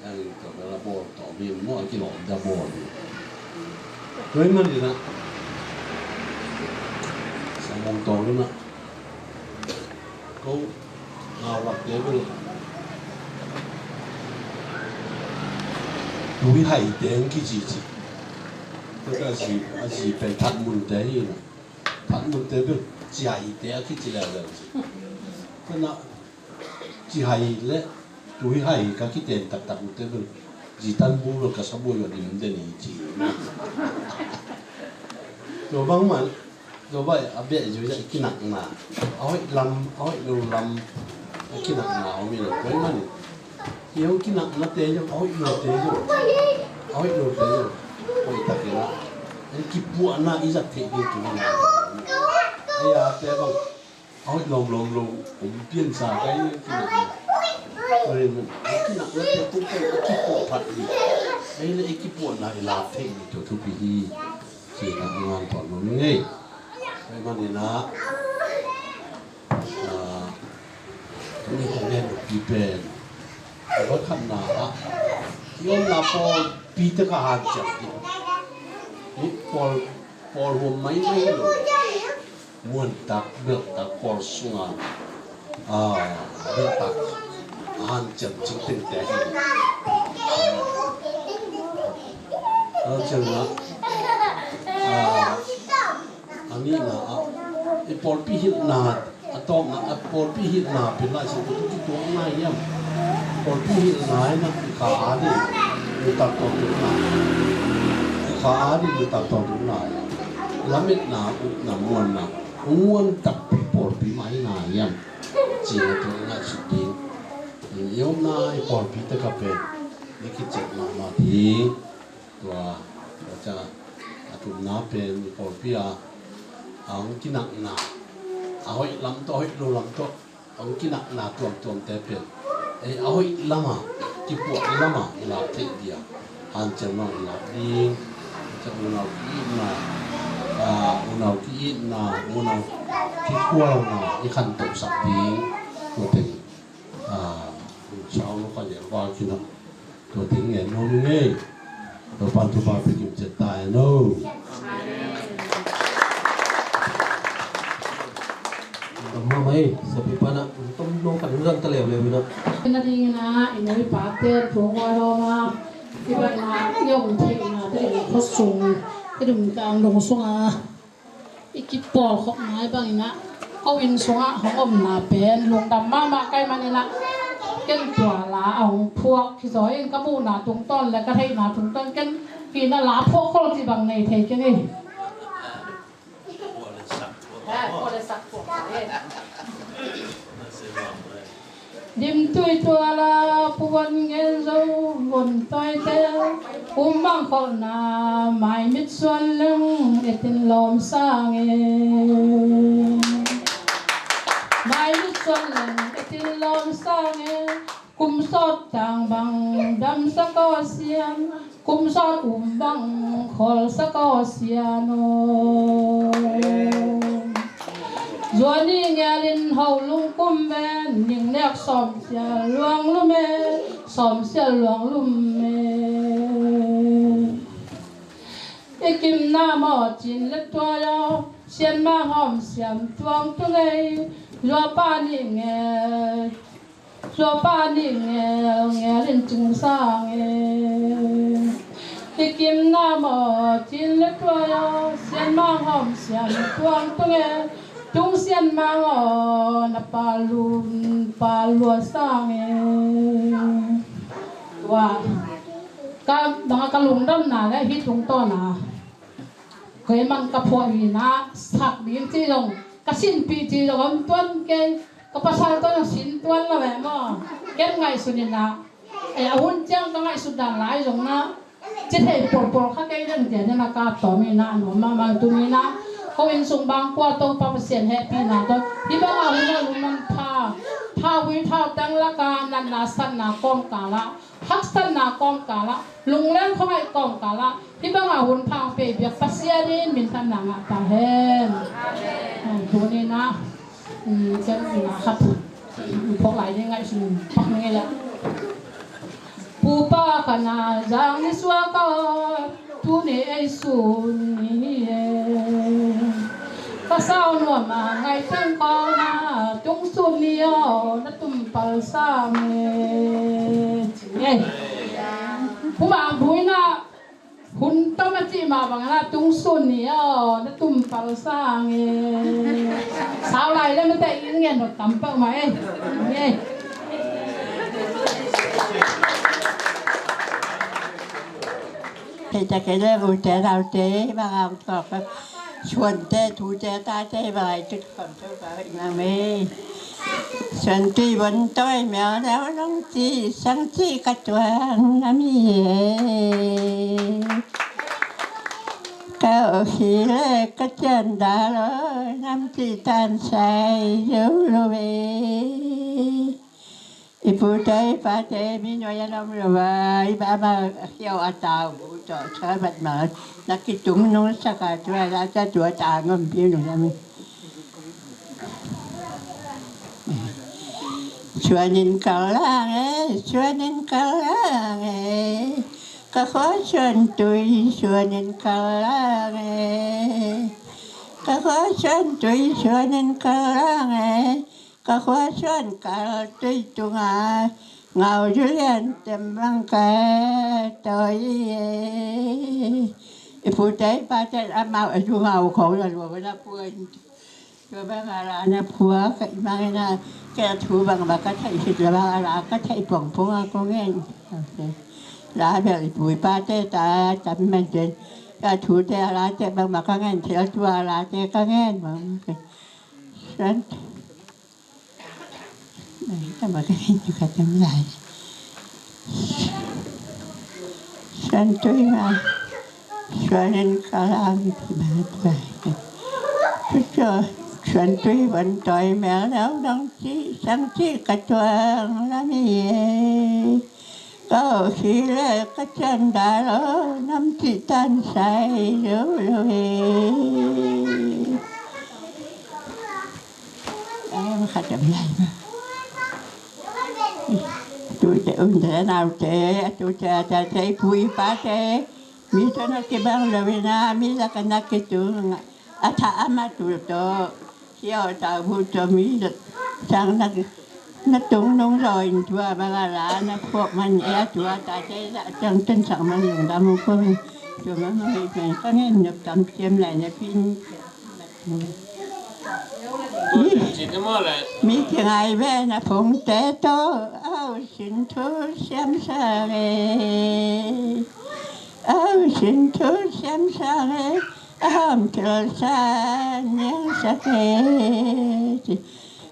Ang tua bel a bawl tawm hi maw, a kilawm da bawl hi. Tua ahih manin ah, Sia Mung Tawng in ah, ko ngau lakte bel, Tuihaite ang kici ci. Tua a zi, a zi pen Phatmunte hi na. Phatmunte bel Cihaite a kici leuleu ci. Tua na Cihai le Tuihai ka kiten taktak uh te bel, Zi Tan Bu bel ka sabuai uh a dim den hi ci. Tua bangmah, tua bang a beh zui a kinakna, a hoih lam, a hoih lo lam, a kinakna om hi lo. Tua ahih manin, i hong kinaknate zong, a hoih lote zong, a hoih lote zong, hoih takin ah, a kipuahna i zat theih ding tu hi. Ei a te bang a hoih lawmlawm lo om piansa ka hi, kinakna. Tua hi manin, a kinaknate tung pen a kipuah phat hi. Ei le ei kipuahna i lak theih ding tua thupi hi. Ci na a ngan tuan lo ni ngei. Tua ahih manin ah, ah, tuni kong gen noppi pen, a va khatna ah, i omna pawlpi te ka hanciam ding. Hih pawl, pawl huam maimai lo. Muantak, belhtak pawl sunga, ah, belhtak a hanciam cing tengte ahi. Hanciam na, ah, Nihna ah i pawlpi hilhna, a tawpna a pawlpi hilhna pen Lai Siangtho tawh kituak ngai hiam? Pawlpi hilhna in ah i kha a ding nutak tawh tukna, i kha a ding nutak tawh tukna, lametna, upna, muanna, muan takpi pawlpi mah hi ngai hiam? Cih na tawh i ngaihsut ding. I omna i pawlpi takah pen i kicek mahmah ding. Tua, tua ciang a thumna pen i pawlpi a a hong kinakna, a hoih lam tawh a hoih lo lam tawh a hong kinakna tuamtuamte pen ei a hoih lamah, kipuah lamah i lak theih dia hanciam lo i lak ding. Tua ciang unau ki-itna, a, unau ki-itna, unau kikhualna i khantohsak ding. Tua teng, a, sau lo ka liang val kinah. Tua teng ngen nuam ing ei. Topa'n thupha pia kim ciat ta hen aw. Tam mahmah ei, sapipa na tom lo kan zang ta leuleu ina. Na dingin ah i nu i pate thu hua lawm a, i baihna i om theihna te i khuasung, i dumtang dong sungah i kipawlkhopna hi bangin ah ko inn sungah hong omna pen lungdam mahmah ka hih manin ah ken tua la a hong phuak hi zaw in ka muhna tungtawn le ka theihna tungtawn ken pi na la phuak khol cih bang nei thei keng ei. Dimtui tuala puan ngen zo, von toite um bang kholhna, mai mit suan leng etin lawm sang e. Mai mit suan leng etin lawm sang e. Kum sawt tang bang damsak aw sian, kum sawt um bang kholsak aw sian aw. Zuani ngelin ho lungkum ven, ning nek sawmsial luang lum e, sawmsial luang lum e. I kimna maw cin le tuai aw, sian mang hawm siam tuang tung ei, zuapa nih ngel, zuapa nih ngel, ngel in cing sang e. I kimna maw cin le tuai aw, sian mang hawm siam tuang tung e, tung sian mang aw, na pa lun pa lua sang e. Tua ka bang a ka lungdamna le hih tungtawn a Kei man ka phuah hi na, sak ding ci zong, ka sinpih ci zong om tuan kei, ka pasal tawh zong sin tuan lo ve maw. Ken ngaihsun hi na, eh, a hun ciang ka ngaihsut dan lai zong na, ci thei polpol kha kei den tia den a ka tawm hi na, a nuam mahmah tuni na, ko inn sung bang kua Topa Pasian hehpihna tawh, hih bang a hun a lungdam pha, pha hui thau tang lak a, natna satna kawmkal ah, haksatna kawmkal ah lungleng khuangaih kawmkal ah hih bangah hun pha hong pia biak Pasian in minthanna ngah ta hen. Tuni na, um, ken na khat phawk lai ding ngaihsun pak ning ei la. Pupa khat na zang ni suak aw, tuni ei sun ni hi e. Ka sau nuam a ngaih teng kawng na, tung sun ni aw na tum pal sang e. Ci e. Pu Mang Bui na hun tom a cih mah bang na tung sun ni aw na tum pal sang e. Sau lai le mate in ngen dot tam peuh mah e. Nge. Thei ta kei le ute naute bang a hong tawk suante tute tate bang a i tut kham to ka hoih mang e. Suan tui bon tawi mel neu long ci sang ci ka tuang na mi e. Ka ohi le ka cian da lo nam ci tan sai zo lo e. I pute i pate mi nuai a nom lo a, i ba ma hiau a tau bu to sa bat ma na kitung nung sa ka tua la sa tua ta ngom piu nung na mi. Suan in kal lang e, suan in kal lang e, ka khua suan tui suan in kal lang e, ka khua suan tui suan in kal lang e. Ka khua suan kal tui tunga ngau Julian tem bang ka tawi e. I pute i pate amau a zungau khong la lua na pua in. Tua bang a la na pua ka i mang na ka thu bang ba ka thei sit la bang a la ka thei pong pong a ko ngen. La bel i pu i pate ta tam man ten ka thu te a la te bang ba ka ngen thei a tua a la te ka ngen bang. San Tama ka hin ka tam lai. San tui ma. Suan in ka lam ki ma tua. Kucho suan tui van toi mel nau dong ci sang ci ka tuang la mi ye. Ka o si le ka chan da lo nam ci tan sai lo lo ye. Em khat em lai ma. Tute un te nau te, tute a ta te, pui pa te. Mi to na ki bang lo ina, mi la ka na ki tu nga. A ta ama tu to. Ki o ta bu to mi la. Sang na na tung nung lo in tua ba la la na pok man e tua ta te la sang ten sang man lung da mu ko. Tua ma ma mi ka ngen nyop tam kiem lai na pin. Mi kingai ve na phung te to au sin thu siam sa ve. Au sin thu siam sa ve. Am thil sa niang sa ve.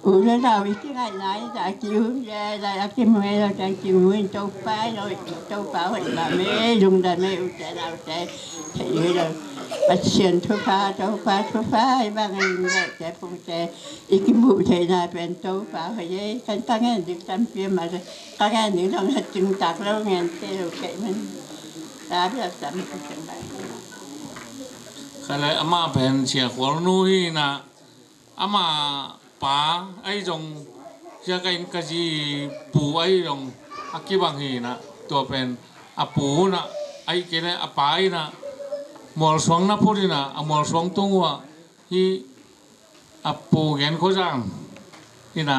U le nau i kingai nai da ki u le da ya ki mu e da ki mu in to pa lo to pa hoi ba me lung da me u te nau te. Pasian thupha, Topa thupha, i bang in le te phung te i kimuh theihna pen Topa hoih ei. Kan ka ngen ding tampi a ma le ka ngen ding zong a cingtak lo ngen te lo kei man. Ta bia tam ki cing bang. Ka le ama pen Sia Khual nu hi na. Ama pa ahi zong, sia ka in ka zi pu ahi zong, a kibang hi na, tua pen a pu na, ahi kei le a pa hi na, mualsuang na phut hi na, a mualsuang tung uh a hi a pu gen khuazang hi na,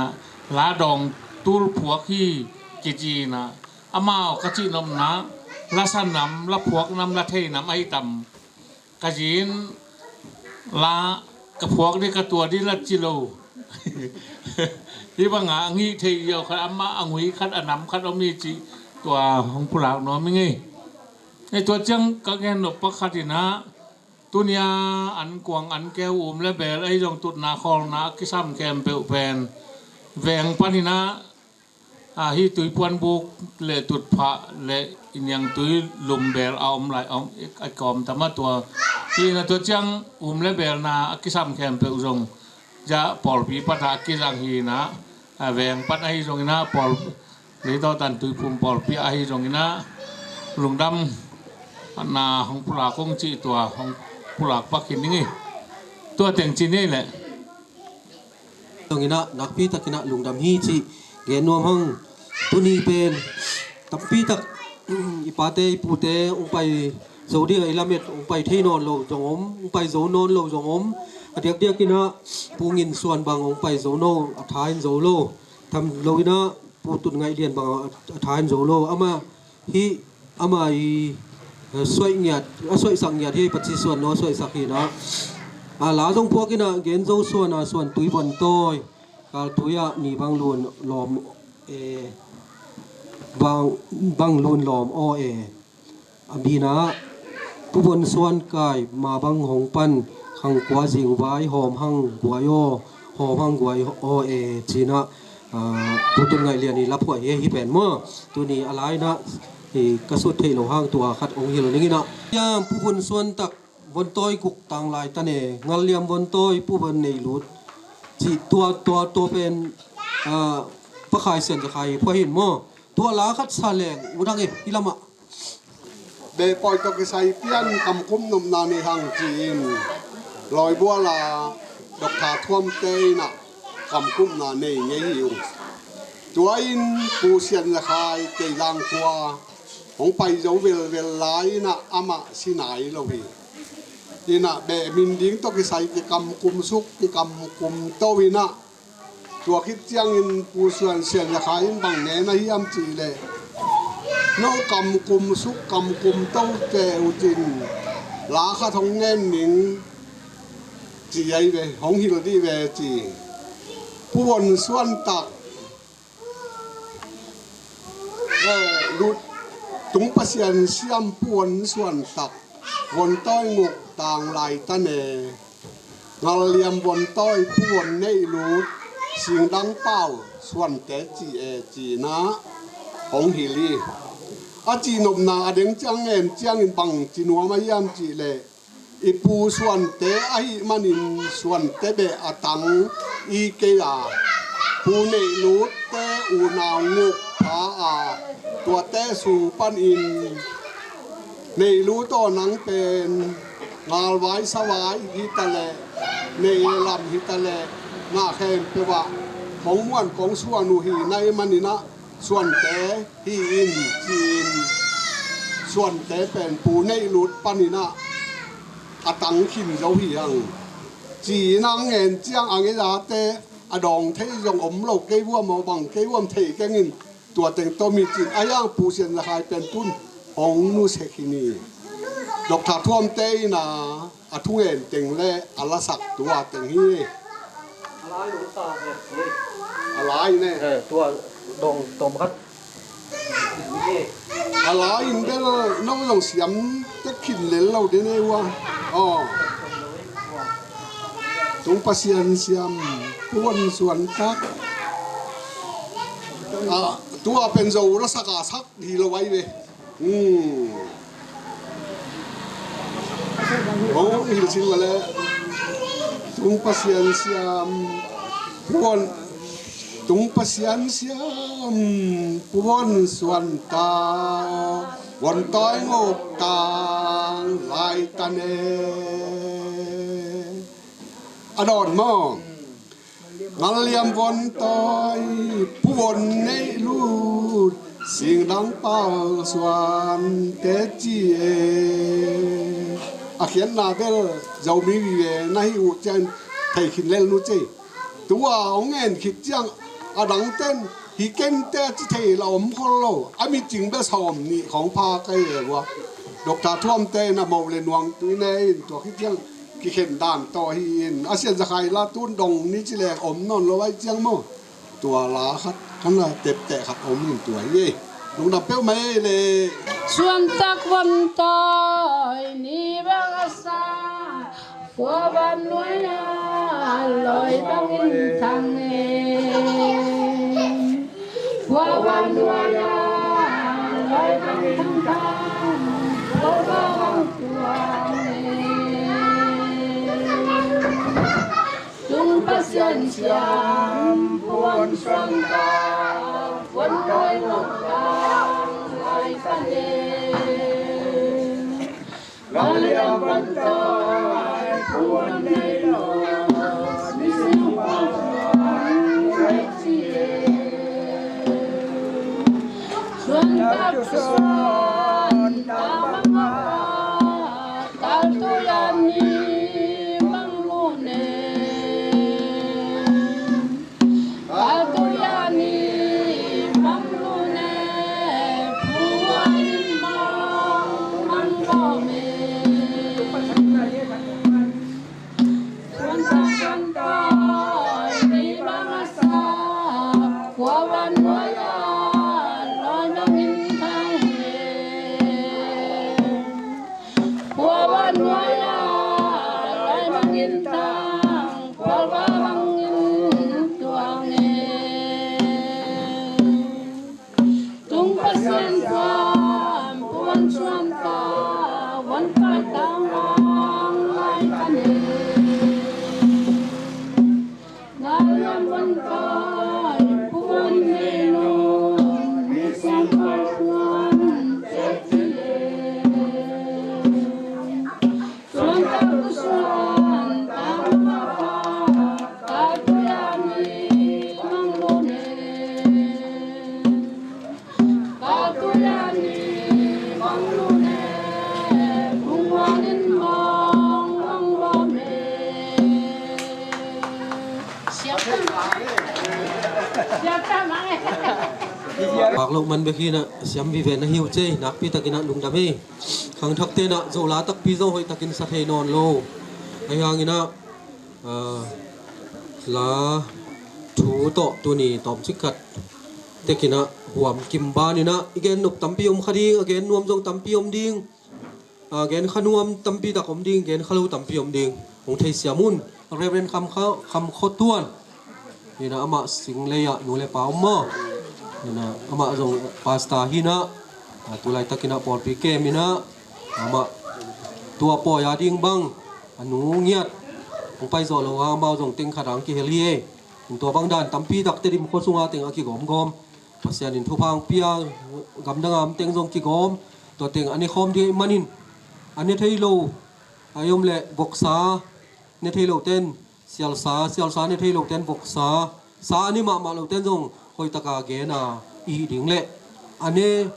la dawng tul phuak hi kici hi na, amau ka cih nopna, la sa nam, la phuak nam, la thei nam ahi tam. Ka zin la ka phuak dih ka tua dih la ci lo. Hi banga a ngih theih ziau khat amah a ngui khat a nam khat om hi cih tua hong pulak nuam hi ngei. Ei tua ciang ka gen nop pakhat inah tunia an kuang an keu um le bel ei zong tutna khawlna a kisam khempeuh pen veng paninah a hi tuipuan buk le tutphah le i niangtui lumbel a om lai a om a kawm tam a tua hi na tua ciang um le belna a kisam khempeuh zong zah pawlpi patah a kizang hi na a veng pat ahi zong ina pawl leitaw tan tuiphum pawlpi ahi zong ina lungdam na hong pulak kong cih tua hong pulak pak hi ning hi. Tua teng ci nei leh Tonginah nakpi takinah lungdam hi cih gen nuam hang. Tuni pen tampi tak i pate i pute hong pai zo ding a i lamet hong pai thei nawn lo zong om, hong pai zo nawn lo zong om. A diakdiakinah Pu Ngin Suan bang hong pai zo nawn a tha in zo lo. Tham loinah Pu Tun Ngaih Lian bang a tha in zo lo. Amah hih ama i, eh, suaih ngiat, a suaihsak ngiat hi, Paci Suan naw suaihsak hi na. A la zong phuak inah Gen Zo Suan a Suan Tui Von Tawi, Kal Tui ah ni bang lun lawm e, bang, bang lun lawm aw e. A minah Pu Von Suan Kai ma bang hong pan khang kua zing vai hawm hang guai aw, hawm hang guai aw e cinah. Ah, Pu Tun Ngaih Lian i laphuai hi, hi pen maw? Tuni a lainah hi ka sut theih lo hang tua khat hong hilh ninginah. Yam Pu Von Suan tak Von Tawi guk tang lai ta ne, Ngal Liam Von Tawi Pu Von Nei Lut cih tua, tua, tua pen, ah, Pa Khai Sian Za Khai phuai hin maw? Tua la khat sa leng u dang e, hi lamah. Beh pawi tawh kisai pian kamkum nopna nei hang ci-in lawibuala Doctor Thuamte inah kamkumna nei ngei hi uh. Tua in Pu Sian Za Khai kei Zangkhua hong pai zo velvel lai inah amah si nai lo hi. Inah beh min ding tawh kisai kikamkum suk kikamkum to inah tua khit ciangin Pu Suan Sian Za Khai in bang nena hiam cihleh no kamkum suk kamkum tote utin La khat hong ngen ning ci ahi ve, hong hilh dih ve ci. Pu Von Suan Tak, eh, Lut, Tung Pasian Siam Pu Von Suan Tak, Von Tawi Nguk Tang Lai Tane, Ngal Liam Von Tawi Pu Von Neih Lut, Singdang Pau Suante ci e ci-in ah hong hilh hi. A cihnopna a deng ciang ngen ciangin bang ci nuam a hiam cih leh, i pu Suante ahih manin Suante beh a tang i kei a, Pu Neih Lutte unau nguk pha a, tuate sung panin Neih Lut aw, nang pen ngalvai savai hi ta leh, neih le lam hi ta leh, na khempeuh ah kong muan kong suan uh hi na hih manin ah Suante hi in ci-in, Suante pen Pu Neih Lut panin ah a tang khin zo hi hang ci-in ah ngen ciang a ngei zate a dawng thei zong om lo, kei vuam aw bang kei vuam thei keng in, tua teng tawh mi cin a hiang Pu Sian Za Khai pen tun hong nusia khin hi. Doctor Thuamte in ah a thungen teng le a lasak tua teng hi. A lai ne. Eh, tua dong tom khat. A lai in bel no zong siam tek khin lel lo ding ne ua. Aw. Tung Pasian Siam Pu Von Suan Tak. Ah, tua pen Zo lasak a sak hi lo ai ve. Hmm. Hong hilh sin mah leh Tung Pasian Siam Pu Von, Tung Pasian Siam Pu Von Suan Tak, Von Tawi Nguk Tang Lai Tane. A dawn maw? Ngal Liam Von Tawi Pu Von Neih Lut, Singdang Pau Suante ci e. A khiatna bel Zomi vive na hih uh ciang thei khin lel nu cei. Tua hong ngen khit ciang a dang ten hi kente a ci thei la om khol lo. A micing bel sawm nih khong pha kai e ua. Doctor Thuamte in a moh le nuang tui ne in tua khit ciang kikhen dan tawh hi in, a Sian Za Khai la tun dong ni ci leng om nawn lo ai ciang maw? Tua la khat kan la tepteh khat om in tua hi e. Lungdam peuhmah e le. Suan tak Von Tawi ni bang a sa, kua van nuai a lawi bangin thang e. Kua van nuai a lawi bangin thang, kua van tuang e. Tung Pasian Siam Pu Von Suan Tak, Von Tawi Nguk Tang Lai Tane. Ngal Liam Von Tawi Pu Von Neih Lut, Singdang Pau Suante ci e. Suan tak Suan tak bang a, kal tui a ni bang lu ne. Kal tui a ni bang lu ne, pu a ni bang bang lo me. Suan tak Suan tak ni bang a sa, kua van nuai a lawi bangin thang e. Kua van nuai a lawi bangin thang, kua van bangin tuang e. Tung Pasian Siam Pu Von Suan Tak, Von Tawi Nguk Tang Lai Tane. Ngal Liam Von Tawi Pu Von Neih Lut, Singdang Pau Suante ci e. Suan tak Suan tak bang a, kal tui a ni bang lu ne. Kal tui a ni bang lu ne, kung wan in mong bang lo me. Siam tak mang e. Siam tak mang e. Pak lo man bek hi na, siam vive na hi uh cei, nakpi takin ah lungdam e. Khangthak tenah Zola takpi zong hoih takin sa thei nawn lo. Ahi hanginah, ah, la thu tawh tuni tawmcik khat tekinah huam kim baninah i gen nop tampi om kha ding, a gen nuam zong tampi om ding. Ah, gen kha nuam tampi tak om ding, gen kha lo tampi om ding. Hong theisiam un. Reverend Kham Kha, Kham Khaw Tuan. Hinah amah Singlei ah nu le pa om maw. Hinah amah zong pastor hinah, ah, tu laitakinah pawlpi kem inah amah tua pawi a ding bang a nu ngiat hong pai zawh lo a, amau zong teng khat ang kihel hi e. Tua bang dan tampi tak Tedim khua sunga teng a kigawmgawm. Pasian in thupha hong pia, gamdang a om teng zong kigawm, tua teng a ne khawm ding ahih manin, a ne thei lo a om leh voksa, ne thei lo ten sialsa, sialsa ne thei lo ten voksa, sa a ne mahmah lo ten zong hoihtaka gen a i hih ding leh a ne,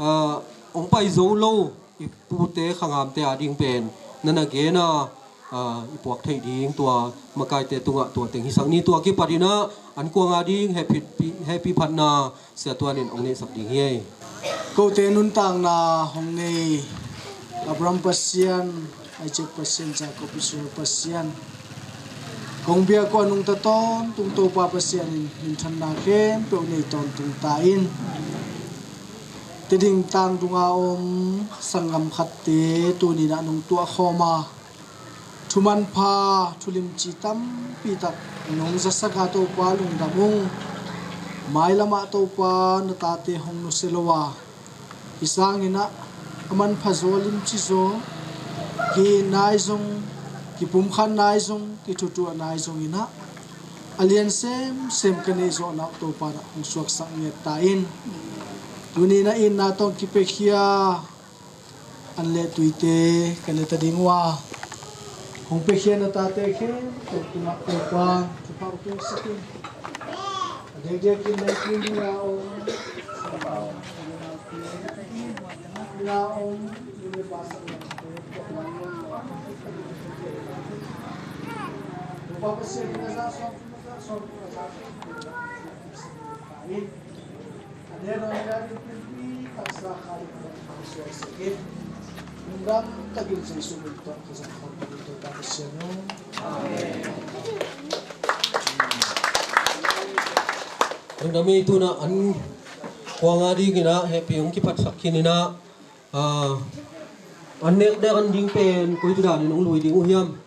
ah, hong pai zo lo i pute khangamte a ding pen na na gen a, ah, i puak theih ding tua makaite tungah tua teng hisak ni. Tua kipatinah an kuang a ding hehpih, hehpih phatna Sia Tuan in hong neihsak ding hi. Kote nuntakna hong nei Abraham Pasian, Isaac Pasian, Jacob Israel Pasian, kong biak uh a nungta tawntung Topa Pasian in minthanna khempeuh nei tawntung ta in. Tedim tang dunga om sanggam khatte tuninah nong tuahkhawm a, thumanpha, thulimci tampi tak nong zasak a, Topa lungdam ung. Mailamah Topa na tate hong nusia lo a, hi sanginah a manpha zaw, limci zaw, ki-it nai zong, kipumkhat nai zong, kithutuah nai zonginah a lian semsem ka neih zawhna uh Topa nah hong suaksak ngiat ta in. Tuninah itna tawh kipiakhia an le tuite ka ne ta ding uh a, hong piakhia na tate khempeuh tungah Topa thupha hong piaksak in. A diakdiakin leitung ding a om, ding a om, ding a om, Topa Pasian in a za suak, a za suak, a za suak. Lungdam ei, tunah an kuang a dinginah hehpih hong kiphatsak khin inah, ah, an nek dek an ding pen koi tu danin hong lui ding uh hiam?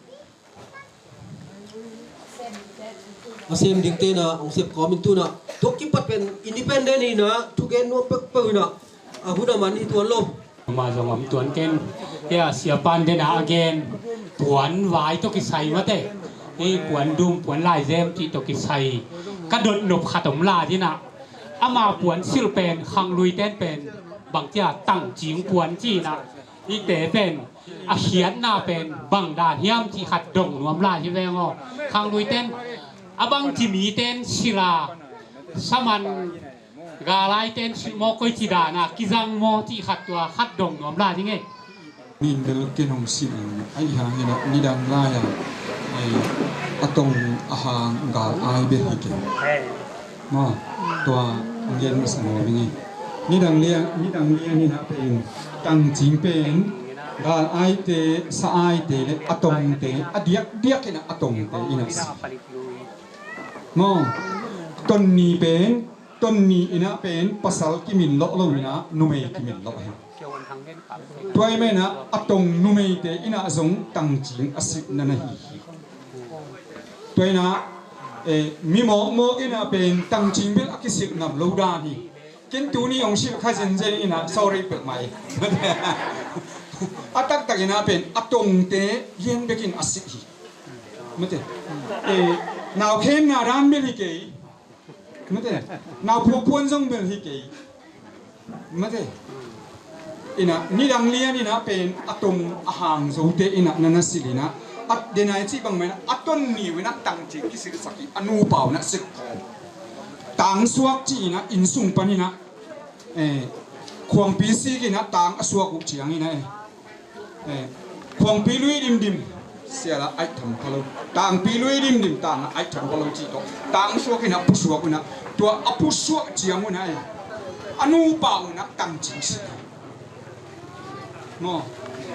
A sem ding tenah hong sep kawmin tunah tua kipat pen independent inah thugen nuam peuhpeuh inah a hun a man hi tuan lo. Amah zong om tuan ken. Hia, siapan denah a gen puan vai tawh kisai mate, hi puan dum, puan laizem cih tawh kisai ka dotnop khat om la dinah, ama puan silh pen khanglui ten pen bangcia tangcing puan ci inah, hihte pen a khiatna pen bang dan hiam cih khat dong nuam lai hi veng aw. Khanglui ten a bangci mi ten silh a, saman galai ten silh maw, koici dana kizang maw cih khat, tua khat dong nuam lai hi ngei. Nin bel ken hong silh in, ahi hangin ah nidang lai-a, eh, a tong a hang gal ai bel hi kei. Maw, tua hong gen masa nuam ing ei. Nidang lian, nidang lian inah pen tangcing pen gal aite, sa aite le a tongte, a diakdiak inah a tongte inah si. Maw, ton ni pen, ton ni inah pen pasal kimin lawh lo inah numei kimin lawh hi. Tua ahih manin ah a tong numeite inah zong tangcing a silh na na hi hi. Tua inah, eh, mi mawkmawk inah pen tangcing bel a kisilh ngam lo dan hi. Ken tuni hong silh kha zenzen inah sorry peuhmah hi. A taktak inah pen a tongte lian bekin a silh hi. Mate. Eh, nau khemna dan bel hi kei. Mate. Nau phuakpuan zong bel hi kei. Mate. Inah nidang lian inah pen a tong a hang zote inah na na silh inah, a denai cih bangmah inah a ton ni uh inah tangcing kisilhsak hi. A nupa uh inah silh khawm. Tangsuak cih inah innsung pan inah, eh, khuangpi sik inah tang a suak uh ciang inah, eh, eh, khuangpi lui dimdim, sial ah aih tham pha lo. Tangpi lui dimdim, tang ah aih tham pha lo cih tawh tangsuak inah pusuak uh inah, tua a pusuak ciang uh inah, eh, a nupa uh inah tangcing silh. Maw,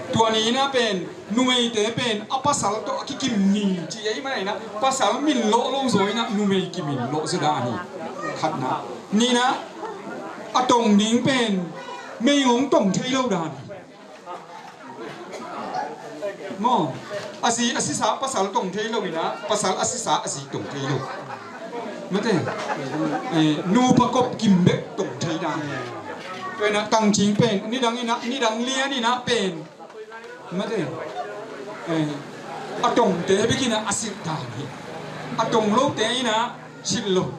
Tua ni inah pen numeite pen a pasal tawh a kikim ni ci ei mana inah pasal min lawh lo zaw inah numei kimin lawh zaw dan hi. Khatna. Nihna, a tong ding pen mei hong tong thei lo dan hi. Maw, a zi a sisa pasal tong thei lo inah pasal a sisa a zi tong thei lo. Mate, eh, nupa kop kim bek tong thei dan hi. Tua inah tangcing pen nidang inah nidang lian inah pen Mate. Eh, a tongte bek inah a silh dan hi. A tong lote inah silh lo.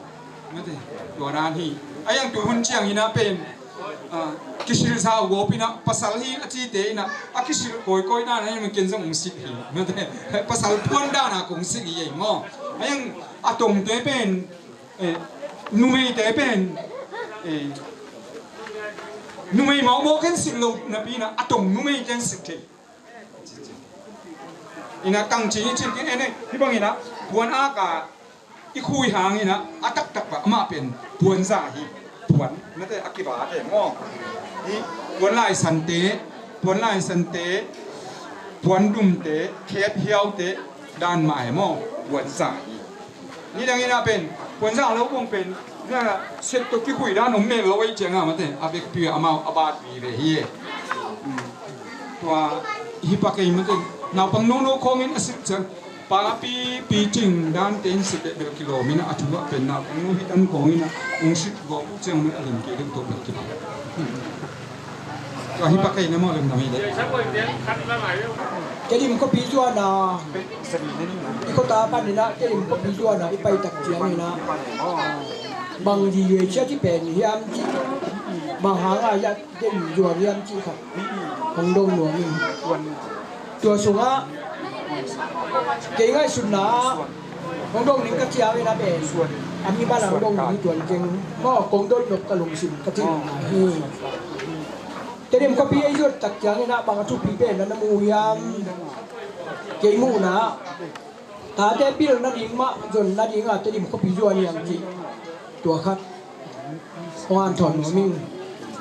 Mate. Tua dan hi. A yang tu hun ciang inah pen, ah, kisilh zau gawp inah pasal hi a cite inah a kisilh kawikawi dan a hi, ken zong hong silh hi. Mate. Pasal puan dan a kong silh hi ei maw. A yang a tongte pen, eh, numeite pen, eh, numei mawkmawk ken silh lo napi inah a tong numei ken silh thei. Inah tangcing i cin kik en ei, hih bang inah puan ak a i khui hang inah a taktak pah amah pen puan za hi. Puan, mate, a kiba te maw. Hih puan laisante, puan laisante, puan dumte, khep hiaute dan mah hi maw, puan za hi. Nidang inah pen puan za lo kong pen, na set tawh kikhui dan om mel lo ei ciang a mate, a vekpi amau a bat vive hi e. Tua hi pak ei mate, naupang nono khawngin a silh ciang pa pi pi cing dante in silh bel kilawm inah a thu ah pen naupang no hi dan khawngin ah hong silh gawp uh ciang mate a lim kei deuh tawh bel kipak. Tua hi pak ei na maw, lem na hi deuh. Tedim khuapi zuan a i khuata pan inah Tedim khuapi zuan a i pai tak ciang inah bang di yue cia ci pen hiam ci, bang hang a hiam Tedim zuan hiam ci khat hong dong nuam in. Tua sungah kei ngaihsutna ah hong dong ning ka ciang inah pen a mi bang hong dong ning tuan keng maw, kong dot nop ka lungsim ka cin na hi. Tedim khuapi ei zuat tak ciang inah bang a thupi pen na na mu hiam? Kei muhna ah tate pilna ding mah zon nading a Tedim khuapi zuan hiam cih tua khat hong hanthawn nuam ing.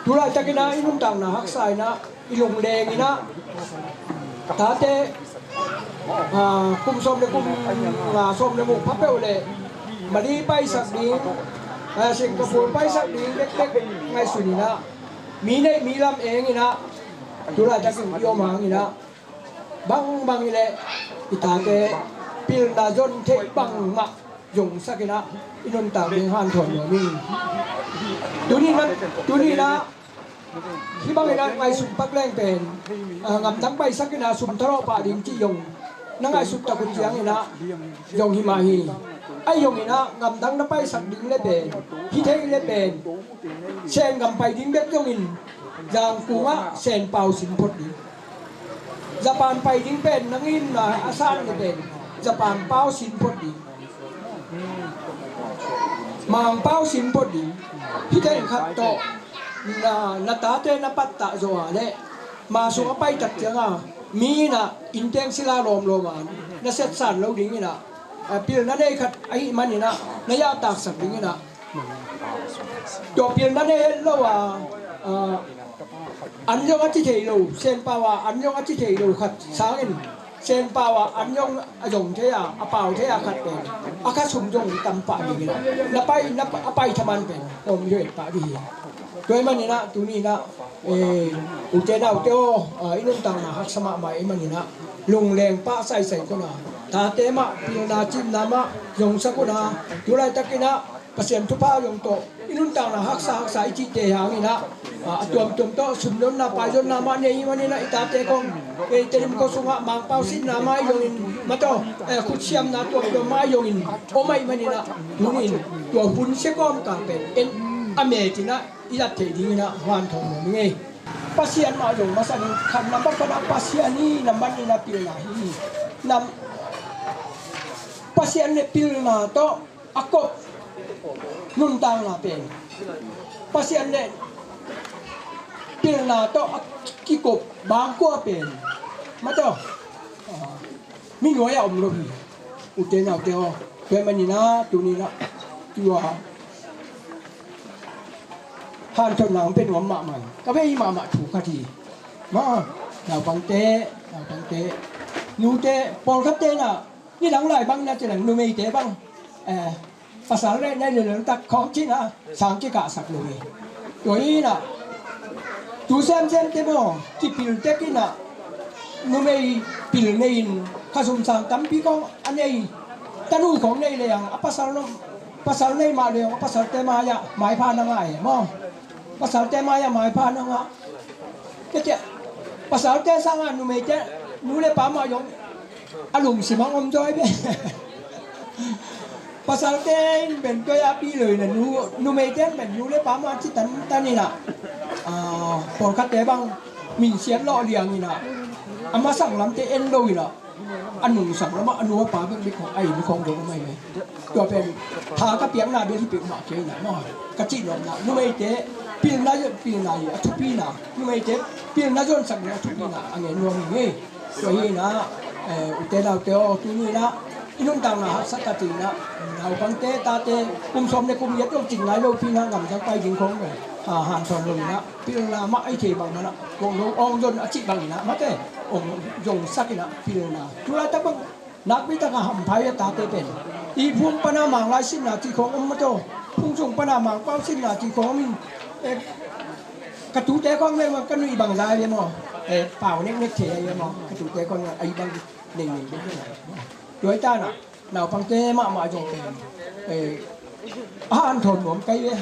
Tulaitak inah i nuntakna haksa inah i lungleng inah tate, ah, kum sawm le kum nga sawm le guk pha peuh le Mali paisak ding, ah, Singapore paisak ding bekbek ngaihsun inah mi neih mi lam eng inah tulaitak in i om hang inah bangbang i leh i tate pilna zon theih bangmah zongsak inah i nuntak ding hanthawn nuam ing. Tuni inah, tuni inah hih bang inah ngaihsun pak leng pen, ah, ngamdang paisak inah sum tharawh pah ding cih zong na ngaihsut tak uh ciang inah zong hi mah hi. Ahi zong inah ngamdang na paisak ding le pen, hi thei le pen Sen gam pai ding bek zongin Zangkung ah Sen pau sin phot ding. Japan pai ding pen nangin na a san ni pen Japan pau sin phot ding. Mang pau sin phot ding. Hih teng khat tawh na, na tate na pattah zaw a leh ma sung a paitak cianga mi inah innteng sila lawmlawm a na setsan lo ding inah, a pilna nei khat ahih man inah na yahtaksak ding inah Tua pilna nei het lo a, a, an zong a ci thei lo, Sen pau a an zong a ci thei lo khat sangin Sen pau a an zong a zong thei a, a pau thei a khat pen a kha sum zong tam pah ding inah na pai, na pa, a pai thaman pen om zoi pah ding hi. Tua ahih man inah tuni inah, eh, ute naute aw, ah, i nuntakna haksa mahmah ahih man inah lungleng pah saisai kona tate mah pilna cimna mah zongsak una tulaitak inah Pasian thupha zong tawh i nuntakna haksa haksa i cihte hang inah, ah, a tuamtuam tawh sumzonna paizonna mah nei hi man inah i tate kong, eh, Tedim khua sungah Mangpau sinna mah i zongin mataw, eh, khutsiamna tuamtuam mah i zongin om ahih man inah tuni in tua hun sia kawmkal pen en a met inah i zat theih ding inah hanthawn nuam ing ei. Pasian mah zong masa ding khat, nambat khatna Pasian hi, nambat nihna pilna hi. Nam, Pasian le pilna tawh a kop nuntakna pen, Pasian le pilna tawh a kikop bangkua pen mataw, ah, mi nuai-ah om lo hi. Ute naute aw, tua ahih man inah tuni inah tua hanthawnna hong pia nuam mahmah in ka vei mahmah thu khat hi. Ma, Naupangte, naupangte, nute, pawlkhatte na, nidang lai bang na ci leng numeite bang, eh, pasal le na lelel tak khawng cina, sang kikahsak lo hi. Tua hi na, tu semsemte maw, kipil tek hi na, numei pil nei in, khasum sang tampi khawng a nei, tanu khawng nei le ang, a pasal, pasal nei mah le ang, a pasalte mai-ah maipha na ngah e maw. Pasalte mai-ah maipha na ngah. Kei ciah, pasalte sangah numeite, nu le pa mah zong a lungsim ah om zaw hi ve. Pasalte in pen tua a pi lo in a nu, numeite in pen nu le pa mah ci tantan in a, ah, pawlkhatte bang minsiat lawh liang in a, a masang lamte en lo in a, a nungsang lamah a nu a pa bekbek khawng a inn khawng dong mai ve. Tua pen tha ka piakna bel hi peuhmah kei na maw. Ka cih nopna, numeite pilna zon, pilna hi a thupina, numeite pilna zonsak ding a thupina a ngen nuam hi. Tua hi na, eh, ute naute aw, tuni na i nuntakna haksa ta ci na, naupangte, tate, kum sawm le kum giat lo cing nai lopi na gamdang pai ding khawng ve. Ha, hanthawn lo na. Pilna mah a i thei bang manah kong lo ong zon a cih bangin ah mate ong zongsak in ah pilna. Tulaitak bang nakpi takah hamphai a tate pen i phung pana Manglai sinna cih khong om mate aw. Phung sung pana Mangpau sinna cih khong om in, eh, ka tute khong leng ka nuih bang zai ve maw. Eh, pau neknek thei a ve maw. Ka tute khong a i bang nei nei bek bek a. Tuai tanah naupangte mahmah zong pen, eh, a hanthawn nuam kai ve.